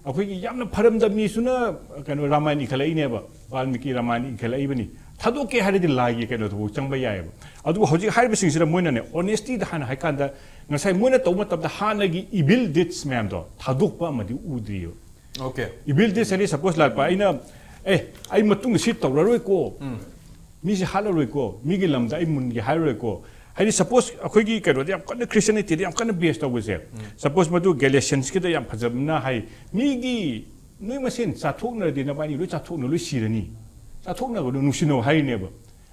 ꯑꯩꯈꯣꯏꯒꯤ ꯌꯥꯝꯅ ꯐꯔꯝꯗ ꯃꯤꯁꯨꯅ ꯀꯩꯅꯣ ꯔꯥꯃꯥꯌꯟ ꯏꯈꯠꯂꯛꯏꯅꯦꯕ, ꯋꯥꯜꯃꯤꯀꯤ ꯔꯥꯃꯥꯌꯟ ꯏꯈꯠꯂꯛꯏꯕꯅꯤ꯫ ꯊꯥꯗꯣꯛꯀꯦ ꯍꯥꯏꯔꯗꯤ ꯂꯥꯏꯒꯤ ꯀꯩꯅꯣꯗꯐꯥꯎ ꯆꯪꯕ ꯌꯥꯏꯑꯕ꯫ ꯑꯗꯨꯕꯨ ꯍꯧꯖꯤꯛ ꯍꯥꯏꯔꯤꯕꯁꯤꯡꯁꯤꯗ ꯃꯣꯏꯅꯅꯦ, ꯑꯣꯅꯦꯁꯇꯤꯗ ꯍꯥꯟꯅ ꯍꯥꯏꯀꯥꯟꯗ ꯉꯁꯥꯏ ꯃꯣꯏꯅ ꯇꯧꯕ ꯃꯇꯝꯗ ꯍꯥꯟꯅꯒꯤ ꯏꯚꯤꯜ ꯗꯤꯠꯁ ꯃꯌꯥꯝꯗꯣ ꯊꯥꯗꯣꯛꯄ ꯑꯃꯗꯤ ꯎꯗ꯭ꯔꯤꯑꯕ꯫ ꯑꯣꯀꯦ꯫ ꯏꯚꯤꯜ ꯗꯤꯠꯁ ꯍꯥꯏꯗꯤ, ꯁꯄꯣꯁ ꯂꯥꯛꯄ, ꯑꯩꯅ ꯑꯦ, ꯑꯩ ꯃꯇꯨꯡꯗ ꯁꯤ ꯇꯧꯔꯔꯣꯏꯀꯣ, ꯃꯤꯁꯦ ꯍꯥꯠꯂꯔꯣꯏꯀꯣ, ꯃꯤꯒꯤ ꯂꯝꯗ ꯑꯩ ꯃꯨꯟꯒꯦ ꯍꯥꯏꯔꯔꯣꯏꯀꯣ꯫ ꯍꯥꯏꯗꯤ ꯁꯄꯣꯁ ꯑꯩꯈꯣꯏꯒꯤ ꯀꯩꯅꯣꯗ ꯌꯥꯝ ꯀꯟꯅ, ꯈ꯭ꯔꯤꯁꯇꯤꯌꯥꯅꯤꯇꯤꯗ ꯌꯥꯝ ꯀꯟꯅ ꯕꯦꯁ ꯇꯧꯕꯁꯦ, ꯁꯄꯣꯁ ꯃꯗꯨ ꯒꯦꯂꯦꯁꯤꯌꯟꯁꯀꯤꯗ ꯌꯥꯝ ꯐꯖꯕꯅ ꯍꯥꯏ, ꯃꯤꯒꯤ ꯅꯣꯏ ꯃꯁꯦꯟ ꯆꯥꯊꯣꯛꯅꯔꯗꯤ ꯅꯕꯥꯅꯤ ꯂꯣꯏ ꯆꯥꯊꯣꯛꯅ ꯂꯣꯏ ꯁꯤꯔꯅꯤ, ꯆꯥꯊꯣꯛꯅꯒꯅꯨ, ꯅꯨꯡꯁꯤꯅꯧ ꯍꯥꯏꯔꯤꯅꯦꯕ꯫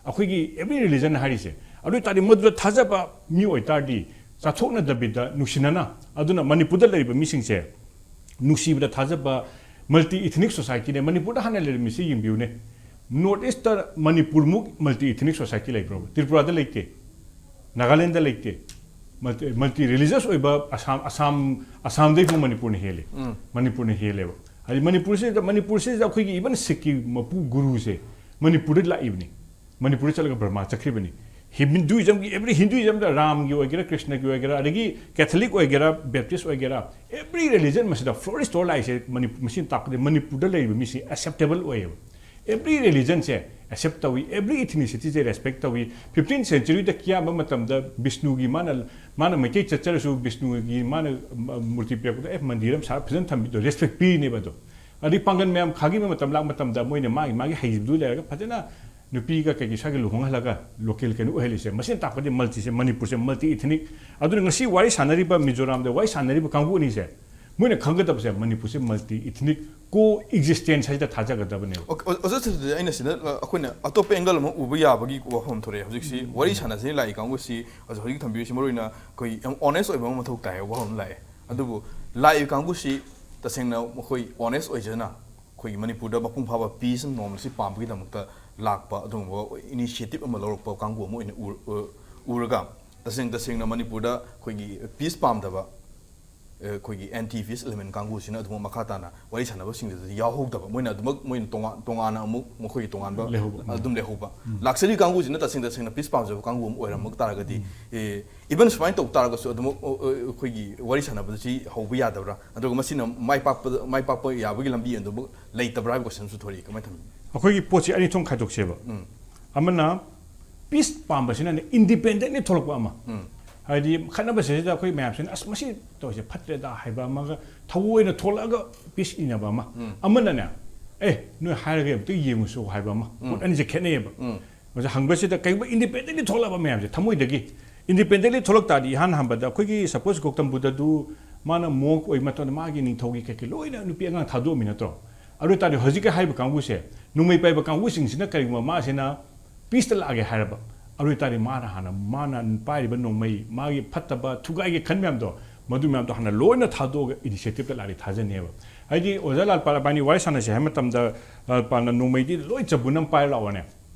ꯑꯩꯈꯣꯏꯒꯤ ꯑꯦꯚ꯭ꯔꯤ ꯔꯤꯂꯤꯖꯟ ꯍꯥꯏꯔꯤꯁꯦ꯫ ꯑꯗꯨ ꯑꯣꯏ ꯇꯥꯔꯗꯤ ꯃꯗꯨꯗ ꯊꯥꯖꯕ ꯃꯤ ꯑꯣꯏꯇꯥꯔꯗꯤ ꯆꯥꯊꯣꯛꯅꯗꯕꯤꯗ ꯅꯨꯡꯁꯤꯅꯅ, ꯑꯗꯨꯅ ꯃꯅꯤꯄꯨꯔꯗ ꯂꯩꯔꯤꯕ ꯃꯤꯁꯤꯡꯁꯦ ꯅꯨꯡꯁꯤꯕꯗ ꯊꯥꯖꯕ ꯃꯜꯇꯤ ꯏꯊꯅꯤꯛ ꯁꯣꯁꯥꯏꯇꯤꯅꯦ꯫ ꯃꯅꯤꯄꯨꯔꯗ ꯍꯥꯟꯅ ꯂꯩꯔꯝꯃꯤꯁꯤ ꯌꯦꯡꯕꯤꯌꯨꯅꯦ꯫ ꯅꯣꯔꯠ ꯏꯁꯇ ꯃꯅꯤꯄꯨꯔꯃꯨꯛ ꯃꯜꯇꯤ ꯏꯊꯅꯤꯛ ꯁꯣꯁꯥꯏꯇꯤ ꯂꯩꯕ꯭ꯔꯣ? ꯇ꯭ꯔꯤꯄꯨꯔꯥꯗ ꯂꯩꯇꯦ, ꯅꯥꯒꯥꯂꯦꯟꯗ ꯂꯩꯇꯦ꯫ ꯃꯜꯇꯤ ꯃꯜꯇꯤ ꯔꯤꯂꯤꯖꯁ ꯑꯣꯏꯕ ꯑꯁꯥꯝ, ꯑꯁꯥꯝ, ꯑꯁꯥꯝꯗꯩ ꯐꯥꯎ ꯃꯅꯤꯄꯨꯔꯅ ꯍꯦꯜꯂꯤ꯫ ꯃꯅꯤꯄꯨꯔꯅ ꯍꯦꯜꯂꯦꯕ꯫ ꯍꯥꯏꯗꯤ ꯃꯅꯤꯄꯨꯔꯁꯤꯗ, ꯃꯅꯤꯄꯨꯔꯁꯤꯗ ꯑꯩꯈꯣꯏꯒꯤ ꯏꯚꯟ ꯁꯤꯛꯀꯤ ꯃꯄꯨ ꯒꯨꯔꯨꯁꯦ ꯃꯅꯤꯄꯨꯔꯗ ꯂꯥꯛꯏꯕꯅꯤ꯫ ꯃꯅꯤꯄꯨꯔꯗ ꯆꯠꯂꯒ ꯕꯔꯃꯥ ꯆꯠꯈ꯭ꯔꯤꯕꯅꯤ꯫ ꯍꯤꯟꯗꯨꯏꯖꯝꯒꯤ, ꯑꯦꯚ꯭ꯔꯤ ꯍꯤꯟꯗꯨꯏꯖꯝꯗ, ꯔꯥꯝꯒꯤ ꯑꯣꯏꯒꯦꯔꯥ, ꯀ꯭ꯔꯤꯁꯅꯒꯤ ꯑꯣꯏꯒꯦꯔꯥ, ꯑꯗꯒꯤ ꯀꯦꯊꯣꯂꯤꯛ ꯑꯣꯏꯒꯦꯔꯥ, ꯕꯦꯞꯇꯤꯁ ꯑꯣꯏꯒꯦꯔꯥ, ꯑꯦꯚ꯭ꯔꯤ ꯔꯤꯂꯤꯖꯟ ꯃꯁꯤꯗ ꯐ꯭ꯂꯣꯔꯤꯁ ꯇꯧꯔ ꯂꯥꯛꯏꯁꯦ ꯃꯅꯤꯄꯨꯔ, ꯃꯁꯤꯅ ꯇꯥꯛꯄꯗꯤ ꯃꯅꯤꯄꯨꯔꯗ ꯂꯩꯔꯤꯕ ꯃꯤꯁꯤ ꯑꯦꯛꯁꯦꯞꯇꯦꯕꯜ ꯑꯣꯏꯌꯦꯕ꯫ ꯑꯦꯚ꯭ꯔꯤ ꯔꯤꯂꯤꯖꯟꯁꯦ ꯑꯦꯛꯁꯦꯞ ꯇꯧꯏ, ꯑꯦꯚ꯭ꯔꯤ ꯏꯊꯤꯅꯤꯁꯤꯇꯤꯁꯦ ꯔꯦꯁꯄꯦꯛ ꯇꯧꯏ꯫ ꯐꯤꯐꯇꯤꯟ ꯁꯦꯟꯆꯨꯔꯤꯗ ꯀꯤꯌꯥꯝꯕ ꯃꯇꯝꯗ ꯕꯤꯁꯅꯨꯒꯤ, ꯃꯥꯅ, ꯃꯥꯅ ꯃꯩꯇꯩ ꯆꯠꯆꯔꯁꯨ ꯕꯤꯁꯅꯨꯒꯤ ꯃꯥꯅ ꯃꯨꯔꯇꯤ ꯄꯤꯔꯛꯄꯗ, ꯑꯦ, ꯃꯟꯗꯤꯔ ꯑꯃ ꯁꯥꯔ ꯐꯖꯅ ꯊꯝꯕꯤꯗꯣ, ꯔꯦꯁꯄꯦꯛ ꯄꯤꯔꯤꯅꯦꯕ ꯑꯗꯣ꯫ ꯑꯗꯩ ꯄꯥꯡꯒꯜ ꯃꯌꯥꯝ ꯈꯥꯒꯤ ꯃꯇꯝ ꯂꯥꯛ ꯃꯇꯝꯗ ꯃꯣꯏꯅ ꯃꯥꯒꯤ, ꯃꯥꯒꯤ ꯍꯩꯕꯗꯨ ꯂꯩꯔꯒ ꯐꯖꯅ ꯅꯨꯄꯤꯒ ꯀꯩꯒꯤ ꯁ꯭ꯋꯥꯏꯒꯤ ꯂꯨꯍꯣꯡꯍꯜꯂꯒ ꯂꯣꯀꯦꯜ ꯀꯩꯅꯣ ꯑꯣꯏꯍꯜꯂꯤꯁꯦ꯫ ꯃꯁꯤꯅ ꯇꯥꯛꯄꯗꯤ ꯃꯜꯇꯤꯁꯦ, ꯃꯅꯤꯄꯨꯔꯁꯦ ꯃꯜꯇꯤ ꯏꯊꯅꯤꯛ꯫ ꯑꯗꯨꯅ ꯉꯁꯤ ꯋꯥꯔꯤ ꯁꯥꯟꯅꯔꯤꯕ ꯃꯤꯖꯣꯔꯥꯝꯗ ꯋꯥꯔꯤ ꯁꯥꯟꯅꯔꯤꯕ ꯀꯥꯡꯕꯨ ꯑꯅꯤꯁꯦ, ꯃꯣꯏꯅ ꯈꯪꯒꯗꯕꯁꯦ ꯃꯅꯤꯄꯨꯔꯁꯦ ꯃꯜꯇꯤ ꯏꯊꯅꯤꯛ ꯀꯣ ꯑꯦꯛꯖꯤꯁꯇꯦꯟꯁ ꯍꯥꯏꯁꯤꯗ ꯊꯥꯖꯒꯗꯕꯅꯦꯕ꯫ ꯑꯣꯀꯦ, ꯑꯣ-, ꯑꯣꯖꯥ, ꯁꯤꯗ ꯑꯩꯅ ꯁꯤꯗ, ꯑ, ꯑꯩꯈꯣꯏꯅ ꯑꯇꯣꯞꯄ ꯑꯦꯡꯒꯜ ꯑꯃ ꯎꯕ ꯌꯥꯕꯒꯤ ꯋꯥꯐꯝ ꯊꯣꯔꯛꯑꯦ꯫ ꯍꯧꯖꯤꯛꯁꯤ ꯋꯥꯔꯤ ꯁꯥꯟꯅꯁꯤ ꯂꯥꯛꯏ ꯀꯥꯡꯕꯨꯁꯤ, ꯍꯧꯖꯤꯛ, ꯍꯧꯖꯤꯛ ꯊꯝꯕꯤꯔꯤꯁꯤ ꯃꯔꯨ ꯑꯣꯏꯅ ꯑꯩꯈꯣꯏ ꯌꯥꯝ ꯑꯣꯅꯦꯁ ꯑꯣꯏꯕ ꯑꯃ ꯃꯊꯧ ꯇꯥꯏ ꯍꯥꯏꯕ ꯋꯥꯐꯝ ꯑꯃ ꯂꯥꯛꯑꯦ꯫ ꯑꯗꯨꯕꯨ ꯂꯥꯛꯏꯕ ꯀꯥꯡꯕꯨꯁꯤ ꯇꯁꯦꯡꯅ ꯃꯈꯣꯏ ꯑꯣꯅꯦꯁ ꯑꯣꯏꯖꯅ ꯑꯩꯈꯣꯏꯒꯤ ꯃꯅꯤꯄꯨꯔꯗ ꯃꯄꯨꯡ ꯐꯥꯕ ꯄꯤꯁ ꯑꯃ ꯅꯣꯔꯃꯦꯜꯁꯤ ꯄꯥꯝꯕꯒꯤꯗꯃꯛꯇ ꯂꯥꯛꯄ ꯑꯗꯨꯒꯨꯝꯕ ꯏꯅꯤꯁꯤꯌꯦꯇꯤꯞ ꯑꯃ ꯂꯧꯔꯛꯄ ꯀꯥꯡꯕꯨ ꯑꯃ ꯑꯣꯏꯅ ꯎ-, ꯎ-, ꯎꯔꯒ, ꯇꯁꯦꯡ ꯇꯁꯦꯡꯅ ꯃꯅꯤꯄꯨꯔꯗ ꯑꯩꯈꯣꯏꯒꯤ ꯄꯤꯁ ꯄꯥꯝꯗꯕ, ꯑꯩꯈꯣꯏꯒꯤ ꯑꯦꯟꯇꯤ ꯄꯤꯁ ꯑꯦꯂꯤꯃꯦꯟ ꯀꯥꯡꯕꯨꯁꯤꯅ ꯑꯗꯨꯝ ꯃꯈꯥ ꯇꯥꯅ ꯋꯥꯔꯤ ꯁꯥꯟꯅꯕꯁꯤꯡꯗꯨꯗꯗꯤ ꯌꯥꯎꯍꯧꯗꯕ, ꯃꯣꯏꯅ ꯑꯗꯨꯃꯛ ꯃꯣꯏꯅ ꯇꯣꯉꯥꯟ ꯇꯣꯉꯥꯟꯅ ꯑꯃꯨꯛ ꯃꯈꯣꯏꯒꯤ ꯇꯣꯉꯥꯟꯕ ꯂꯩꯍꯧꯕ꯫ ꯑꯗꯨꯝ ꯂꯩꯍꯧꯕ꯫ ꯂꯥꯛꯆꯔꯤ ꯀꯥꯡꯕꯨꯁꯤꯅ ꯇꯁꯦꯡ ꯇꯁꯦꯡꯅ ꯄꯤꯁ ꯄꯥꯝꯖꯕ ꯀꯥꯡꯕꯨ ꯑꯃ ꯑꯣꯏꯔꯝꯃꯛ ꯇꯥꯔꯒꯗꯤ, ꯏꯚꯟ ꯁꯨꯃꯥꯏꯅ ꯇꯧ ꯇꯥꯔꯒꯁꯨ ꯑꯗꯨꯃꯛ ꯑ, ꯑ, ꯑꯩꯈꯣꯏꯒꯤ ꯋꯥꯔꯤ ꯁꯥꯟꯅꯕꯗ ꯁꯤ ꯍꯧꯕ ꯌꯥꯗꯕ꯭ꯔꯥ, ꯅꯠꯇ꯭ꯔꯒ ꯃꯁꯤꯅ ꯃꯥꯏ ꯄꯥꯛꯄꯗ ꯃꯥꯏ ꯄꯥꯛꯄ ꯌꯥꯕꯒꯤ ꯂꯝꯕꯤ ꯑꯗꯨꯃꯛ ꯂꯩꯇꯕ꯭ꯔꯥ ꯍꯥꯏꯕ ꯀꯣꯏꯁꯟꯁꯨ ꯊꯣꯔꯛꯏ꯫ ꯀꯃꯥꯏꯅ ꯊꯝꯕꯤꯅꯤ? ꯑꯩꯈꯣꯏꯒꯤ ꯄꯣꯠꯁꯤ ꯑꯅꯤ ꯊꯣꯛꯅ ꯈꯥꯏꯗꯣꯛꯁꯦꯕ꯫ ꯑꯃꯅ ꯄꯤꯁ ꯄꯥꯝꯕꯁꯤꯅꯅꯦ ꯏꯟꯗꯤꯄꯦꯟꯗꯦꯟꯂꯤ ꯊꯣꯛꯂꯛꯄ ꯑꯃ꯫ ꯍꯥꯏꯗꯤ ꯈꯠꯅꯕꯁꯤꯗ ꯑꯩꯈꯣꯏ ꯃꯌꯥꯝꯁꯤꯅ "ꯑꯁ, ꯃꯁꯤ ꯇꯧꯔꯤꯁꯦ ꯐꯠꯇ꯭ꯔꯦꯗ" ꯍꯥꯏꯕ ꯑꯃꯒ, ꯊꯑꯣꯏꯅ ꯊꯣꯛꯂꯛꯑꯒ ꯄꯤꯁ ꯏꯅꯕ ꯑꯃ꯫ ꯑꯃꯅꯅꯦ "ꯑꯦ, ꯅꯣꯏ ꯍꯥꯏꯔꯒ ꯑꯝꯇ ꯌꯦꯡꯉꯨꯁꯨ" ꯍꯥꯏꯕ ꯑꯃ꯫ ꯄꯣꯠ ꯑꯅꯤꯁꯦ ꯈꯦꯠꯅꯩꯌꯦꯕ꯫ ꯑꯣꯖꯥ, ꯍꯪꯕꯁꯤꯗ ꯀꯩꯒꯨꯝꯕ ꯏꯟꯗꯤꯄꯦꯟꯗꯦꯟꯂꯤ ꯊꯣꯛꯂꯛꯑꯕ ꯃꯌꯥꯝꯁꯦ ꯊꯃꯣꯏꯗꯒꯤ, ꯏꯟꯗꯤꯄꯦꯟꯗꯦꯟꯂꯤ ꯊꯣꯛꯂꯛ ꯇꯥꯔꯗꯤ, ꯏꯍꯥꯟ ꯍꯥꯟꯕꯗ ꯑꯩꯈꯣꯏꯒꯤ, ꯁꯄꯣꯁ, ꯒꯧꯇꯝ ꯕꯨꯙꯗꯨ ꯃꯥꯅ ꯃꯣꯡꯛ ꯑꯣꯏꯕ ꯃꯇꯝꯗ ꯃꯥꯒꯤ ꯅꯤꯡꯊꯧꯒꯤ ꯀꯩꯀꯩ ꯂꯣꯏꯅ ꯅꯨꯄꯤ ꯑꯉꯥꯡ ꯊꯥꯗꯣꯛꯑꯝꯃꯤ ꯅꯠꯇ꯭ꯔꯣ? ꯑꯗꯨ ꯑꯣꯏ ꯇꯥꯔꯗꯤ ꯍꯧꯖꯤꯛꯀꯤ ꯍꯥꯏꯔꯤꯕ ꯀꯥꯡꯕꯨꯁꯦ, ꯅꯣꯡꯃꯩ ꯄꯥꯏꯕ ꯀꯥꯡꯕꯨꯁꯤꯡꯁꯤꯅ ꯀꯔꯤꯒꯨꯝꯕ ꯃꯥꯁꯤꯅ ꯄꯤꯁꯇ ꯂꯥꯛꯑꯒꯦ ꯍꯥꯏꯔꯕ, ꯑꯗꯨ ꯑꯣꯏ ꯇꯥꯔꯗꯤ ꯃꯥꯅ ꯍꯥꯟꯅ, ꯃꯥꯅ ꯄꯥꯏꯔꯤꯕ ꯅꯣꯡꯃꯩ, ꯃꯥꯒꯤ ꯐꯠꯇꯕ ꯊꯨꯒꯥꯏꯒꯦ ꯈꯟ ꯃꯌꯥꯝꯗꯣ, ꯃꯗꯨ ꯃꯌꯥꯝꯗꯣ ꯍꯥꯟꯅ ꯂꯣꯏꯅ ꯊꯥꯗꯣꯛꯑꯒ ꯏꯅꯤꯁꯤꯌꯦꯇꯤꯞꯇ ꯂꯥꯛꯑꯗꯤ ꯊꯥꯖꯅꯦꯕ꯫ ꯍꯥꯏꯗꯤ ꯑꯣꯖꯥ ꯂꯥꯜꯄꯥꯜ ꯏꯕꯥꯅꯤ ꯋꯥꯔꯤ ꯁꯥꯟꯅꯁꯦ ꯍꯥꯏꯕ ꯃꯇꯝꯗ, ꯂꯥꯜꯄꯥꯜꯅ ꯅꯣꯡꯃꯩꯗꯤ ꯂꯣꯏ ꯆꯕꯨꯟ ꯑꯃ ꯄꯥꯏꯔ ꯂꯥꯛꯑꯣꯅꯦ꯫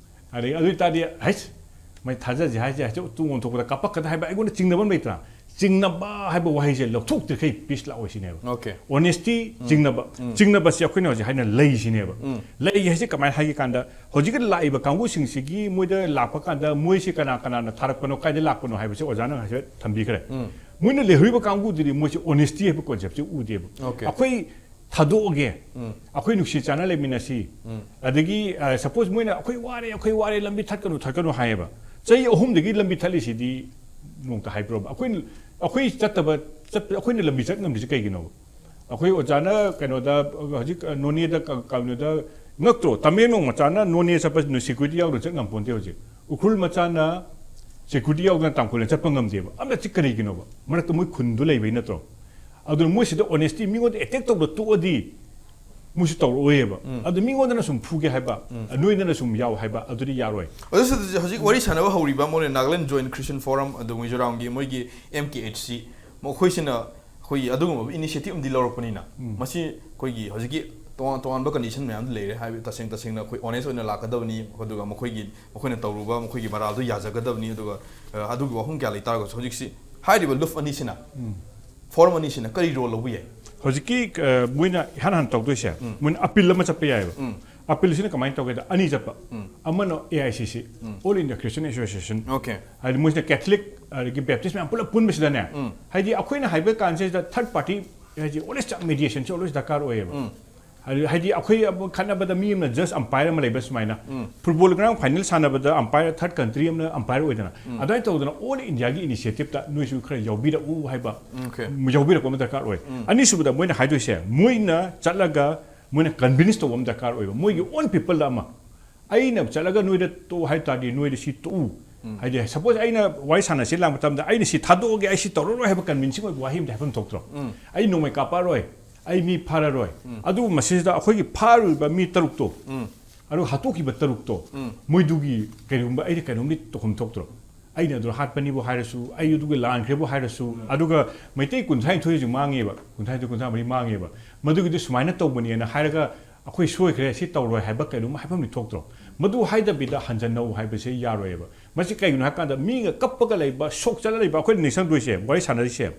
ꯑꯗꯩ ꯑꯗꯨ ꯑꯣꯏ ꯇꯥꯔꯗꯤ, "ꯍꯩꯁ, ꯃꯩ ꯊꯥꯖꯁꯦ ꯍꯥꯏꯁꯦ ꯍꯦꯛꯇ ꯇꯨꯡ ꯑꯣꯟꯊꯣꯛꯄꯗ ꯀꯥꯞꯄꯛꯀꯗ" ꯍꯥꯏꯕ ꯑꯩꯉꯣꯟꯗ ꯆꯤꯡꯅꯕ ꯑꯃ ꯂꯩꯇ꯭ꯔꯥ? ꯆꯤꯡꯅꯕ ꯍꯥꯏꯕ ꯋꯥꯍꯩꯁꯦ ꯂꯧꯊꯣꯛꯇ꯭ꯔꯤꯈꯩ ꯄꯤꯁ ꯂꯥꯛꯑꯣꯏ ꯁꯤꯅꯦꯕ꯫ ꯑꯣꯀꯦ꯫ ꯑꯣꯅꯦꯁꯇꯤ, ꯆꯤꯡꯅꯕ꯫ ꯆꯤꯡꯅꯕꯁꯦ ꯑꯩꯈꯣꯏꯅ ꯍꯧꯖꯤꯛ ꯍꯥꯏꯅ ꯂꯩ ꯁꯤꯅꯦꯕ꯫ ꯂꯩ ꯍꯥꯏꯁꯦ ꯀꯃꯥꯏꯅ ꯍꯥꯏꯒꯦ ꯀꯥꯟꯗ, ꯍꯧꯖꯤꯛꯀꯤ ꯂꯥꯛꯏꯕ ꯀꯥꯡꯕꯨꯁꯤꯡꯁꯤꯒꯤ ꯃꯣꯏꯗ ꯂꯥꯛꯄ ꯀꯥꯟꯗ ꯃꯣꯏꯁꯤ ꯀꯅꯥ ꯀꯅꯥꯅ ꯊꯥꯔꯛꯄꯅꯣ, ꯀꯥꯏꯗ ꯂꯥꯛꯄꯅꯣ ꯍꯥꯏꯕꯁꯦ ꯑꯣꯖꯥꯅ ꯍꯥꯏꯐꯦꯠ ꯊꯝꯕꯤꯈ꯭ꯔꯦ꯫ ꯃꯣꯏꯅ ꯂꯩꯍꯧꯔꯤꯕ ꯀꯥꯡꯕꯨꯗꯨꯗꯤ ꯃꯣꯏꯁꯦ ꯑꯣꯅꯦꯁꯇꯤ ꯍꯥꯏꯕ ꯀꯣꯟꯁꯦꯞꯁꯦ ꯎꯗꯦꯕ꯫ ꯑꯣꯀꯦ꯫ ꯑꯩꯈꯣꯏ ꯊꯥꯗꯣꯛꯑꯒꯦ, ꯑꯩꯈꯣꯏ ꯅꯨꯡꯁꯤ ꯆꯥꯟꯅ ꯂꯩꯃꯤꯟꯅꯁꯤ, ꯑꯗꯒꯤ, ꯑ, ꯁꯄꯣꯁ ꯃꯣꯏꯅ "ꯑꯩꯈꯣꯏ ꯋꯥꯔꯦ, ꯑꯩꯈꯣꯏ ꯋꯥꯔꯦ, ꯂꯝꯕꯤ ꯊꯠꯀꯅꯨ, ꯊꯠꯀꯅꯨ" ꯍꯥꯏꯌꯦꯕ꯫ ꯆꯍꯤ ꯑꯍꯨꯝꯗꯒꯤ ꯂꯝꯕꯤ ꯊꯠꯂꯤꯁꯤꯗꯤ ꯅꯣꯡꯇ ꯍꯥꯏꯕ꯭ꯔꯣꯕ? ꯑꯩꯈꯣꯏꯅ, ꯑꯩꯈꯣꯏ ꯆꯠꯇꯕ, ꯆꯠꯄ, ꯑꯩꯈꯣꯏꯅ ꯂꯝꯕꯤ ꯆꯠ ꯉꯝꯗ꯭ꯔꯤꯁꯤ ꯀꯩꯒꯤꯅꯣꯕ? ꯑꯩꯈꯣꯏ ꯑꯣꯖꯥꯅ ꯀꯩꯅꯣꯗ, ꯍꯧꯖꯤꯛ, ꯑ, ꯅꯣꯅꯦꯗ ꯀ-, ꯀꯩꯅꯣꯗ ꯉꯛꯇ꯭ꯔꯣ? ꯇꯃꯦꯡꯂꯣꯡ ꯃꯆꯥꯅ ꯅꯣꯅꯦ ꯆꯠꯄ ꯁꯦꯀ꯭ꯌꯨꯔꯤꯇꯤ ꯌꯥꯎꯗꯅ ꯆꯠ ꯉꯝꯄꯣꯟꯇꯦ ꯍꯧꯖꯤꯛ꯫ ꯎꯈ꯭ꯔꯨꯜ ꯃꯆꯥꯅ ꯁꯦꯀ꯭ꯌꯨꯔꯤꯇꯤ ꯌꯥꯎꯗꯅ ꯇꯥꯡꯈꯨꯜꯗ ꯆꯠꯄ ꯉꯝꯗꯦꯕ꯫ ꯑꯃꯅ ꯆꯤꯛ ꯀꯔꯤꯒꯤꯅꯣꯕ? ꯃꯔꯛꯇ ꯃꯣꯏ ꯈꯨꯟꯗꯨ ꯂꯩꯕꯩ ꯅꯠꯇ꯭ꯔꯣ? ꯑꯗꯨꯅ ꯃꯣꯏꯁꯤꯗ ꯑꯣꯅꯦꯁꯇꯤ, ꯃꯤꯉꯣꯟꯗ ꯑꯦꯇꯦꯛ ꯇꯧꯕ ꯇꯣꯛꯑꯗꯤ ꯃꯣꯏꯁꯨ ꯇꯧꯔꯛꯑꯣꯏꯌꯦꯕ꯫ ꯑꯗꯨ ꯃꯤꯉꯣꯟꯗꯅ ꯁꯨꯝ ꯐꯨꯒꯦ ꯍꯥꯏꯕ, ꯅꯣꯏꯗꯅ ꯁꯨꯝ ꯌꯥꯎ ꯍꯥꯏꯕ, ꯑꯗꯨꯗꯤ ꯌꯥꯔꯣꯏ꯫ ꯑꯗꯨꯁꯨ ꯍꯧꯖꯤꯛ ꯋꯥꯔꯤ ꯁꯥꯟꯅꯕ ꯍꯧꯔꯤꯕ ꯃꯣꯏꯅ ꯅꯥꯒꯥꯂꯦꯟ ꯖꯣꯏꯟ ꯈ꯭ꯔꯤꯁꯇꯤꯌꯟ ꯐꯣꯔꯝ, ꯑꯗꯨ ꯃꯤꯖꯣꯔꯥꯝꯒꯤ ꯃꯣꯏꯒꯤ ꯑꯦꯝ ꯀꯦ ꯑꯩꯆ ꯁꯤ, ꯃꯈꯣꯏꯁꯤꯅ ꯑꯩꯈꯣꯏꯒꯤ ꯑꯗꯨꯒꯨꯝꯕ ꯏꯅꯤꯁꯤꯌꯦꯇꯤꯚ ꯑꯃꯗꯤ ꯂꯧꯔꯛꯄꯅꯤꯅ, ꯃꯁꯤ ꯑꯩꯈꯣꯏꯒꯤ ꯍꯧꯖꯤꯛꯀꯤ ꯇꯣꯉꯥꯟ ꯇꯣꯉꯥꯟꯕ ꯀꯟꯗꯤꯁꯟ ꯃꯌꯥꯝꯗꯨ ꯂꯩꯔꯦ ꯍꯥꯏꯕ ꯇꯁꯦꯡ ꯇꯁꯦꯡꯅ ꯑꯩꯈꯣꯏ ꯑꯣꯅꯦꯁ ꯑꯣꯏꯅ ꯂꯥꯛꯀꯗꯕꯅꯤ꯫ ꯑꯗꯨꯒ ꯃꯈꯣꯏꯒꯤ, ꯃꯈꯣꯏꯅ ꯇꯧꯔꯨꯕ ꯃꯈꯣꯏꯒꯤ ꯃꯔꯥꯜꯗꯨ ꯌꯥꯖꯒꯗꯕꯅꯤ꯫ ꯑꯗꯨꯒ, ꯑ, ꯑꯗꯨꯒꯤ ꯋꯥꯐꯝ ꯀꯌꯥ ꯂꯩ ꯇꯥꯔꯒꯁꯨ ꯍꯧꯖꯤꯛꯁꯤ ꯍꯥꯏꯔꯤꯕ ꯂꯨꯞ ꯑꯅꯤꯁꯤꯅ ꯐꯣꯔꯝ ꯑꯅꯤꯁꯤꯅ ꯀꯔꯤ ꯔꯣꯜ ꯂꯧꯕ ꯌꯥꯏ? ꯍꯧꯖꯤꯛꯀꯤ ꯑ, ꯃꯣꯏꯅ ꯏꯍꯥꯟ ꯍꯥꯟꯅ ꯇꯧꯗꯣꯏꯁꯦ, ꯃꯣꯏꯅ ꯑꯄꯤꯜ ꯑꯃ ꯆꯠꯄ ꯌꯥꯏꯑꯕ꯫ ꯑꯄꯤꯜꯁꯤꯅ ꯀꯃꯥꯏꯅ ꯇꯧꯒꯦꯗ, ꯑꯅꯤ ꯆꯠꯄ, ꯑꯃꯅ ꯑꯦ ꯑꯥꯏ ꯁꯤ ꯁꯤ, All India Christian Association, Okay. ꯍꯥꯏꯗꯤ ꯃꯣꯏꯁꯤꯅ ꯀꯦꯊꯂꯤꯛ ꯑꯗꯒꯤ ꯕꯦꯞꯇꯤꯁ ꯃꯌꯥꯝ ꯄꯨꯂꯞ ꯄꯨꯟꯕꯁꯤꯗꯅꯦ, ꯍꯥꯏꯗꯤ ꯑꯩꯈꯣꯏꯅ ꯍꯥꯏꯕ ꯀꯥꯟꯁꯤꯗ ꯊꯥꯔꯠ ꯄꯥꯔꯇꯤ ꯍꯥꯏꯗꯤ ꯑꯣꯜꯋꯦꯁ ꯃꯦꯗꯤꯌꯦꯁꯟꯁꯦ ꯑꯣꯜꯋꯦꯁ ꯗꯔꯀꯥꯔ ꯑꯣꯏꯌꯦꯕ꯫ ꯍꯥꯏꯗꯤ ꯍꯥꯏꯗꯤ ꯑꯩꯈꯣꯏ ꯈꯠꯅꯕꯗ ꯃꯤ ꯑꯃꯅ ꯖꯁ ꯑꯝꯄꯥꯌꯔ ꯑꯃ ꯂꯩꯕ ꯁꯨꯃꯥꯏꯅ, ꯐꯨꯠꯕꯣꯜ ꯒ꯭ꯔꯥꯎꯟ ꯐꯥꯏꯅꯦꯜ ꯁꯥꯟꯅꯕꯗ ꯑꯝꯄꯥꯌꯔ ꯊꯥꯔꯠ ꯀꯟꯇ꯭ꯔꯤ ꯑꯃꯅ ꯑꯝꯄꯥꯌꯔ ꯑꯣꯏꯗꯅ, ꯑꯗꯨꯃꯥꯏꯅ ꯇꯧꯗꯅ ꯑꯣꯜ ꯏꯟꯗꯤꯌꯥꯒꯤ ꯏꯅꯤꯁꯤꯌꯦꯇꯤꯞꯇ ꯅꯣꯏꯁꯨ ꯈꯔ ꯌꯥꯎꯕꯤꯔꯛꯎ ꯍꯥꯏꯕ, Okay. ꯌꯥꯎꯕꯤꯔꯛꯄ ꯑꯃ ꯗꯔꯀꯥꯔ ꯑꯣꯏ꯫ ꯑꯅꯤꯁꯨꯕꯗ ꯃꯣꯏꯅ ꯍꯥꯏꯗꯣꯏꯁꯦ, ꯃꯣꯏꯅ ꯆꯠꯂꯒ ꯃꯣꯏꯅ ꯀꯟꯚꯤꯟꯁ ꯇꯧꯕ ꯑꯃ ꯗꯔꯀꯥꯔ ꯑꯣꯏꯕ, ꯃꯣꯏꯒꯤ ꯑꯣꯟ ꯄꯤꯄꯜꯗ ꯑꯃ꯫ ꯑꯩꯅ ꯆꯠꯂꯒ ꯅꯣꯏꯗ ꯇꯣꯛꯎ ꯍꯥꯏ ꯇꯥꯔꯗꯤ ꯅꯣꯏꯗ ꯁꯤ ꯇꯣꯛꯎ, ꯍꯥꯏꯗꯤ ꯁꯄꯣꯁ ꯑꯩꯅ ꯋꯥꯔꯤ ꯁꯥꯟꯅꯁꯤ ꯂꯥꯛꯄ ꯃꯇꯝꯗ ꯑꯩꯅ ꯁꯤ ꯊꯥꯗꯣꯛꯑꯒꯦ, ꯑꯩ ꯁꯤ ꯇꯧꯔꯔꯣꯏ ꯍꯥꯏꯕ ꯀꯟꯚꯤꯟꯁꯤꯡ ꯑꯣꯏꯕ ꯋꯥꯍꯩ ꯑꯃꯗꯤ ꯍꯥꯏꯐꯝ ꯊꯣꯛꯇ꯭ꯔꯣ? ꯑꯩ ꯅꯣꯡꯃꯩ ꯀꯥꯞꯄꯛꯑꯔꯣꯏ, ꯑꯩ ꯃꯤ ꯐꯥꯔꯔꯣꯏ꯫ ꯑꯗꯨꯕꯨ ꯃꯁꯤꯗ ꯑꯩꯈꯣꯏꯒꯤ ꯐꯥꯔꯨꯔꯤꯕ ꯃꯤ ꯇꯔꯨꯛꯇꯣ, ꯑꯗꯨꯒ ꯍꯥꯠꯇꯣꯛꯈꯤꯕ ꯇꯔꯨꯛꯇꯣ, ꯃꯣꯏꯗꯨꯒꯤ ꯀꯩꯒꯨꯝꯕ ꯑꯩꯅ ꯀꯩꯅꯣꯝꯗꯤ ꯇꯧꯐꯝ ꯊꯣꯛꯇ꯭ꯔꯣ? ꯑꯩꯅ ꯑꯗꯨ ꯍꯥꯠꯄꯅꯤꯕꯨ ꯍꯥꯏꯔꯁꯨ, ꯑꯩ ꯑꯗꯨꯒ ꯂꯥꯟꯈ꯭ꯔꯦꯕꯨ ꯍꯥꯏꯔꯁꯨ, ꯑꯗꯨꯒ ꯃꯩꯇꯩ ꯀꯨꯟꯊ꯭ꯔꯥꯅꯤꯊꯣꯏ ꯍꯧꯖꯤꯛ ꯃꯥꯡꯉꯦꯕ, ꯀꯨꯟꯊ꯭ꯔꯥꯅꯤꯊꯣꯏ ꯀꯨꯟꯊ꯭ꯔꯥ ꯃꯔꯤ ꯃꯥꯡꯉꯦꯕ, ꯃꯗꯨꯒꯤꯗꯤ ꯁꯨꯃꯥꯏꯅ ꯇꯧꯕꯅꯦꯅ ꯍꯥꯏꯔꯒ ꯑꯩꯈꯣꯏ ꯁꯣꯏꯈ꯭ꯔꯦ, ꯁꯤ ꯇꯧꯔꯣꯏ ꯍꯥꯏꯕ ꯀꯩꯅꯣꯝ ꯍꯥꯏꯐꯝꯗꯤ ꯊꯣꯛꯇ꯭ꯔꯣ? ꯃꯗꯨ ꯍꯥꯏꯗꯕꯤꯗ ꯍꯟꯖꯟꯅꯧ ꯍꯥꯏꯕꯁꯦ ꯌꯥꯔꯣꯏꯕ꯫ ꯃꯁꯤ ꯀꯩꯒꯤꯅꯣ ꯍꯥꯏ ꯀꯥꯟꯗ ꯃꯤꯒ ꯀꯞꯄꯒ ꯂꯩꯕ, ꯁꯣꯛ ꯆꯠꯂ ꯂꯩꯕ, ꯑꯩꯈꯣꯏꯅ ꯅꯤꯡꯁꯤꯡꯗꯣꯏꯁꯦ, ꯋꯥꯔꯤ ꯁꯥꯟꯅꯔꯤꯁꯦ,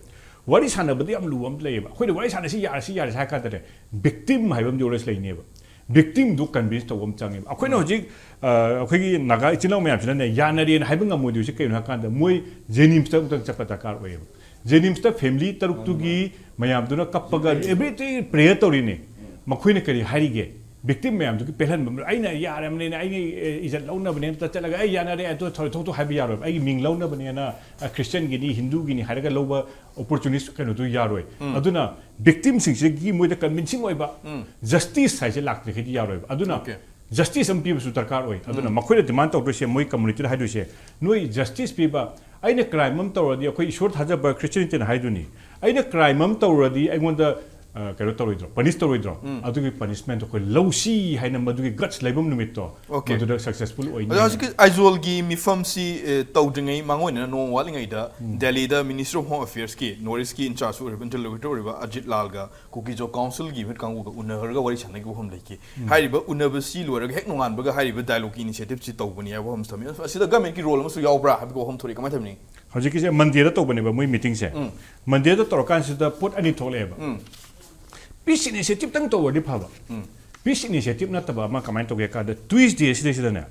ꯋꯥꯔꯤ ꯁꯥꯟꯅꯕꯗꯤ ꯌꯥꯝ ꯂꯨꯕ ꯑꯃ ꯂꯩꯌꯦꯕ꯫ ꯑꯩꯈꯣꯏꯅ ꯋꯥꯔꯤ ꯁꯥꯟꯅꯁꯤ, ꯌꯥꯔꯁꯤ, ꯌꯥꯔꯁꯤ ꯍꯥꯏ ꯀꯥꯟꯗꯅꯦ, ꯚꯤꯛꯇꯤꯝ ꯍꯥꯏꯕ ꯑꯃꯗꯤ ꯑꯣꯜꯋꯦꯁ ꯂꯩꯅꯦꯕ꯫ ꯚꯤꯛꯇꯤꯝꯗꯨ ꯀꯟꯚꯤꯟꯁ ꯇꯧꯕ ꯑꯃ ꯆꯪꯉꯦꯕ꯫ ꯑꯩꯈꯣꯏꯅ ꯍꯧꯖꯤꯛ ꯑ, ꯑꯩꯈꯣꯏꯒꯤ ꯅꯥꯒꯥ ꯏꯆꯤꯜ ꯏꯅꯥꯎ ꯃꯌꯥꯝꯁꯤꯅꯅꯦ, ꯌꯥꯅꯔꯦꯅ ꯍꯥꯏꯕ ꯉꯝꯃꯣꯏꯗꯣꯏꯁꯦ ꯀꯩꯅꯣ ꯍꯥꯏ ꯀꯥꯟꯗ, ꯃꯣꯏ ꯖꯦꯅꯤꯝꯁꯇ ꯑꯃꯨꯛꯇꯪ ꯆꯠꯄ ꯗꯔꯀꯥꯔ ꯑꯣꯏꯌꯦꯕ꯫ ꯖꯦꯅꯤꯝꯁꯇ ꯐꯦꯃꯤꯂꯤ ꯇꯔꯨꯛꯇꯨꯒꯤ ꯃꯌꯥꯝꯗꯨꯅ ꯀꯞꯄꯒ ꯑꯦꯚ꯭ꯔꯤꯊꯤꯡ ꯄ꯭ꯔꯦꯌꯔ ꯇꯧꯔꯤꯅꯦ꯫ ꯃꯈꯣꯏꯅ ꯀꯔꯤ ꯍꯥꯏꯔꯤꯒꯦ? ꯚꯤꯛꯇꯤꯝ ꯃꯌꯥꯝꯗꯨꯒꯤ ꯄꯦꯜꯍꯟꯕ, ꯑꯩꯅ ꯌꯥꯔꯕꯅꯤꯅ, ꯑꯩꯒꯤ ꯑꯦ, ꯏꯖꯠ ꯂꯧꯅꯕꯅꯦꯅ ꯆꯠꯂꯒ, "ꯑꯩ ꯌꯥꯅꯔꯦ, ꯑꯗꯨ ꯊꯣꯏ-, ꯊꯣꯛꯇꯣ ꯍꯥꯏꯕ ꯌꯥꯔꯣꯏꯕ꯫ ꯑꯩꯒꯤ ꯃꯤꯡ ꯂꯧꯅꯕꯅꯦꯅ, ꯑ, ꯈ꯭ꯔꯤꯁꯇꯤꯌꯟꯒꯤꯅꯤ, ꯍꯤꯟꯗꯨꯒꯤꯅꯤ ꯍꯥꯏꯔꯒ ꯂꯧꯕ ꯑꯣꯄꯣꯔꯆꯨꯅꯤꯁ ꯀꯩꯅꯣꯗꯨ ꯌꯥꯔꯣꯏ"꯫ ꯑꯗꯨꯅ ꯚꯤꯛꯇꯤꯝꯁꯤꯡꯁꯤꯒꯤ ꯃꯣꯏꯗ ꯀꯟꯚꯤꯟꯁꯤꯡ ꯑꯣꯏꯕ ꯖꯁꯇꯤꯁ ꯍꯥꯏꯁꯦ ꯂꯥꯛꯇ꯭ꯔꯤꯈꯩꯗꯤ ꯌꯥꯔꯣꯏꯕ꯫ ꯑꯗꯨꯅ Okay. ꯖꯁꯇꯤꯁ ꯑꯃ ꯄꯤꯕꯁꯨ ꯗꯔꯀꯥꯔ ꯑꯣꯏ꯫ ꯑꯗꯨꯅ ꯃꯈꯣꯏꯅ ꯗꯤꯃꯥꯟ ꯇꯧꯗꯣꯏꯁꯦ, ꯃꯣꯏ ꯀꯝꯃꯨꯅꯤꯇꯤꯗ ꯍꯥꯏꯗꯣꯏꯁꯦ, ꯅꯣꯏ ꯖꯁꯇꯤꯁ ꯄꯤꯕ, ꯑꯩꯅ ꯀ꯭ꯔꯥꯏꯝ ꯑꯃ ꯇꯧꯔꯗꯤ, ꯑꯩꯈꯣꯏ ꯏꯁꯣꯔ ꯊꯥꯖꯕ ꯈ꯭ꯔꯤꯁꯇꯤꯌꯟꯇꯤꯅ ꯍꯥꯏꯗꯨꯅꯤ, ꯑꯩꯅ ꯀ꯭ꯔꯥꯏꯝ ꯑꯃ ꯇꯧꯔꯗꯤ ꯑꯩꯉꯣꯟꯗ ꯑ, ꯀꯩꯅꯣ ꯇꯧꯔꯣꯏꯗ꯭ꯔꯣ, ꯄꯅꯤꯁ ꯇꯧꯔꯣꯏꯗ꯭ꯔꯣ? ꯑꯗꯨꯒꯤ ꯄꯅꯤꯁꯃꯦꯟꯗꯣ ꯑꯩꯈꯣꯏ ꯂꯧꯁꯤ ꯍꯥꯏꯅ ꯃꯗꯨꯒꯤ ꯒꯠꯁ ꯂꯩꯐꯝ ꯅꯨꯃꯤꯠꯇꯣ, Okay. ꯃꯗꯨꯗ ꯁꯛꯁꯦꯁꯐꯨꯜ ꯑꯣꯏꯅꯤ ꯑꯗꯣ ꯍꯥꯏꯅ꯫ ꯍꯧꯖꯤꯛꯀꯤ ꯑꯥꯏꯖꯣꯜꯒꯤ ꯃꯤꯐꯝꯁꯤ ꯑꯦ, ꯇꯧꯗ꯭ꯔꯤꯉꯩ ꯃꯥꯡꯑꯣꯏꯅꯅ ꯅꯣꯡꯃ ꯋꯥꯠꯂꯤꯉꯩꯗ ꯗꯦꯜꯂꯤꯗ ꯃꯤꯅꯤꯁꯇ꯭ꯔꯤ ꯑꯣꯐ ꯍꯣꯝ ꯑꯦꯐꯤꯌꯔꯁꯀꯤ ꯅꯣꯔꯠ ꯏꯁꯀꯤ ꯏꯟꯆꯥꯔꯖ ꯑꯣꯏꯔꯤꯕ, ꯏꯟꯇꯔꯂꯣꯀ꯭ꯌꯨꯇꯔ ꯑꯣꯏꯔꯤꯕ ꯑꯖꯤꯠ ꯂꯥꯜꯒ ꯀꯨꯀꯤ ꯖꯣ ꯀꯥꯎꯟꯁꯤꯜꯒꯤ ꯃꯤꯍꯨꯠ ꯀꯥꯡꯕꯨꯒ ꯎꯅꯔꯒ ꯋꯥꯔꯤ ꯁꯥꯟꯅꯈꯤꯕ ꯋꯥꯐꯝ ꯂꯩꯈꯤ꯫ ꯍꯥꯏꯔꯤꯕ ꯎꯅꯕꯁꯤ ꯂꯣꯏꯔꯒ ꯍꯦꯛ ꯅꯣꯡꯉꯥꯟꯕꯒ ꯍꯥꯏꯔꯤꯕ ꯗꯥꯏꯂꯣꯒꯀꯤ ꯏꯅꯤꯁꯤꯌꯦꯇꯤꯞꯁꯤ ꯇꯧꯕꯅꯤ ꯍꯥꯏꯕ ꯋꯥꯐꯝꯁꯨ ꯊꯝꯃꯤ꯫ ꯑꯁꯤꯗ ꯒꯃꯦꯟꯒꯤ ꯔꯣꯜ ꯑꯃꯁꯨ ꯌꯥꯎꯕ꯭ꯔꯥ ꯍꯥꯏꯕꯒꯤ ꯋꯥꯐꯝ ꯊꯣꯛꯂꯛꯏ꯫ ꯀꯃꯥꯏꯅ ꯊꯝꯅꯤ? ꯍꯧꯖꯤꯛꯀꯤꯁꯦ ꯃꯟꯗꯦꯗ ꯇꯧꯕꯅꯦꯕ ꯃꯣꯏ ꯃꯤꯇꯤꯡꯁꯦ꯫ ꯃꯟꯗꯦꯗ ꯇꯧꯔꯀꯥꯟꯁꯤꯗ ꯄꯣꯠ ꯑꯅꯤ ꯊꯣꯛꯂꯛꯑꯦꯕ꯫ ꯄꯤꯁ ꯏꯅꯤꯁꯤꯌꯦꯇꯤꯞꯇꯪ ꯇꯧꯔꯗꯤ ꯐꯕ꯫ ꯄꯤꯁ ꯏꯅꯤꯁꯤꯌꯦꯇꯤꯞ ꯅꯠꯇꯕ ꯑꯃ ꯀꯃꯥꯏꯅ ꯇꯧꯒꯦ ꯍꯥꯏ ꯀꯥꯟꯗ, ꯇ꯭ꯌꯨꯁꯗꯦ ꯁꯤꯗꯩꯁꯤꯗꯅꯦ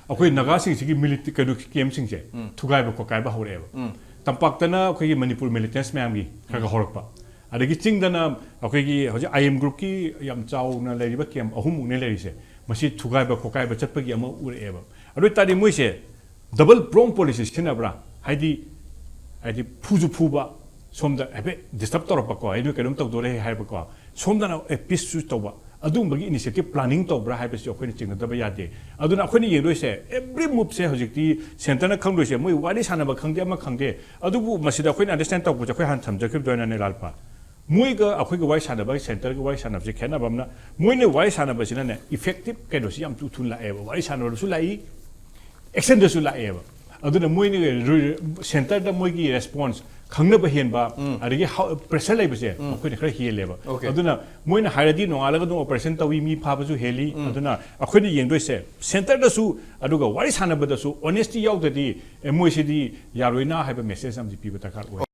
ꯑꯩꯈꯣꯏ ꯅꯥꯒꯥꯁꯤꯡꯁꯤꯒꯤ ꯃꯤꯂꯤꯇ-, ꯀꯩꯅꯣ, ꯀꯦꯝꯞꯁꯤꯡꯁꯦ ꯊꯨꯒꯥꯏꯕ ꯈꯣꯠꯀꯥꯏꯕ ꯍꯧꯔꯛꯑꯦꯕ꯫ ꯇꯝꯄꯥꯛꯇꯅ ꯑꯩꯈꯣꯏꯒꯤ ꯃꯅꯤꯄꯨꯔ ꯃꯤꯂꯤꯇꯦꯟꯁ ꯃꯌꯥꯝꯒꯤ ꯈꯔ ꯈꯔ ꯍꯧꯔꯛꯄ, ꯑꯗꯒꯤ ꯆꯤꯡꯗꯅ ꯑꯩꯈꯣꯏꯒꯤ ꯍꯧꯖꯤꯛ ꯑꯥꯏ ꯑꯦꯝ ꯒ꯭ꯔꯨꯞꯀꯤ ꯌꯥꯝ ꯆꯥꯎꯅ ꯂꯩꯔꯤꯕ ꯀꯦꯝꯞ ꯑꯍꯨꯝꯃꯨꯛꯅꯦ ꯂꯩꯔꯤꯁꯦ, ꯃꯁꯤ ꯊꯨꯒꯥꯏꯕ ꯈꯣꯠꯀꯥꯏꯕ ꯆꯠꯄꯒꯤ ꯑꯃ ꯎꯔꯛꯑꯦꯕ꯫ ꯑꯗꯨ ꯑꯣꯏ ꯇꯥꯔꯗꯤ ꯃꯣꯏꯁꯦ ꯗꯕꯜ ꯄ꯭ꯔꯣꯡ ꯄꯣꯂꯤꯁꯤ ꯁꯤꯖꯤꯟꯅꯕ꯭ꯔꯥ? ꯍꯥꯏꯗꯤ, ꯍꯥꯏꯗꯤ ꯐꯨꯁꯨ ꯐꯨꯕ, ꯁꯣꯝꯗ ꯍꯥꯏꯐꯦꯠ ꯗꯤꯁꯇꯔꯕ ꯇꯧꯔꯛꯄꯀꯣ, ꯑꯩ ꯅꯣꯏ ꯀꯩꯅꯣꯝ ꯇꯧꯗꯣꯔꯦ ꯍꯥꯏꯕꯀꯣ, ꯁꯣꯝꯗꯅ ꯑꯦ ꯄꯤꯁꯁꯨ ꯇꯧꯕ, ꯑꯗꯨꯒꯨꯝꯕꯒꯤ ꯏꯅꯤꯁꯤꯌꯦꯇꯤꯞ ꯄ꯭ꯂꯥꯅꯤꯡ ꯇꯧꯕ꯭ꯔꯥ ꯍꯥꯏꯕꯁꯤ ꯑꯩꯈꯣꯏꯅ ꯆꯤꯡꯅꯗꯕ ꯌꯥꯗꯦ꯫ ꯑꯗꯨꯅ ꯑꯩꯈꯣꯏꯅ ꯌꯦꯡꯗꯣꯏꯁꯦ ꯑꯦꯕ꯭ꯔꯤ ꯃꯨꯞꯁꯦ ꯍꯧꯖꯤꯛꯇꯤ ꯁꯦꯟꯇꯔꯅ ꯈꯪꯗꯣꯏꯁꯦ, ꯃꯣꯏ ꯋꯥꯔꯤ ꯁꯥꯟꯅꯕ ꯈꯪꯗꯦ, ꯑꯃ ꯈꯪꯗꯦ꯫ ꯑꯗꯨꯕꯨ ꯃꯁꯤꯗ ꯑꯩꯈꯣꯏꯅ ꯑꯟꯗꯔꯁꯇꯦꯟ ꯇꯧꯕꯁꯦ, ꯑꯩꯈꯣꯏ ꯍꯥꯟꯅ ꯊꯝꯖꯈꯤꯕꯗꯣ ꯑꯩꯅꯅꯦ, ꯂꯥꯜꯄꯥ, ꯃꯣꯏꯒ ꯑꯩꯈꯣꯏꯒ ꯋꯥꯔꯤ ꯁꯥꯟꯅꯕ, ꯁꯦꯟꯇꯔꯒ ꯋꯥꯔꯤ ꯁꯥꯟꯅꯕꯁꯦ ꯈꯦꯠꯅꯕ ꯑꯃꯅ, ꯃꯣꯏꯅ ꯋꯥꯔꯤ ꯁꯥꯟꯅꯕꯁꯤꯅꯅꯦ ꯏꯐꯦꯛꯇꯤꯞ ꯀꯩꯅꯣꯁꯤ ꯌꯥꯝ ꯊꯨ ꯊꯨꯅ ꯂꯥꯛꯑꯦꯕ, ꯋꯥꯔꯤ ꯁꯥꯟꯅꯕꯗꯁꯨ ꯂꯥꯛꯏ, ꯑꯦꯛꯁꯟꯗꯁꯨ ꯂꯥꯛꯑꯦꯕ꯫ ꯑꯗꯨꯅ ꯃꯣꯏꯅ ꯔꯤ-, ꯁꯦꯟꯇꯔꯗ ꯃꯣꯏꯒꯤ ꯔꯦꯁꯄꯣꯟꯁ ꯈꯪꯅꯕ ꯍꯦꯟꯕ, ꯑꯗꯒꯤ ꯍ-, ꯄ꯭ꯔꯦꯁꯔ ꯂꯩꯕꯁꯦ ꯃꯈꯣꯏꯅ ꯈꯔ ꯍꯦꯜꯂꯦꯕ꯫ Okay. ꯑꯗꯨꯅ ꯃꯣꯏꯅ ꯍꯥꯏꯔꯗꯤ ꯅꯣꯡꯉꯥꯜꯂꯒ ꯑꯗꯨꯝ ꯑꯣꯄꯔꯦꯁꯟ ꯇꯧꯏ, ꯃꯤ ꯐꯥꯕꯁꯨ ꯍꯦꯜꯂꯤ꯫ ꯑꯗꯨꯅ ꯑꯩꯈꯣꯏꯅ ꯌꯦꯡꯗꯣꯏꯁꯦ ꯁꯦꯟꯇꯔꯗꯁꯨ, ꯑꯗꯨꯒ ꯋꯥꯔꯤ ꯁꯥꯟꯅꯕꯗꯁꯨ ꯑꯣꯅꯦꯁꯇꯤ ꯌꯥꯎꯗ꯭ꯔꯗꯤ, ꯑꯦ, ꯃꯣꯏꯁꯤꯗꯤ ꯌꯥꯔꯣꯏꯅ ꯍꯥꯏꯕ ꯃꯦꯁꯦꯖ ꯑꯃꯗꯤ ꯄꯤꯕ ꯗꯔꯀꯥꯔ ꯑꯣꯏ꯫